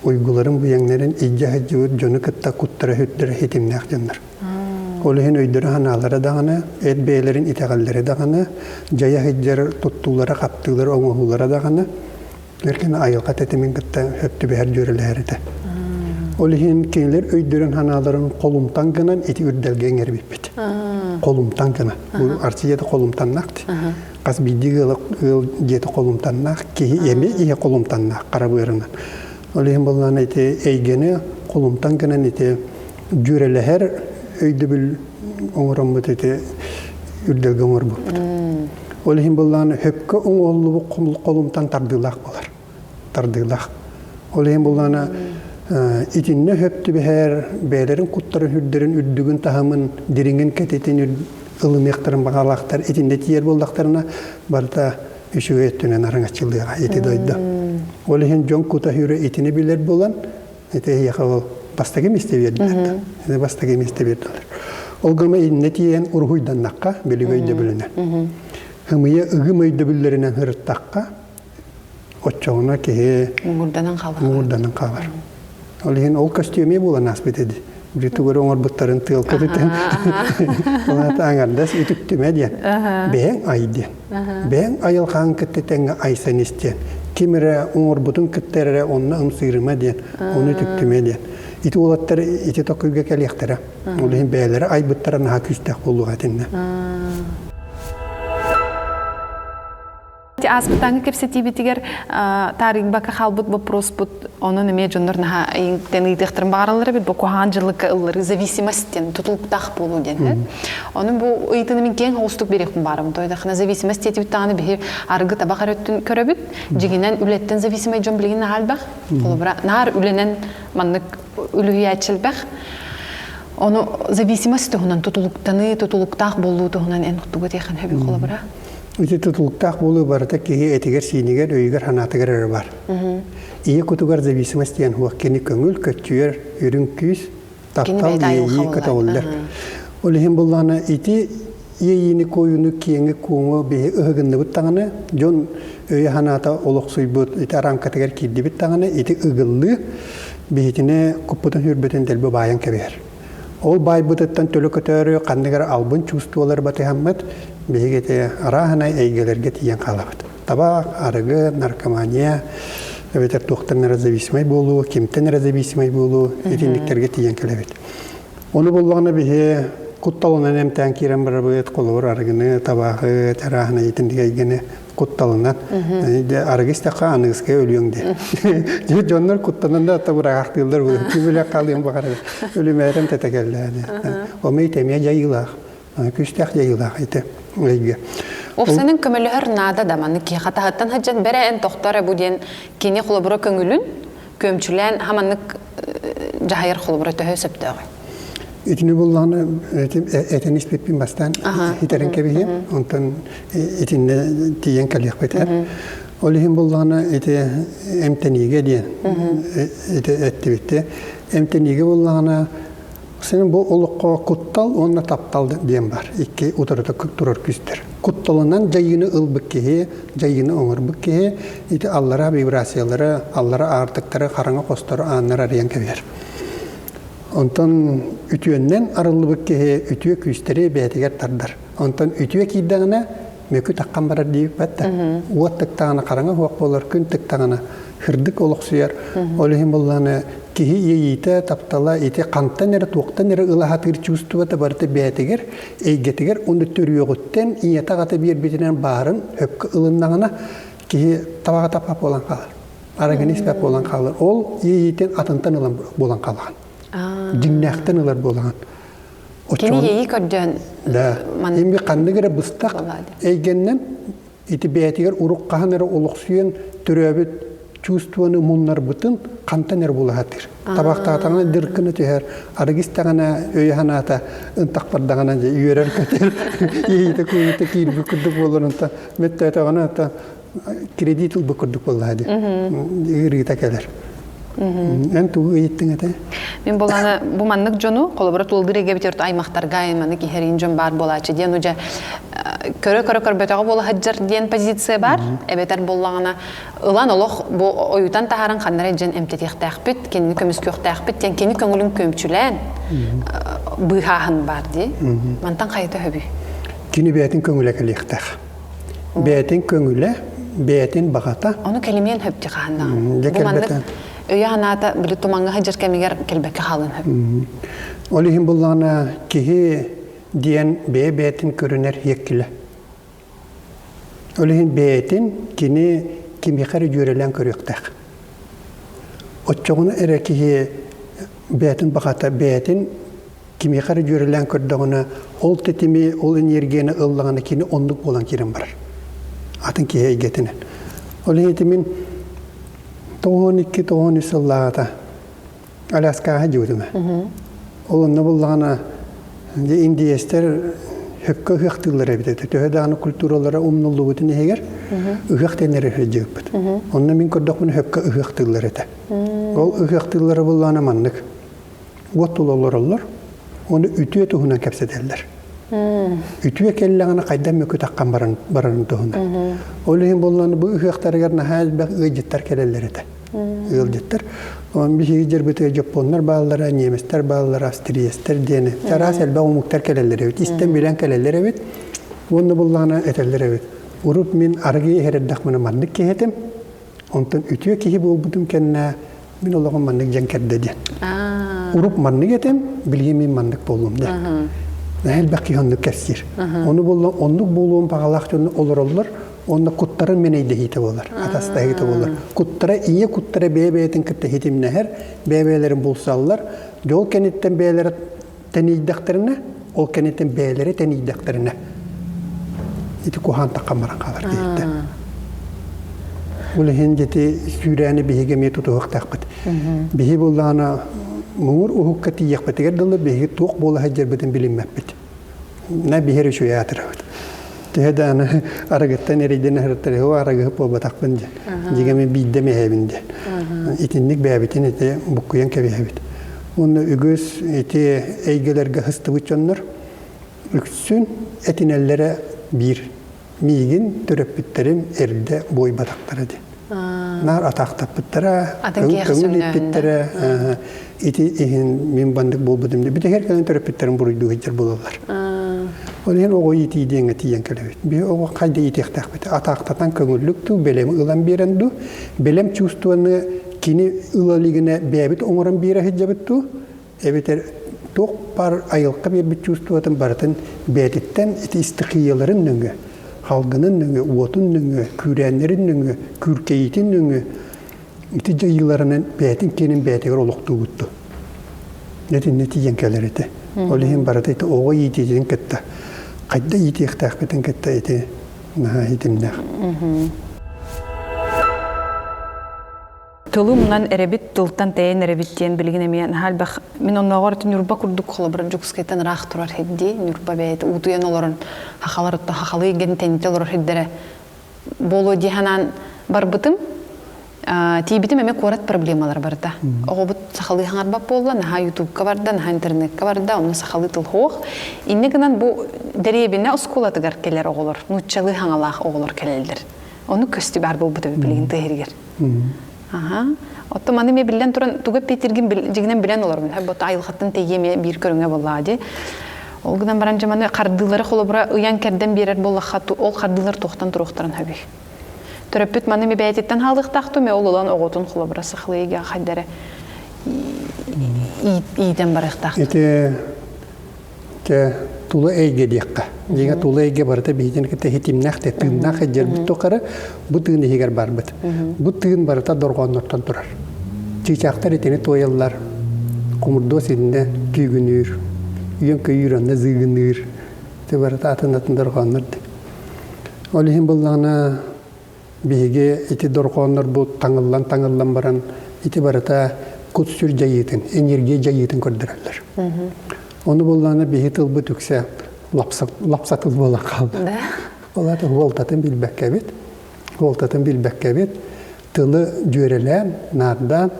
Speaker 2: уйгуларын быйаҥнарын илдьэ сылдьыбыт дьону кытта куттара-сүрдэрэ ситимнээх дьоннор. Ол иһин өйдөрө-санаалара даҕаны, эт бэйэлэрин итэҕэллэрэ даҕаны, дьайа сылдьар туттуулара-хаптыылара, оҥоһуулара даҕаны эркин айылҕа тэтимин кытта сөп түбэһэр дьүөрэлэһэр этэ. Ол иһин кинилэр өйдөрүн-санааларын холумтан гынан ити үрдэлгэ иҥэрбиппит. Холумтан гынан. Бу Арчы дьиэтэ холумтаннаах Хас биирдии ыал, ыал дьиэтэ холумтаннаах, киһи эмиэ иһэ холумтаннаах хара быарынан. Ол иһин буоллаҕына ити эйгэни холумтан гынан ити дьүөрэлэһэр өйдөбүл оҥороммут ити үрдэлгэ оҥорбуппут. Ол иһин буоллаҕына хөпкө оҥоһуллубут холумтан тардыылаах буолар. Тардыылаах. Ол иһин буоллаҕына итиннэ хөп түбэһэр бэйэлэрин куттарын үрдэрин үрдүгүн таһымын дириҥин кэтитин ылыныахтарын баҕалаахтар итиннэ тиийэр буоллахтарына барыта үчүгэй өттүнэн араҥаччылыаҕа ити дойду. Ол иһин дьон кута хүрэ итини билэр буолан Ити эһиэхэ ол бастакы миэстэ биэрдилэр. Ити бастакы миэстэ биэрдилэр. Ол гыма иннэ тиийэн уруһуйданнахха, билиги өйдөбүлүнэн. Ымыйа ыгым өйдөбүллэринэн ырыттахха, оччоҕуна киһи
Speaker 1: муҥурданан хаалар.
Speaker 2: Муҥурданан хаалар. Ол иһин ол көстүөмэ буолан ааспыт эди. Били тугу эрэ оҥорбуттарын тыал көтүтэн ол аата аҥардас үтүктүмэ диэн. Бэйэҥ ай диэн. Бэйэҥ айылҕаҥ кытта тэҥҥэ айсан ис диэн. Ким эрэ оҥорбутун кытта эрэ онно ымсыырыма диэн, ону үтүктүмэ диэн. Ити уолаттар ити токуйга кэлиэхтэрэ. Ол иһин бэйэлэрэ айбыттара наһаа күүстээх буолуоҕа итиннэ.
Speaker 1: Ааспытааҥҥы кэпсэтиибитигэр таарыйбакка хаалбыт боппуруоспут онон эмиэ дьоннор наһаа ыйыҥтан ыйытыахтарын баҕараллар эбит бу куһаҕан дьылыкка ылларыы зависимость диэн тутулуктаах буолуу диэн Ону бу ыйытыны мин киэҥ оҕустук биэриэхпин баарым. Тойдахына зависимость диэтибит даҕаны биһи арыгы табах эрэ өттүн көрөбүт. Дьиҥинэн үлэттэн зависимай дьон билигин наһаа элбэх. Холобура, наар үлэнэн маннык үлүһүйээччи элбэх. Ону зависимость туһунан тутулуктаныы, тутулуктаах буолуу туһунан эн тугу этиэххин сөбүй холобура?
Speaker 2: Ити тутулуктаах буолуу барыта киһи этигэр-сиинигэр, өйүгэр-санаатыгар эрэ бар. Ийэ кутугар зависимость диэн суох. Кини көҥүл, көччүйэр, үрүҥ күүс, таптал, иэйии көтөҕүллэр. Ол иһин буллаҕына ити иэйиини куойууну киэҥи куоҥу биһи ыһыгынныбыт даҕаны, дьон өйө-санаата олохсуйбут ити арамкатыгар киирдибит даҕаны, ити ыгыллыы биһитини куппутун сүрбүтүн дэлби баайан кэбиһэр. Ол баайбытыттан төлө көтөөрү ханнык эрэ албын чувстволары батыһаммыт, биһиги ити арааһынай эйгэлэргэ тиийэн хаалабыт. Табаах, арыгы, наркомания, эбэтэр туохтан эрэ зависимай буолуу, кимтэн эрэ зависимай буолуу итинниктэргэ тиийэн кэлэбит. Ону буллаҕына биһи кутталынан эмтээн киирэн барабыт, холобур арыгыны, табааҕы, арааһынай итинник эйгэни кутталынан. Дьэ арыгы истэххэ аныгыскыга өлүөҥ диэ. Дьэ дьоннор куттанан да табыраахтыыллар бу. Ким өлө хаалыан баҕарар. Өлүмээрим тэтэ кэллээни. Ону итэмиэ дьайыылаах. Күүстээх дьайыылаах ити эйгэ.
Speaker 1: Уопсайынан көмөлөһөр наада да маннык киһи хатаһыттан сылдьан бэрэ эн тохтор бу диэн кини холобура көҥүлүн күөмчүлээн хаманнык дьаһайар холобура төһө сөптөөҕүй?
Speaker 2: Итини буллаҕына этэн испиппин бастаан итэрэн кэбиһиэм, онтон итиннэ тиийэн кэлиэхпит Ол иһин буллаҕына ити эмтэниигэ диэн ити эттибитте. Эмтэниигэ буллаҕына сен бу олоххо куттал уонна таптал диэн бар. Икки утарыта турар күүстэр. Кутталынан дьайыыны ылбыт киһи, дьайыыны оҥорбут киһи ити аллара вибрациялары, аллара аартыктары, хараҥа хостору ааннары арыйан кэбиһэр. Онтон үтүөннэн арыллыбыт киһи үтүө күүстэри бэйэтигэр тардар. Онтон үтүө киирдэҕинэ мөкү таххан барар диэбиппэт да. Уот тыктаҕына хараҥа суох буолар, күн тыктаҕына сырдык олохсуйар. Ол иһин буоллаҕына киһи иэйиитэ, таптала ити хантан эрэ туохтан эрэ ыла сатыыр чувствота барыта бэйэтигэр, эйгэтигэр уонна төрүөҕүттэн ийэтэ аҕата биэрбитинэн баарын сөпкө ылыннаҕына киһи табаҕа таппат буолан хаалар. Арыгыны испэт буолан хаалар. Ол иэйиитин атынтан ылан буолан хаалаҕын. Дьиҥнээхтэн ылар буолаҕын.
Speaker 1: Кини иэйии көрдөөн
Speaker 2: Да. Имби ханнык эрэ быстах эйгэннэн ити бэйэтигэр урук хаһан эрэ олохсуйан төрөөбүт чувствоны муннарбытын хантан эрэ булаһатыр. Табахтаатаҕына дыркына түһэр, арыгы истэҕинэ өйө санаата ынтахпардаҕына дьэ үөрэр көтөр, иэйиитэ куйута киирбит курдук буолар онтон мөттөөтөҕүнэ оттон кредит ылбыт курдук буоллаҕа дии. Ыарыыта кэлэр. Эн тугу ыйыттыҥ этэ?
Speaker 1: Мин буолаана бу маннык дьону, холобура тулалыыр эйгэбит аймахтарга маннык иһэрин дьон баар буолааччы диэн уже көрө-көрө көрбөтөҕө буола сылдьар диэн позиция бар. Эбэтэр буоллаҕына ылан олох бу ойутан таһааран ханна эрэ дьэн эмтэтиэхтээхпит, кинини көмүскүөхтээхпит диэн кини көҥүлүн күөмчүлээн быыһааһын баар дии. Мантан хайата хөбүй?
Speaker 2: Кини бэйэтин көҥүлэ кэлиэхтээх. Бэйэтин көҥүлэ, бэйэтин баҕата.
Speaker 1: Ону кэлимиэн хөп дии хаһан даҕаны. Бу маннык өйө санаата били тумаҥҥа сылдьар кэмигэр кэлбэккэ хаалыан сөп.
Speaker 2: Ол иһин буллаҕына киһи диэн бэйэ-бэйэтин көрүнэр иэккилэ. Ол иһин бэйэтин кини кимиэхэ эрэ дьүөрэлээн көрүөхтээх. Оччоҕуна эрэ киһи бэйэтин баҕата бэйэтин кимиэхэ эрэ дьүөрэлээн көрдөҕүнэ, ол тэтими, ол энергияны ыллаҕына кини оннук буолан киирэн барар. Атын киһи эйгэтинэн. Ол иһин ити мин 92-93 сыллааҕыта Аляскаҕа сылдьыбытым. Ол онно буллаҕына индиэстэр хөккө ыһыахтыыллар эбит этэ. Төһө даҕаны культуралара умнуллубутун иһигэр ыһыах дэнэр сылдьыбыппыт. Онно мин көрдөхпүнэ хөккө ыһыахтыыллар этэ. Ол ыһыахтыыллара буллаҕына маннык. Уот тула олороллор, уонна үтүө туһунан кэпсэтэллэр. Үтүө кэллэҕинэ хайдах мөкү таххан баран барарын туһунан. Ол иһин буоллаҕына бу ыһыахтарыгар наһаа элбэх ыалдьыттар кэлэллэр этэ. Ыалдьыттар. Онон биһиги дьэрбитигэр дьоппуоннар бааллара, немецтэр бааллара, австриецтэр диэни. Араас элбэх омуктар кэлэллэр эбит. Истэн билэн кэлэллэр эбит. Уонна буллаҕына этэллэр эбит. Урут мин арыгы иһэр эрдэхпинэ маннык киһи этим. Онтон үтүө киһи буолбутум кэннэ мин олоҕум маннык дьэн кэрдэ диэн. Уруп маннык этим, билигин мин маннык буоллум диэн. Элбэх киһи оннук кэпсиир. Ону буолла оннук буолуон баҕалаах дьон олороллор, онно куттарын мэнэйдэһиитэ буолар, атастаһыыта буолар. Куттара ийэ куттара бэйэ-бэйэтин кытта хитимнэһэр, бэйэ-бэйэлэрин булсаллар. Дьол кэнниттэн бэйэлэрэ тэнийдэхтэринэ, ол кэнниттэн бэйэлэрэ тэнийдэхтэринэ ити куһаан таххан баран хаалар диэбиттэр. Ол иһин дьити сүүрээни биһиги эмиэ тутуһуохтаахпыт. Биһи буоллаҕына муҥур уһукка тиийиэхпитигэр дылы биһиги туох буола сылдьарбытын билиммэппит. На биһэр үчүгэй аатырабыт. Төһө да аны арыгыттан эрэйдэнэ сырыттар, оо арыгыһыт буолбатахпын диэн. Дьиҥэ мин биирдэ эмэһэбин диэн. Итинник бэйэбитин ити буккуйан кэбиһэбит. Уонна үгүс ити эйгэлэргэ сыстыбыт дьоннор үксүн этинэллэрэ биир. Миигин төрөппүттэрим эрдэ буойбатахтара диэн. Наар атаахтаппыттара, көҥүл иппиттэрэ, ити иһин мин бандык буолбутум диэн. Бүтэһигэр кэлэн төрөппүттэрим буруйдуу сылдьар буолаллар. Ол иһин оҕо иитии диэҥҥэ тиийэн кэлэбит. Биһи оҕо хайда иитиэхтээхпит? Атаахтатан көҥүллүк дуу, бэлэми ылан биэрэн дуу, бэлэм чувствоны кини ыла илигинэ бэйэбит оҥорон биэрэ сылдьабыт дуу, эбэтэр туох баар айылҕа биэрбит чувствотын барытын бэйэтиттэн ити истихияларын нөҥүө, халгынын нөҥүө, уотун нөҥүө, күүрээннэрин нөҥүө, күүркэйиитин нөҥүө ити дьайыыларынан бэйэтин киэнин бэйэтигэр олохтуубутту. Итиннэ тиийэн кэлэр этэ. Ол иһин барыта ити оҕо иитиитин кытта хайда иитиэхтээхпитин кытта ити наһаа иитимнээх.
Speaker 1: Тылы умнан эрэбит, тылтан тэйэн эрэбит диэн билигин эмиэ наһаа элбэх мин оннооҕор ити Ньурба курдук холобура Дьокуускайтан ыраах турар сирдии Ньурба бэйэтэ уутуйан олорон хахалар отто хахалыы гэн тэнитэ олорор сирдэрэ буолуо дии санаан барбытым. Тиийбитим эмиэ куорат проблемалара барда. Оҕобут сахалыы хаҥарбат буолла, наһаа ютубка барда, наһаа интернекка барда, онно сахалыы тыл суох. Инньэ гынан бу дэриэбинэ оскуолатыгар кэлэр оҕолор, нууччалыы хаҥалаах оҕолор кэлэллэр. Ону көстүү баар буолбут эбит билигин тыа иһигэр. Аха. Оттон маны эмиэ биллэн туран тугу эппиэтиргин дьигинэн билэн олоробун. Бу айылҕаттан тэйиэ эмиэ биир көрүҥэ буоллаҕа дии. Ол гынан баран дьэ маны хардыылары холобура ыйан кэрдэн биэрэр буоллахха ол хардыылар туохтан туруохтарын сөбүй? Төрөппүт маны эмиэ бэйэтиттэн хаалыахтаах дуу, ол ылан оҕотун холобура сахалыыга хайда эрэ иитэн барыахтаах.
Speaker 2: Ити Чэ, тула эйгэ диэххэ. Дьиҥэ тула эйгэ барыта биһигини кытта ситимнээх, тыыннаах эдьэрбит тухары бу тыын иһигэр барбыт. Бу тыын барыта дорҕооннортон турар. Чыычаахтар итини туойаллар, кумурдуо синнэ күүгүнүүр, үөн-көйүүр онно зыыгыныыр. Ити барыта атын-атын дорҕооннор. Ол иһин буллаҕына Биһиги ити дорҕооннорбут таҥыллан-таҥыллан баран ити барыта кут-сүр дьайыытын, энергия дьайыытын көрдөрөллөр. Ону буоллаҕына биһи тылбыт үксэ лапса тыл буолан хаалла. Ол аата уолтатын билбэккэбит, уолтатын билбэккэбит тылы дьүөрэлээн, наардаан,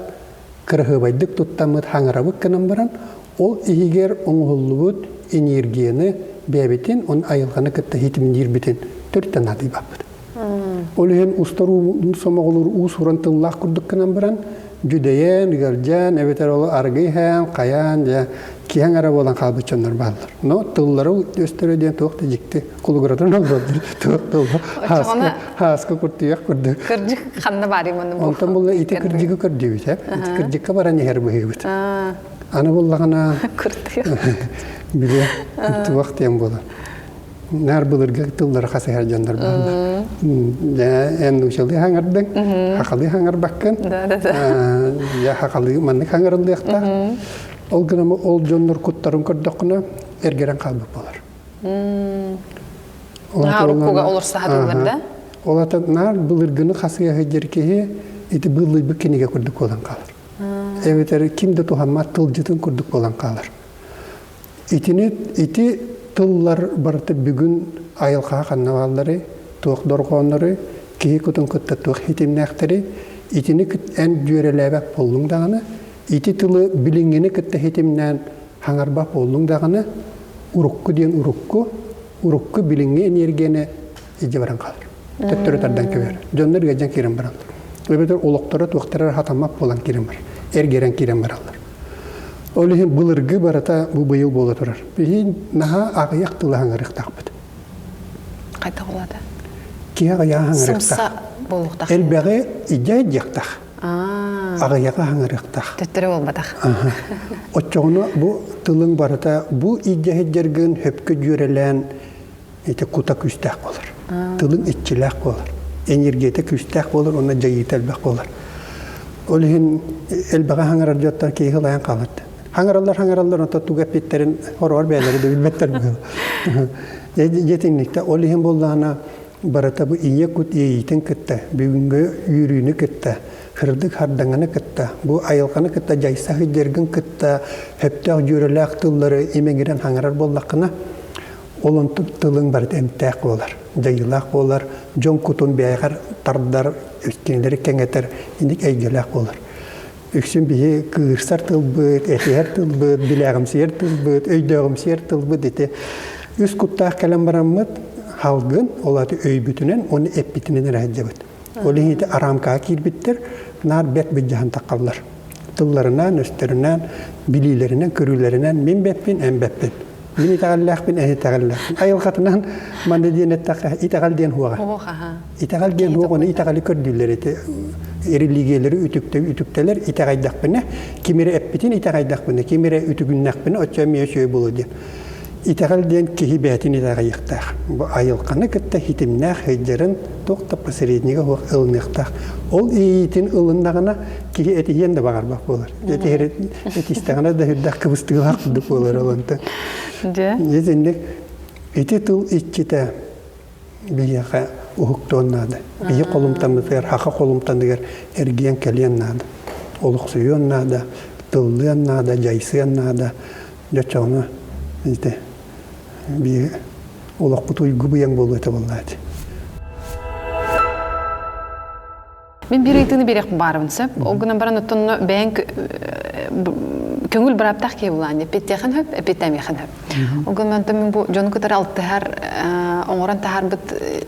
Speaker 2: кыраһыабайдык туттаммыт хаҥарабыт гынан баран, ол иһигэр оҥоһуллубут энергияны бэйэбитин, он айылҕаны кытта хитимниирбитин төрүттэн наадыйбаппыт. Ол иһин устар сомоҕолуур уус-уран тыллаах курдук гынан баран, дьүдэйэн, ыалдьан, эбэтэр ол аргы иһэн, хайаан, дьэ, киһи эрэ буолан хаалбыт дьоннор бааллар. Но тыллары өстөрө диэн туох да дьикти кулугуратан олордор. Туох тыл хааска, хааска куртуйах курдук.
Speaker 1: Кырдьык ханна баарый манна
Speaker 2: бу? Онтон булла ити кырдьыгы көрдүүбүт, э? Ити кырдьыкка баран иһэр быһыыбыт. Аны буллаҕына
Speaker 1: Кырдьык.
Speaker 2: Биле туох диэн буолар. Наар былыргы тыллары хасыһар дьоннор бааллар. Эн нуучалыы хаҥардыҥ, хахалыы хаҥарбаккын. Я хахалыы маннык хаҥарыллыахтаах. Ол гынан ол дьоннор куттарын көрдөххүнэ эргэрэн хаалбыт буолар.
Speaker 1: Наар уруккуга олорсо сатыыллар да?
Speaker 2: Ол ата наар былыргыны хасыһа сылдьар киһи ити быыллыйбыт кинигэ курдук буолан хаалар. Эбэтэр ким да туһаммат тылдьытын курдук буолан хаалар. Итини ити тыллар барыта бүгүн айылҕаҕа ханна баалларый, туох дорҕоонноруй, киһи кутун кытта туох ситимнээхтэрий, итини эн дьүөрэлээбэт буоллуҥ даҕаны, ити тылы билиҥҥини кытта ситимнээн хаҥарбат буоллуҥ даҕаны, урукку диэн урукку, урукку билиҥҥи энергияны илдьэ баран хаалар. Төттөрү тардан кэбиһэр. Дьоннор ыалдьан киирэн бараллар. Эбэтэр олохторо туохтара хатаммат буолан киирэн барар. Эргэрэн киирэн бараллар. Ол иһин былыргы барыта бу быйыл буола турар. Биһи наһаа аҕыйах тылы хаҥарыахтаахпыт.
Speaker 1: Хайдах буолата?
Speaker 2: Киһи аҕыйаҕы хаҥарыахтаах.
Speaker 1: Сымса буолуохтаах.
Speaker 2: Элбэҕи идьэ диэхтаах. Аҕыйаҕы хаҥарыахтаах.
Speaker 1: Төттөрү буолбатах.
Speaker 2: Оччоҕуна бу тылыҥ барыта бу илдьэ сылдьаргын сөпкө дьүөрэлээн ити кута күүстээх буолар. Тылыҥ иччилээх буолар. Энергията күүстээх буолар уонна дьайыыта элбэх буолар. Ол иһин элбэҕи хаҥарар дьоттон киһи ылайан хаалар. Хаҥараллар, хаҥараллар, онтон тугу эппиттэрин хороҕор бэйэлэрэ да билбэттэр быһыылаах. Дьиэтиҥникте ол иһин буоллаҕына барыта бу ийэ кут иэйиитин кытта, бүгүҥҥү үөрүүнү кытта, сырдык хардаҥаны кытта, бу айылҕаны кытта дьайса сылдьаргын кытта сөптөөх дьүөрэлээх тыллары имэҥирэн хаҥарар буоллаххына, Ол онтун тылыҥ барыта эмтээх буолар, дьайыылаах буолар, дьон кутун бэйэҕэр тардар, кинилэри кэҥэтэр инник эйгэлээх буолар. Үксүн биһи кыырсар тылбыт, этиһэр тылбыт, билээҕимсийэр тылбыт, өйдөөҕүмсүйэр тылбыт ити үс куттаах кэлэн бараммыт халгын, ол аата өйбүтүнэн уонна эппитинэн эрэ сылдьабыт. Ол иһин ити арамкаҕа киирбиттэр наар бэрт былдьаһан таххаллар. Тылларынан, өстөрүнэн, билиилэринэн, көрүүлэринэн мин бэппин, эн бэппин. Мин итэҕэллээхпин, эн итэҕэллээхпин. Айылҕатынан манна диэн эттэххэ, итэҕэл диэн хуоҕа. Итэҕэл диэн хуох, ону итэҕэли көрдүүллэр ити религиялары үтүктэ үтүктэлэр итэҕэйдэхпинэ, ким эрэ эппитин итэҕэйдэхпинэ, ким эрэ үтүгүннэхпинэ, оччо эмиэ үчүгэй буолуо диэн. Итэҕэл диэн киһи бэйэтин итэҕэйиэхтээх. Бу айылҕаны кытта хитимнээх сылдьарын туох да посреднига суох ылыныахтаах. Ол иэйиитин ылыннаҕына киһи этиһиэн да баҕарбат буолар. Этиһэр этистэҕинэ да сүрдээх кыбыстыылаах курдук буолар ол онтон.
Speaker 1: Дьэ.
Speaker 2: Итинник ити тыл иччитэ биһиэхэ уһуктуон наада. Биһи холумтаммытыгар, хаха холумтаныгар эргийэн кэлиэн наада. Олохсуйуон наада, тыллыан наада, дьайсыан наада. Дьэ ити биир олохпут уйгу быйаҥ буолуо этэ буоллаати.
Speaker 1: Мин биир ыйытыыны биэриэхпин баарыбын сөп. Ол гынан баран оттонно бэйэҥ көҥүл бырааптаах киһи булаан эппиэттиэхин сөп, эппиэттээмиэхин сөп. Ол гынан онтон мин бу дьону кытары алтыһар оҥорон таһаарбыт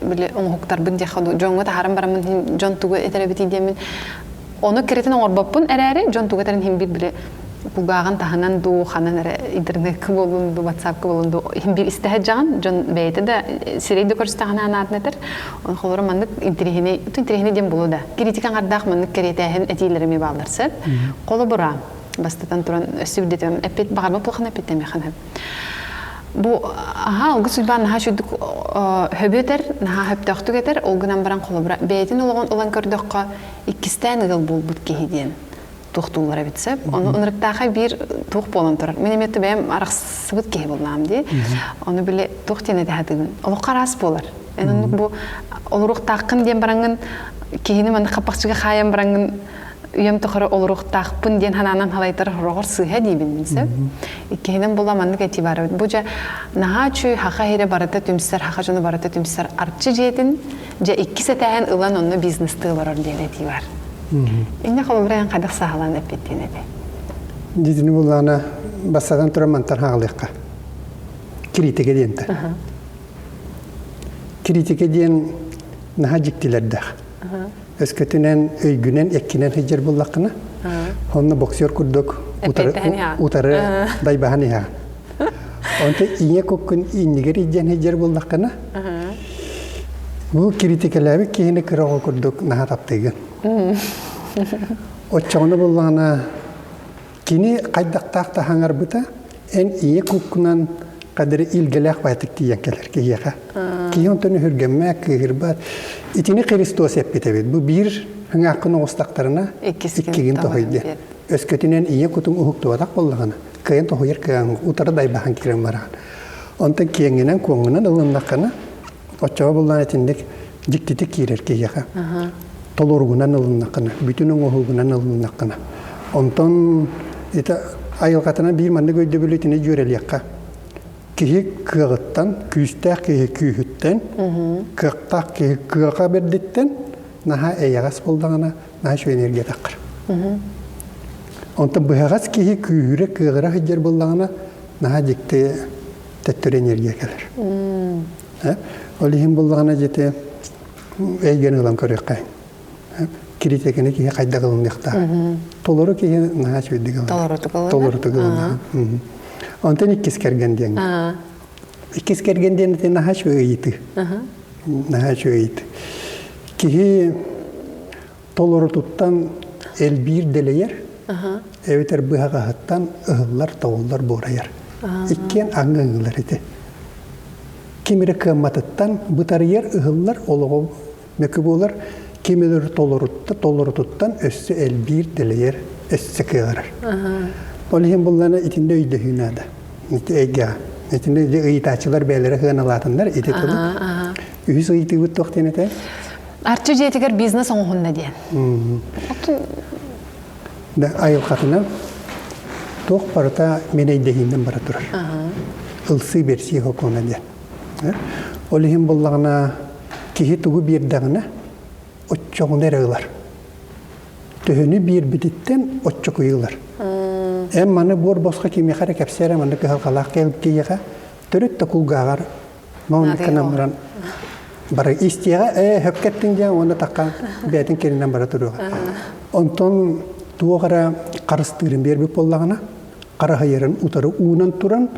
Speaker 1: били оҥоһуктарбын диэххэ дьоҥҥо таһааран бараммын дьон тугу этэр эбитий диэммин Ону киритин оҥорбоппун эрээри, дьон тугу этэрин иһин биир били кулгааҕын таһынан дуу, ханан эрэ интернеккэ буоллун дуу, ватсапка буоллун дуу, иһин биир истэ сылдьаҕын, дьон бэйэтэ да сирэй да көрүстэҕинэ анаатын этэр. Ону холобура маннык интэриэһинэй, интэриэһинэй диэн буолуо да, критика аҥардаах маннык кэриэтээһин этиилэрэ эмиэ бааллар сөп. Холобура, бастатан туран өссө үрдэтим, эппит баҕарбат буолхана эппиттэмиэхин сөп. Бу аһаа алгыс Уйбаан наһаа үчүгдүк хөбү этэр, наһаа хөптөөхтүк этэр, ол гынан баран холобура бэйэтин олоҕун ылан көрдөххө иккистээн ыал буолбут киһи диэн туохтууллар эбит сөп. Ону ынырыктаахай биир туох буолан турар. Мин эмиэ бэйэм арахсыбыт киһи буоллаҕым дии. Ону били туох диэн этэ сатыыбын. Олоххо араас буолар. Эн оннук бу олоруохтааххын диэн бараҥҥын киһини маннык хаппахчыга хаайан бараҥҥын үйэм тухары олоруохтаахпын диэн санаанан халайтар хороҕор сыыһа диибин мин сөп. Иккиһинэн була маннык этии баар эбит. Бу дьэ наһаа үчүгэй хаха иһирэ барыта түмсэр, хаха дьоно барыта түмсэр арчы дьиэтин Дьэ иккис этээһин ылан онно бизнестыы олорор диэн этии бар. Инньэ холобура эн хайдах саҕалаан эппиттиин этэй?
Speaker 2: Дьитини буллаана бастатан туран мантан хаалыахха. Критика диэнтэ. Критика диэн наһаа дьиктилэрдээх. Өскөтүнэн өйгүнэн эккинэн сылдьар буллаххына, онно боксер курдук утары, утары дайбаһан иһэҕин. Онто ийэ куккун иннигэр илдьэн сылдьар буоллаххына, бу киритикэлээбит киһини кыра оҕо курдук наһаа таптыыгын. Оччоҕуна буоллаҕына, кини хайдахтаах да хаҥарбыта, эн ийэ куккунан кадыры илгэлээх баайтык тиийэн кэлэр киһиэхэ. Киһи онтон өһүргэммэт, кыыһырбат. Итини Христос эппит эбит. Бу биир хыҥааххын оҕустахтарына, иккигин тоһуй диэн. Өскөтүнэн ийэ кутуҥ уһуктубатах буоллаҕына, кыайан тоһуйар кыаҕыҥ утары дайбаһан киирэн бараҕын. Онтон киэҥинэн-куоҥунан ылыннаххына, оччоҕо буллаан итинник дьиктитик киирэр киһиэхэ. Толоругунан ылыннаххына, бүтүн оҥоһуугунан ылыннаххына. Онтон ити айылҕатынан биир маннык өйдөбүлү итини дьүөрэлиэххэ. Киһи кыаҕыттан, күүстээх киһи күүһүттэн, кыахтаах киһи кыаҕа бэрдиттэн наһаа эйэҕэс буоллаҕына, наһаа үчүгэй энергия таххар. Онтон быһаҕас киһи күүһүрэ, кыаҕыра сылдьар буоллаҕына, наһаа дьикти төттөрү энергия кэлэр. Ол иһин буоллаҕына дьити эйгэни ылан көрүөххэ. Киритекини киһи хайдах ылыныахтаах. Толору киһи наһаа үчүгэйдик ылынар. Толорутук ылынар. Онтон иккис кэргэн диэн. Иккис кэргэн диэн ити наһаа үчүгэй ыйытыы. Наһаа үчүгэй ыйытыы. Киһи толорутуттан элбиир дэлэйэр, эбэтэр быһаҕаһыттан ыһыллар, тоҕуллар, буорайар. Иккиэн аҥы ыҥылар ити. Ким эрэ кыамматыттан бытарыйар, ыһыллар, олоҕу мөкү буолар, ким эрэ толорутта, толорутуттан өссө элбиир, дэлэйэр, өссө кыаҕырар. Ол иһин буллана итиннэ өйдөһүү наада. Ити эйгэҕэ. Итиннэ ыйытааччылар бэйэлэрэ сыаналаатыннар ити тылы. Үһүс ыйытыыбыт туох диэн этэ?
Speaker 1: Арчы дьиэтигэр бизнес оҥоһунна диэн.
Speaker 2: Да, айылҕатынан туох барыта мин өйдөһүүнэн бара турар. Ылсыы берсии сокуона диэн. Ол иһин буллаҕына киһи тугу биэрдэҕинэ оччоҕуна эрэ ылар. Төһөнү биэрбититтэн оччокуйу ылар. Эн маны буор босхо кимиэхэ эрэ кэпсээ эрэ маннык кыһалҕалаах киһиэхэ төрүт да кулгааҕар Мауннукканан баран бары истиэҕэ ээ хөпкэттиҥ диэн уонна таххан бэйэтин кэринэн бара туруоҕа. Онтон туох эрэ харыстыырын биэрбит буоллаҕына, хараһыйарын утары уунан туран,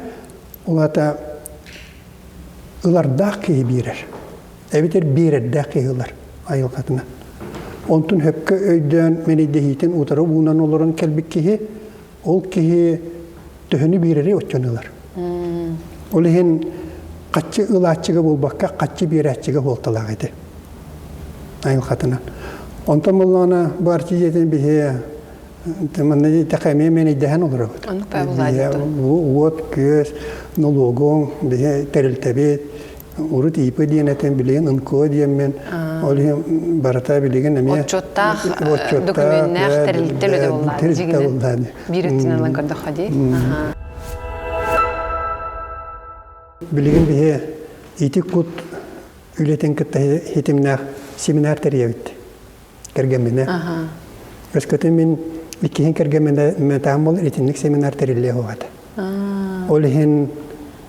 Speaker 2: ол аата ылардаах киһи биэрэр. Эбэтэр биэрэрдээх киһи ылар айылҕатынан. Онтун хөпкө өйдөөн мэнэйдэһиитин утары уунан олорон кэлбит киһи ол киһи төһөнү биэрэри оччону ылар. Ол иһин хаччы ылааччыга буолбакка, хаччы биэрээччигэ буолталаах ити. Айылҕатынан. Онтон буоллаҕына бу арчы дьиэтин биһи манна диэтэххэ эмиэ мэнэйдэһэн олоробут. Уот, күөс, нолуогуҥ, биһи тэрилтэбит, урут ИП диэн этим, билигин НКО диэммин, ол иһин барыта билигин эмиэ
Speaker 1: отчуоттаах документнаах тэрилтэ үлэтэ буоллаҕа
Speaker 2: тэрилтэ буоллаҕа
Speaker 1: биир өттүнэн ылан көрдөххө дии.
Speaker 2: Билигин биһи ити кут үлэтин кытта хитимнээх семинар тэрийэбит кэргэмминэ. Өскөтүн мин иккиһин кэргэмминэ таам буолар итинник семинар тэриллиэ суох этэ. Ол иһин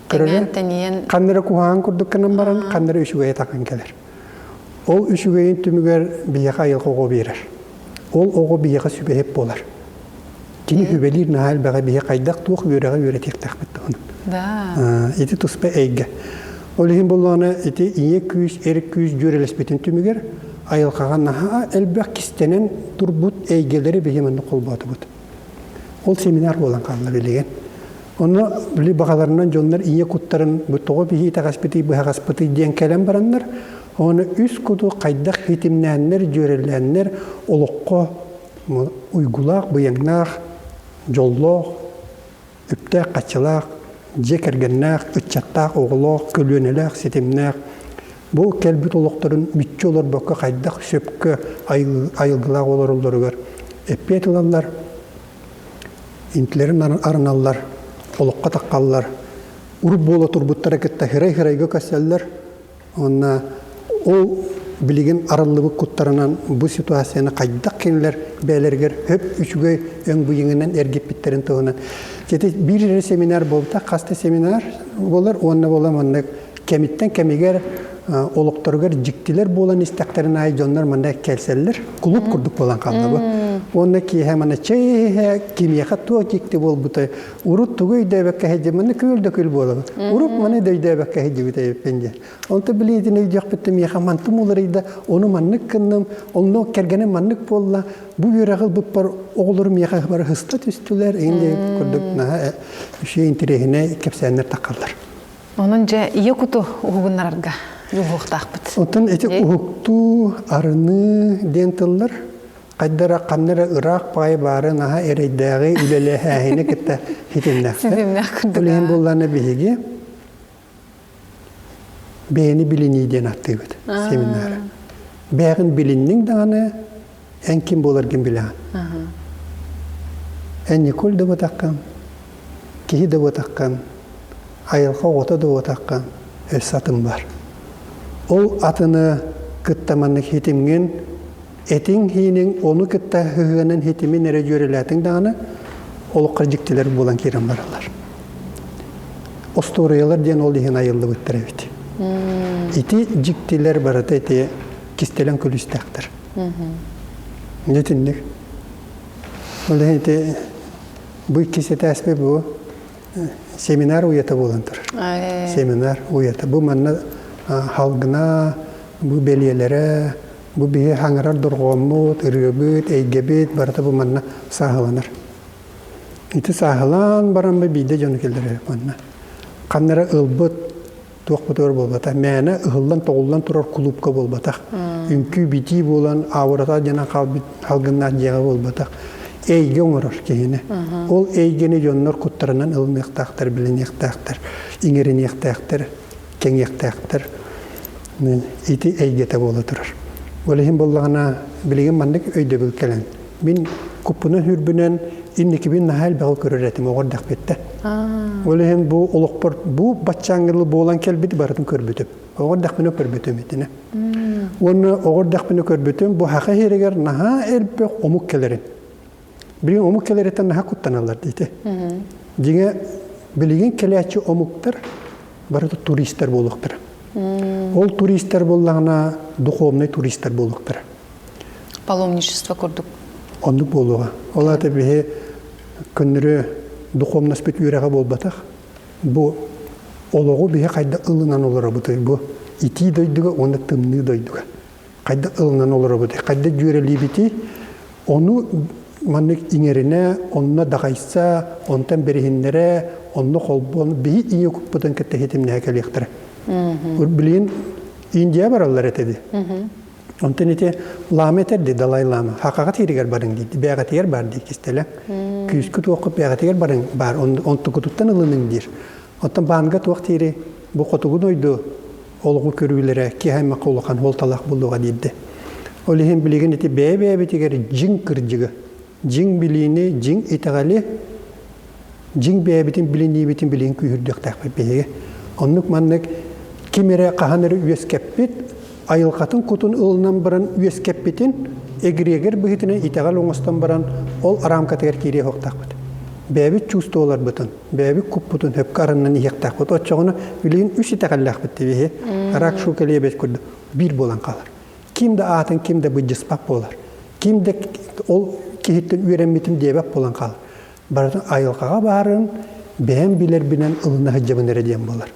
Speaker 1: көрөрүн
Speaker 2: ханнара куһаҕан курдук гынан баран ханнара үчүгэйи такан кэлэр. Ол үчүгэйин түмүгэр биһиэхэ айылҕа оҕо биэрэр. Ол оҕо биһиэхэ сүбэһит буолар. Кини сүбэлиир наһаа элбэҕи биһи хайдах туох үөрэҕи үөрэтиэхтээхпит туһунан.
Speaker 1: Да.
Speaker 2: Ити туспа эйгэ. Ол иһин буоллаҕына ити ийэ күүс, эр күүс дьүөрэлэспитин түмүгэр айылҕаҕа наһаа элбэх кистэнэн турбут эйгэлэри биһи манна холбоотубут. Ол семинар буолан хаалла билигин. Онно били баҕаларынан дьоннор ийэ куттарын бу тоҕо биһи итэҕэспитий, быһаҕаспытый диэн кэлэн бараннар, ону үс куту хайдах хитимнээннэр, дьүөрэлээннэр олоххо уйгулаах, быйаҥнаах, дьоллоох, үптээх-хаччылаах, дьиэ кэргэннээх, ыччаттаах, оҕолоох, көлүөнэлээх, ситимнээх бу кэлбит олохторун мүччү олорбокко хайдах сөпкө айылгылаах олороллоругар эппиэт ылаллар, интилэрин арыналлар, олоххо таххаллар, урут буола турбуттара кытта хырай-хырайга көсөллөр, Уонна ол билигин арыллыбыт куттарынан бу ситуацияны хайдах кинилэр бэйэлэригэр хөп үчүгэй өҥ быйыҥынан эргиппиттэрин туһунан. Ити биир эрэ семинар буолбута, хас да семинар буолар уонна буола маннык кэмиттэн кэмигэр олохторугар дьиктилэр буолан истэхтэрин аайы дьоннор манна кэлсэллэр. Кулууп курдук буолан хаалла бу. Уонна киэһэ манна чэй кимиэхэ туох дьикти буолбутай Урут тугу өйдөөбөккө сылдьыбыт, манна күөл да күл буолабыт. Урут маны да өйдөөбөккө сылдьыбыт эбиппин диэн. Онто билиитин өйдүөхпүттэн миэхэ мантым уларыйда, ону маннык гынным, онно кэргэним маннык буолла, бу үөрэҕи ылбыппар оҕолорум миэхэ бары сыста түстүлэр, иҥин диэн курдук наһаа үчүгэй интэриэһинэй кэпсээннэр таххаллар.
Speaker 1: Онон дьэ ийэ куту уһугуннарарга дьулуһуохтаахпыт.
Speaker 2: Оттон ити уһуктуу, арыныы диэн тыллар хайдара ханна эрэ ыраах паай баары наһаа эрэйдээҕи үлэлээһини кытта ситимнэхтэр.
Speaker 1: Ситимнээх курдук.
Speaker 2: Ол иһин буоллаҕына биһиги бэйэни билинии диэн ааттыыбыт семинары. Бэйэҕин билинниҥ даҕаны эн ким буоларгын билэҕин. Эн Николь да буотаххын, киһи да буотаххын, айылҕа оҕото да буотаххын, өссө атын бар. Ол атыны кытта маннык хитимҥин Этиҥ-ииниҥ ону кытта сыһыанын ситимин эрэ дьүөрэлээтиҥ даҕаны, олоххо дьиктилэр буолан киирэн бараллар. Остуоруйалар диэн ол иһин айыллыбыттар эбит. Ити дьиктилэр барыта ити кистэлэҥ күлүүстээхтэр. Итинник. Ол иһин ити бу иккис этээспит бу семинар уйата буолан турар. Семинар уйата. Бу манна халгына, бу бэлиэлэрэ, Бу биһи хаҥырар дорҕооммут, ырыабыт, эйгэбит барыта бу манна сааһыланар. Ити сааһылаан баран биирдэ дьону киллэрэр манна. Ханна эрэ ылбыт туохпутугар буолбатах. Мээнэ ыһыллан-тоҕуллан турар кулуупка буолбатах. Үҥкүү-битии буолан аурата диэн хаалбыт халгыннаах дьиэҕэ буолбатах. Эйгэ оҥорор киһини. Ол эйгэни дьоннор куттарынан ылыныахтаахтар, билиниэхтээхтэр, иҥэриниэхтээхтэр, кэҥиэхтээхтэр. Ити эйгэтэ буола турар. Ол иһин буоллаҕына, билигин маннык өйдөбүл кэлэн, мин Куппунан хүрбүнэн инникибин наһаа элбэҕи көрөр этим оҕор дэхпиттэ. Ол иһин бу олохпор бу баччааҥҥылы буолан кэлбит барытын көрбүтүм. Оҕор дэхпинэ көрбүтүм итини. Уонна оҕор дэхпинэ көрбүтүм бу хаха иһэригэр наһаа элбэх омук кэлэрин. Билигин омук кэлэриттэн наһаа куттаналлар диити. Дьиҥэ билигин кэлээччи омуктар барыта туристар буолуохтара. Ол туристар буоллаҕына духовнай туристар буолуохтара.
Speaker 1: Паломничество курдук.
Speaker 2: Оннук буолуоҕа. Ол аата биһи көннөрү духовноспыт үөрэҕэ буолбатах. Бу олоҕу биһи хайда ылынан олоробутуй бу итии дойдуга уонна тымныы дойдуга. Хайда ылынан олоробутуй, хайда дьүөрэлиибитий, ону маннык иҥэринэ, онно даҕайса, онтон бэриһиннэрэ, онно холбоон биһи ийэ куппутун кытта хитимнэһэ кэлиэхтэрэ. Билигин Индия бараллар этэ дии. Онтон ити лаама этэр дии, Далай Лама. Хакаҕа тииригэр барыҥ дии, бээҕэтигэр бар дии кистэлэ. Күүскү туоххут бээҕэтигэр барыҥ бар, онтукутуттан ылыныҥ диир. Оттон баанга туох диири бу хотугу дойду олоҕу көрүүлэрэ киһи аймахха улахан суолталаах буолуоҕа диирдэ. Ол иһин билигин ити бэйэ-бэйэбитигэр дьиҥ кырдьыгы, дьиҥ билиини, дьиҥ итэҕэли, дьиҥ бэйэбитин билиниибитин билигин күүһүрдүөхтээхпит биһиги. Оннук маннык ким эрэ хаһан эрэ үөскэппит, айылҕатын кутун ылынан баран үөскэппитин эгрегор быһыытынан итэҕэл оҥостон баран ол арамкатыгар киириэ суохтаахпыт. Бэйэбит чувстволарбытын, бэйэбит куппутун сөпкө арыннан иһиэхтээхпит. Оччоҕуна билигин үс итэҕэллээхпит диэбиһи. Рак шу кэлиэбэт курдук биир буолан хаалар. Ким да аатын ким да быдьыспат буолар. Ким да ол киһиттэн үөрэммитим диэбэт буолан хаалар. Барытын айылҕаҕа баарын бэйэм билэрбинэн ылына сылдьабын эрэ диэн буолар.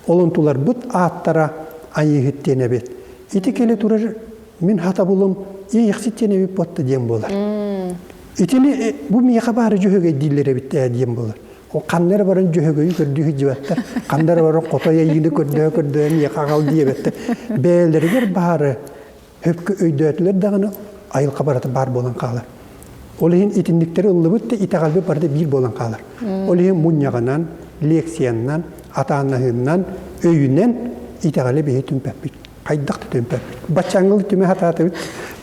Speaker 2: Ол онтуларбыт ааттара Айыыһыт диэн эбит. Ити кэлэ турар мин хатабылым Иэйэхсит диэн эбит буотта диэн буолар. Итини бу миэхэ баары дьөһөгөй дииллэр эбит ээ диэн буолар. Ол ханна эрэ баран дьөһөгөйү көрдүү сылдьыбаттар, ханна эрэ баран хотой айыыны көрдөһө-көрдөһө миэхэ аҕал диэбэттэр. Бэйэлэригэр баары Хөпкө өйдөөтүлэр даҕаны айылҕа барыта баар буолан хаалар. Ол иһин итинниктэри ыллыбыт да итэҕэлбит барыта биир буолан хаалар. Ол иһин мунньаҕынан, лекцияннан, атааннаһыыннан, өйүнэн итэҕэли биһи түмпэппит. Хайдах да түмпэппит. Баччааҥҥылы түмэ сатаатыбыт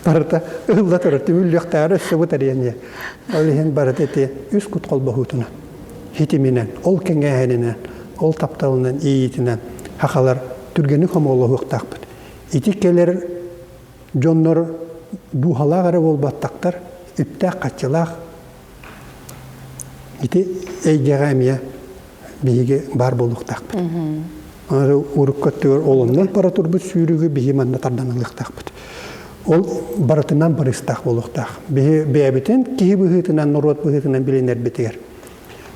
Speaker 2: барыта ыһылла турар, түмүллүөхтээҕэр өссө бытарыйан иһэр. Ол иһин барыта ити үс кут холбоһуутунан, хитиминэн, ол кэҥээһининэн, ол тапталынан, иэйиитинэн сахалар түргэнник хомоҕолоһуохтаахпыт. Ити кэлэр дьоннор дууһалаах эрэ буолбаттахтар, үптээх-хаччылаах ити эйгэҕэ эмиэ биһиги баар буолуохтаахпыт. Аны урукку өттүгэр олоннон бара турбут сүүрүгү биһи манна тардан ылыахтаахпыт. Ол барытынан барыстаах буолуохтаах. Биһи бэйэбитин киһи быһыытынан, норуот быһыытынан билинэрбитигэр.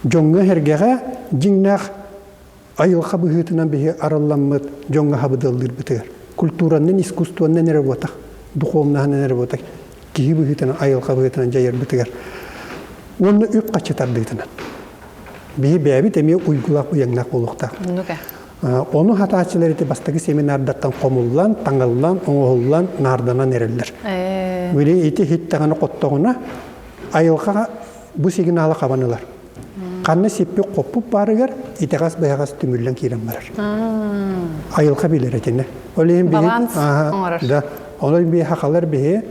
Speaker 2: Дьоҥҥо-сэргэҕэ дьиҥнээх айылҕа быһыытынан биһи арылламмыт дьоҥҥо хабыдыаллыырбытыгар культуранан искусствонан эрэ буотах духовнаһынан эрэ буотах киһи быһыытынан айылҕа быһыытынан дьайарбытыгар уонна үп-харчы тардыытынан биһи бэйэбит эмиэ уйгулаах уйаҥнаах буолуохтаах ону хатааччылар ити бастакы семинардартан хомуллан таҥыллан оҥоһуллан наарданан эрэллэр били ити хиттэҕинэ хоттоҕуна айылҕа бу сигналы хабан ылар Ханна сиппит-хоппут баарыгар итэҕэс-быһаҕас түмүллэн киирэн барар. Айылҕа билэр этинэ. Ол иһин биһи
Speaker 1: Баланс оҥорор.
Speaker 2: Да. Онон биһи хахалар биһи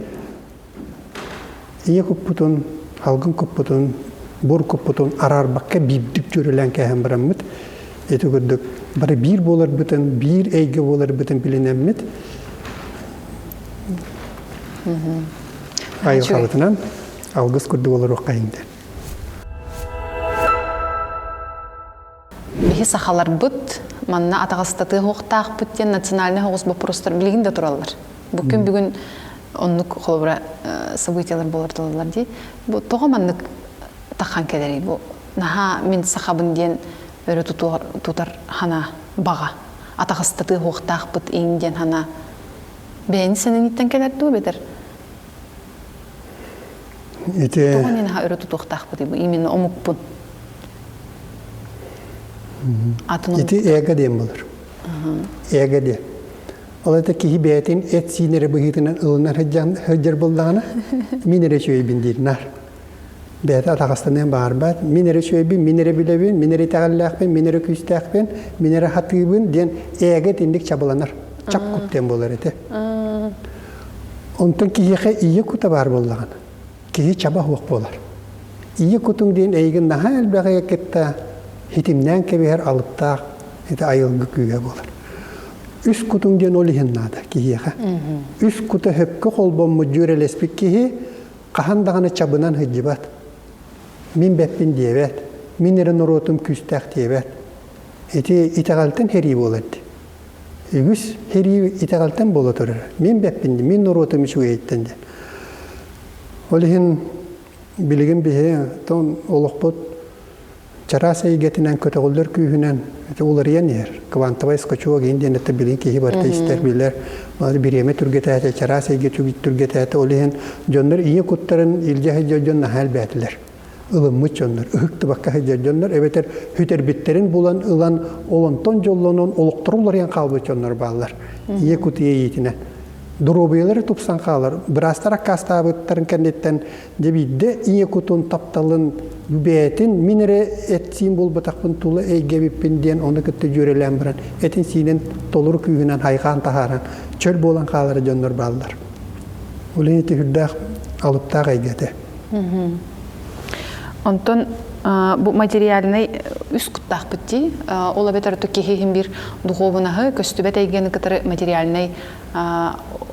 Speaker 2: ийэ куппутун, алгын куппутун, бур куппутун араарбакка биирдик дьүөрэлээн кээһэн бараммыт ити курдук бары биир буоларбытын, биир эйгэ буоларбытын билинэммит айылҕабытынан алгыс курдук олоруохха иһинде.
Speaker 1: Биһи сахаларбыт манна атаҕастатыа суохтаахпыт диэн национальнай соҕус боппуруостар билигин да тураллар. Бу күн бүгүн оннук холобура событиялар буолар тураллар дии. Бу тоҕо маннык тахан кэлэрий бу наһаа мин сахабын диэн өрө тутар хана баҕа атаҕастатыа суохтаахпыт иҥ диэн хана бэйэни сэнэниттэн кэлэр дуу бэтэр
Speaker 2: Ити
Speaker 1: Тоҕо наһаа өрө тутуохтаахпытый бу именно омукпун? Атын
Speaker 2: Ити эго диэн буолар. Эго диэн. Ол это киһи бэйэтин эт-сиин эрэ быһыытынан ылынар сылдьар буоллаҕына, мин эрэ үчүгэйбин диир наар. Бэйэтэ атаҕастаныан баҕарбат. Мин эрэ үчүгэйбин, мин эрэ билэбин, мин эрэ итэҕэллээхпин, мин эрэ күүстээхпин, мин эрэ хатыыбын диэн эго итинник чабыланар. Чап кут диэн буолар ити. Онтон киһиэхэ ийэ кута баар буоллаҕына, Киһи чаба суох буолар. Ийэ кутуҥ диэн эйигин наһаа элбэҕи кытта хитимнээн кэбиһэр алыптаах ити айылгы күүһэ буолар. Үс кутуҥ диэн ол иһин наада киһиэхэ. Үс кута хөпкө холбоммут дьүөрэлэспит киһи хаһан даҕаны чабынан сылдьыбат. Мин бэппин диэбэт, мин эрэ норуотум күүстээх диэбэт. Ити итэҕэлтэн хэрии буолар дии. Үгүс хэрии итэҕэлтэн буола турар. Мин бэппин дии, мин норуотум үчүгэйиттэн диэн. Ол иһин билигин биһи олохпут чараас эйгэтинэн көтөҕүллэр күүһүнэн ити уларыйан иһэр. Квантовай скачок иһин диэн это билин киһи барыта истэр, билэр. Бириэмэ түргэтээтэ, чараас эйгэ түргэтээтэ. Ол иһин дьоннор ийэ куттарын илдьэ сылдьар дьон наһаа элбээтилэр. Ылыммыт дьоннор, ыһыктыбакка сылдьар дьоннор, эбэтэр сүтэрбиттэрин булан ылан, олонтон дьоллонон олохторо уларыйан хаалбыт дьоннор бааллар. Ийэ кут иэйиитинэн. Доруобуйалара тупсан хаалар. Быраастар аккаастаабыттарын кэнниттэн Дьэ биирдэ ийэ кутун тапталын бэйэтин мин эрэ эт-сиин буолбатахпын тула эйгэбиппин диэн ону кытта дьүөрэлээн баран этин-сиинин толору күүһүнэн хайҕаан таһааран чөл буолан хаалар дьоннор бааллар. Ол иһин ити сүрдээх алыптаах эйгэ этэ.
Speaker 1: Онтон бу материальнай үс куттаахпыт дии. Ол эбэтэр киһи иһин биир духуобунаһы көстүбэт эйгэни кытары материальнай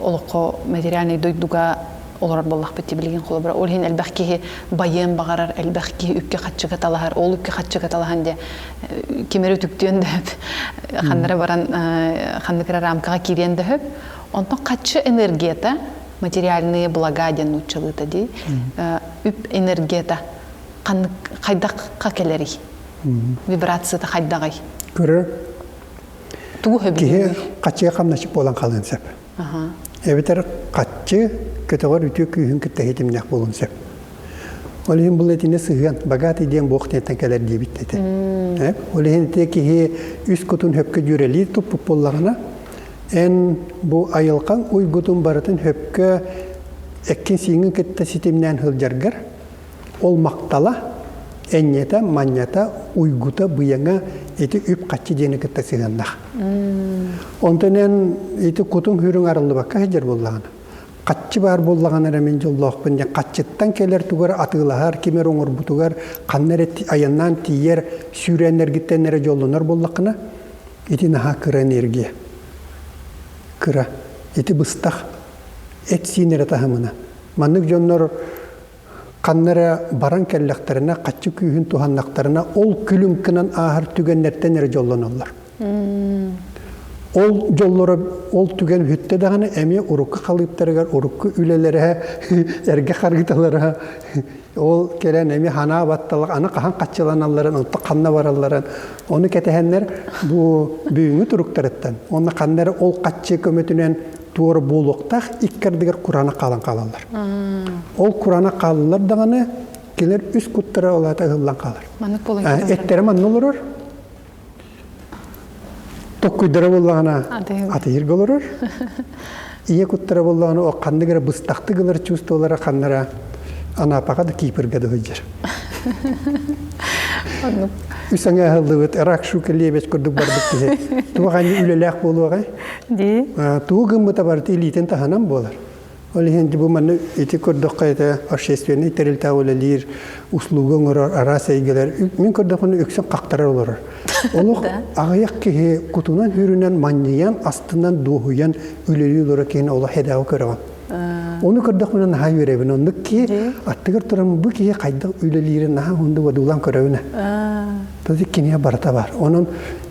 Speaker 1: олоххо материальнай дойдуга олорор буоллахпыт дии билигин холобура ол иһин элбэх киһи байыан баҕарар элбэх киһи үпкэ-харчыга талаһар ол үпкэ-харчыга талаһан дьэ ким эрэ үтүктүөн да сөп ханнара баран ханнык эрэ рамкаҕа киириэн да сөп онтон хаччы энергията материальные блага диэн нууччалыыта дии үп энергията ханнык хайдахха кэлэрий вибрацията хайдаҕый
Speaker 2: көрөр
Speaker 1: тугу
Speaker 2: киһи хаччыга хамначык буолан хаалыан сөп Эбэтэр хаччы көтөҕөр үтүө күүһүн кытта ситимнээх буолуон сөп. Ол иһин бұл этини сыһыан, богатый диэн буох диэнтэн кэлэр диэбит этэ. Ол иһин ити киһи үс кутун хөпкө дьүөрэлии туппут буоллаҕына, эн бу айылҕаҥ уйгутун барытын хөпкө эккин-сииҥҥин кытта ситимнээн сылдьаргар Ол мактала, энньэтэ, манньата, уйгута, быйаҥа ити үп-хаччы диэни кытта сыһыаннаах. Онтон эн ити кутуҥ-хүрүҥ арыллыбакка сылдьар буоллаҕына, хаччы баар буоллаҕына эрэ мин дьоллоохпун диэн хаччыттан кэлэр тугу эрэ атыылаһар, ким эрэ оҥорбутугар, ханна эрэ айаннаан тиийэр, сүүрээннэргиттэн эрэ дьоллонор буоллаххына, ити наһаа кыра энергия. Кыра. Ити быстах. Эт-сиин эрэ таһымына. Маннык дьоннор ханна эрэ баран кэллэхтэринэ, хаччы күүһүн туһаннахтарына, ол күлүм гынан ааһар түгэннэртэн эрэ дьоллоноллор. Ол дьоллоро ол түгэн бүттэ даҕаны эмиэ урукку халыыптарыгар урукку үлэлэрэ, эргэ харгыталара ол кэлэн эмиэ ханаа батталах, аны хаһан хаччыланалларын, онто ханна баралларын, ону кэтэһэннэр бу бүгүҥҥү туруктарыттан, уонна ханна эрэ ол хаччы көмөтүнэн туора буолуохтаах икки ардыгар кураанах хаалан хаалаллар. Ол кураанах хаалаллар даҕаны кинилэр үс куттара ол аата ыһыллан хаалар. Эттэрэ манна олорор, токкуйдара буоллаҕына атыйырга олорор, ийэ куттара буоллаҕына о ханнык эрэ быстахтык ылар чувстволара ханнара Анапаҕа да Кипрга да сылдьар. Үс аҥааһыллыбыт рак шука лебедь курдук барбыт киһи. Туох аньыы үлэлээх буолуоҕай?
Speaker 1: Дии.
Speaker 2: Тугу гыммыта барыта илиитин таһынан буолар. Ол иһин бу манна ити көрдөххө это общественный тэрилтэ үлэлиир, услуга оҥорор араас эйгэлэр. Мин көрдөхпүнэ үксүн хахтарар олорор. Олох аҕыйах киһи кутунан хүрүнэн манньыйан, астынан, дуоһуйан үлэлии олорор киһини олох эдээҕи көрөҕүн. Ону көрдөхпүнэ наһаа үөрэбин. Оннук киһи аттыгар туран бу киһи хайдах үлэлиирин наһаа оннук одуулаан көрөбүн. Тоти кинигэ барыта бар. Онон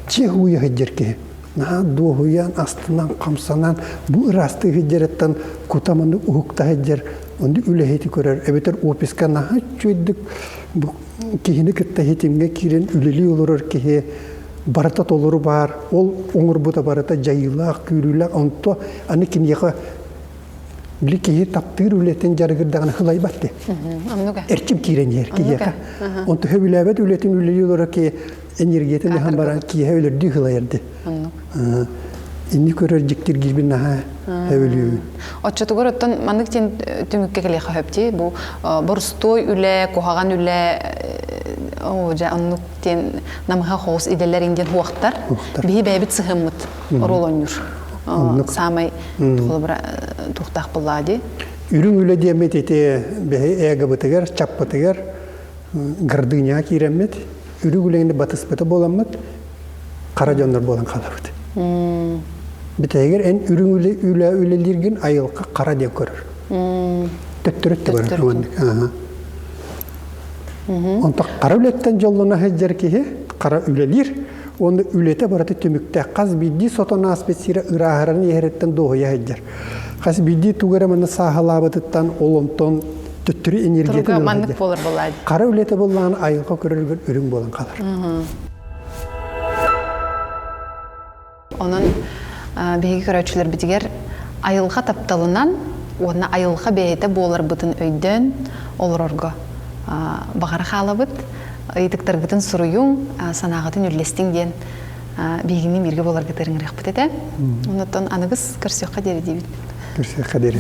Speaker 2: дьиэ ууйа сылдьар киһи наһаа дуоһуйан, астынан, хамсанан бу ыраастыы сылдьарыттан кута маннык уһукта сылдьар, оннук үлэһити көрөр, эбэтэр офиска наһаа үчүгэйдик бу киһини кытта хитимҥэ киирэн үлэлии олорор киһи барыта толору баар, ол оҥорбута барыта дьайыылаах, күүрүүлээх, онто аны киниэхэ били киһи таптыыр үлэтин дьарыгырдаҕына хылайбат дии. Эрчим киирэн иһэр киһиэхэ. Онто сөбүлээбэт үлэтин үлэлии олорор киһи энергиятын ыһан баран киэһэ өлөрдүү хылайар дии. Инни көрөр дьиктиргиирбин наһаа сөбүлүүбүн.
Speaker 1: Оччотугар оттон маннык диэн түмүккэ кэлиэхэ сөп дии. Бу борустуой үлэ, куһаҕан үлэ, оо дьэ оннук диэн намыһах оҕус идэлэр диэн хуохтар. Биһи бэйэбит сыһыаммыт оруол оонньуур. Саамай холобура туохтаах буоллаа дии.
Speaker 2: Үрүҥ үлэ диэммит ити биһи эгобытыгар, чаппытыгар гордыняҕа киирэммит, үрүҥ үлэни батыспыта буоламмыт, хара дьоннор буолан хаалабыт. Бүтэһигэр эн үрүҥ үлэ үлэ үлэлииргин айылҕа хара диэн көрөр. Төттөрү көрөр. Онтон хара үлэттэн дьоллоно сылдьар киһи хара үлэлиир, уонна үлэтэ барыта түмүктээх. Хас биирдии сотон ааспыт сирэ ырааһыран иһэриттэн дуоһуйа сылдьар. Хас биирдии тугу эрэ манна сааһылаабытыттан ол онтон төттөрү энергиятын
Speaker 1: маннык буолар буолаат.
Speaker 2: Хара үлэтэ буоллаҕына айылҕа көрөрүгэр үрүҥ буолан хаалар.
Speaker 1: Онон биһиги көрөөччүлэрбитигэр айылҕа тапталынан уонна айылҕа бэйэтэ буоларбытын өйдөөн олорорго баҕара хаалабыт. Ыйытыктаргытын суруйуҥ, санааҕытын үллэстиҥ диэн биһигини бииргэ буоларгытыгар ыҥырыахпыт этэ. Оннуттан аныгыс көрсүөххэ диэри диибит.
Speaker 2: Көрсүөххэ диэри.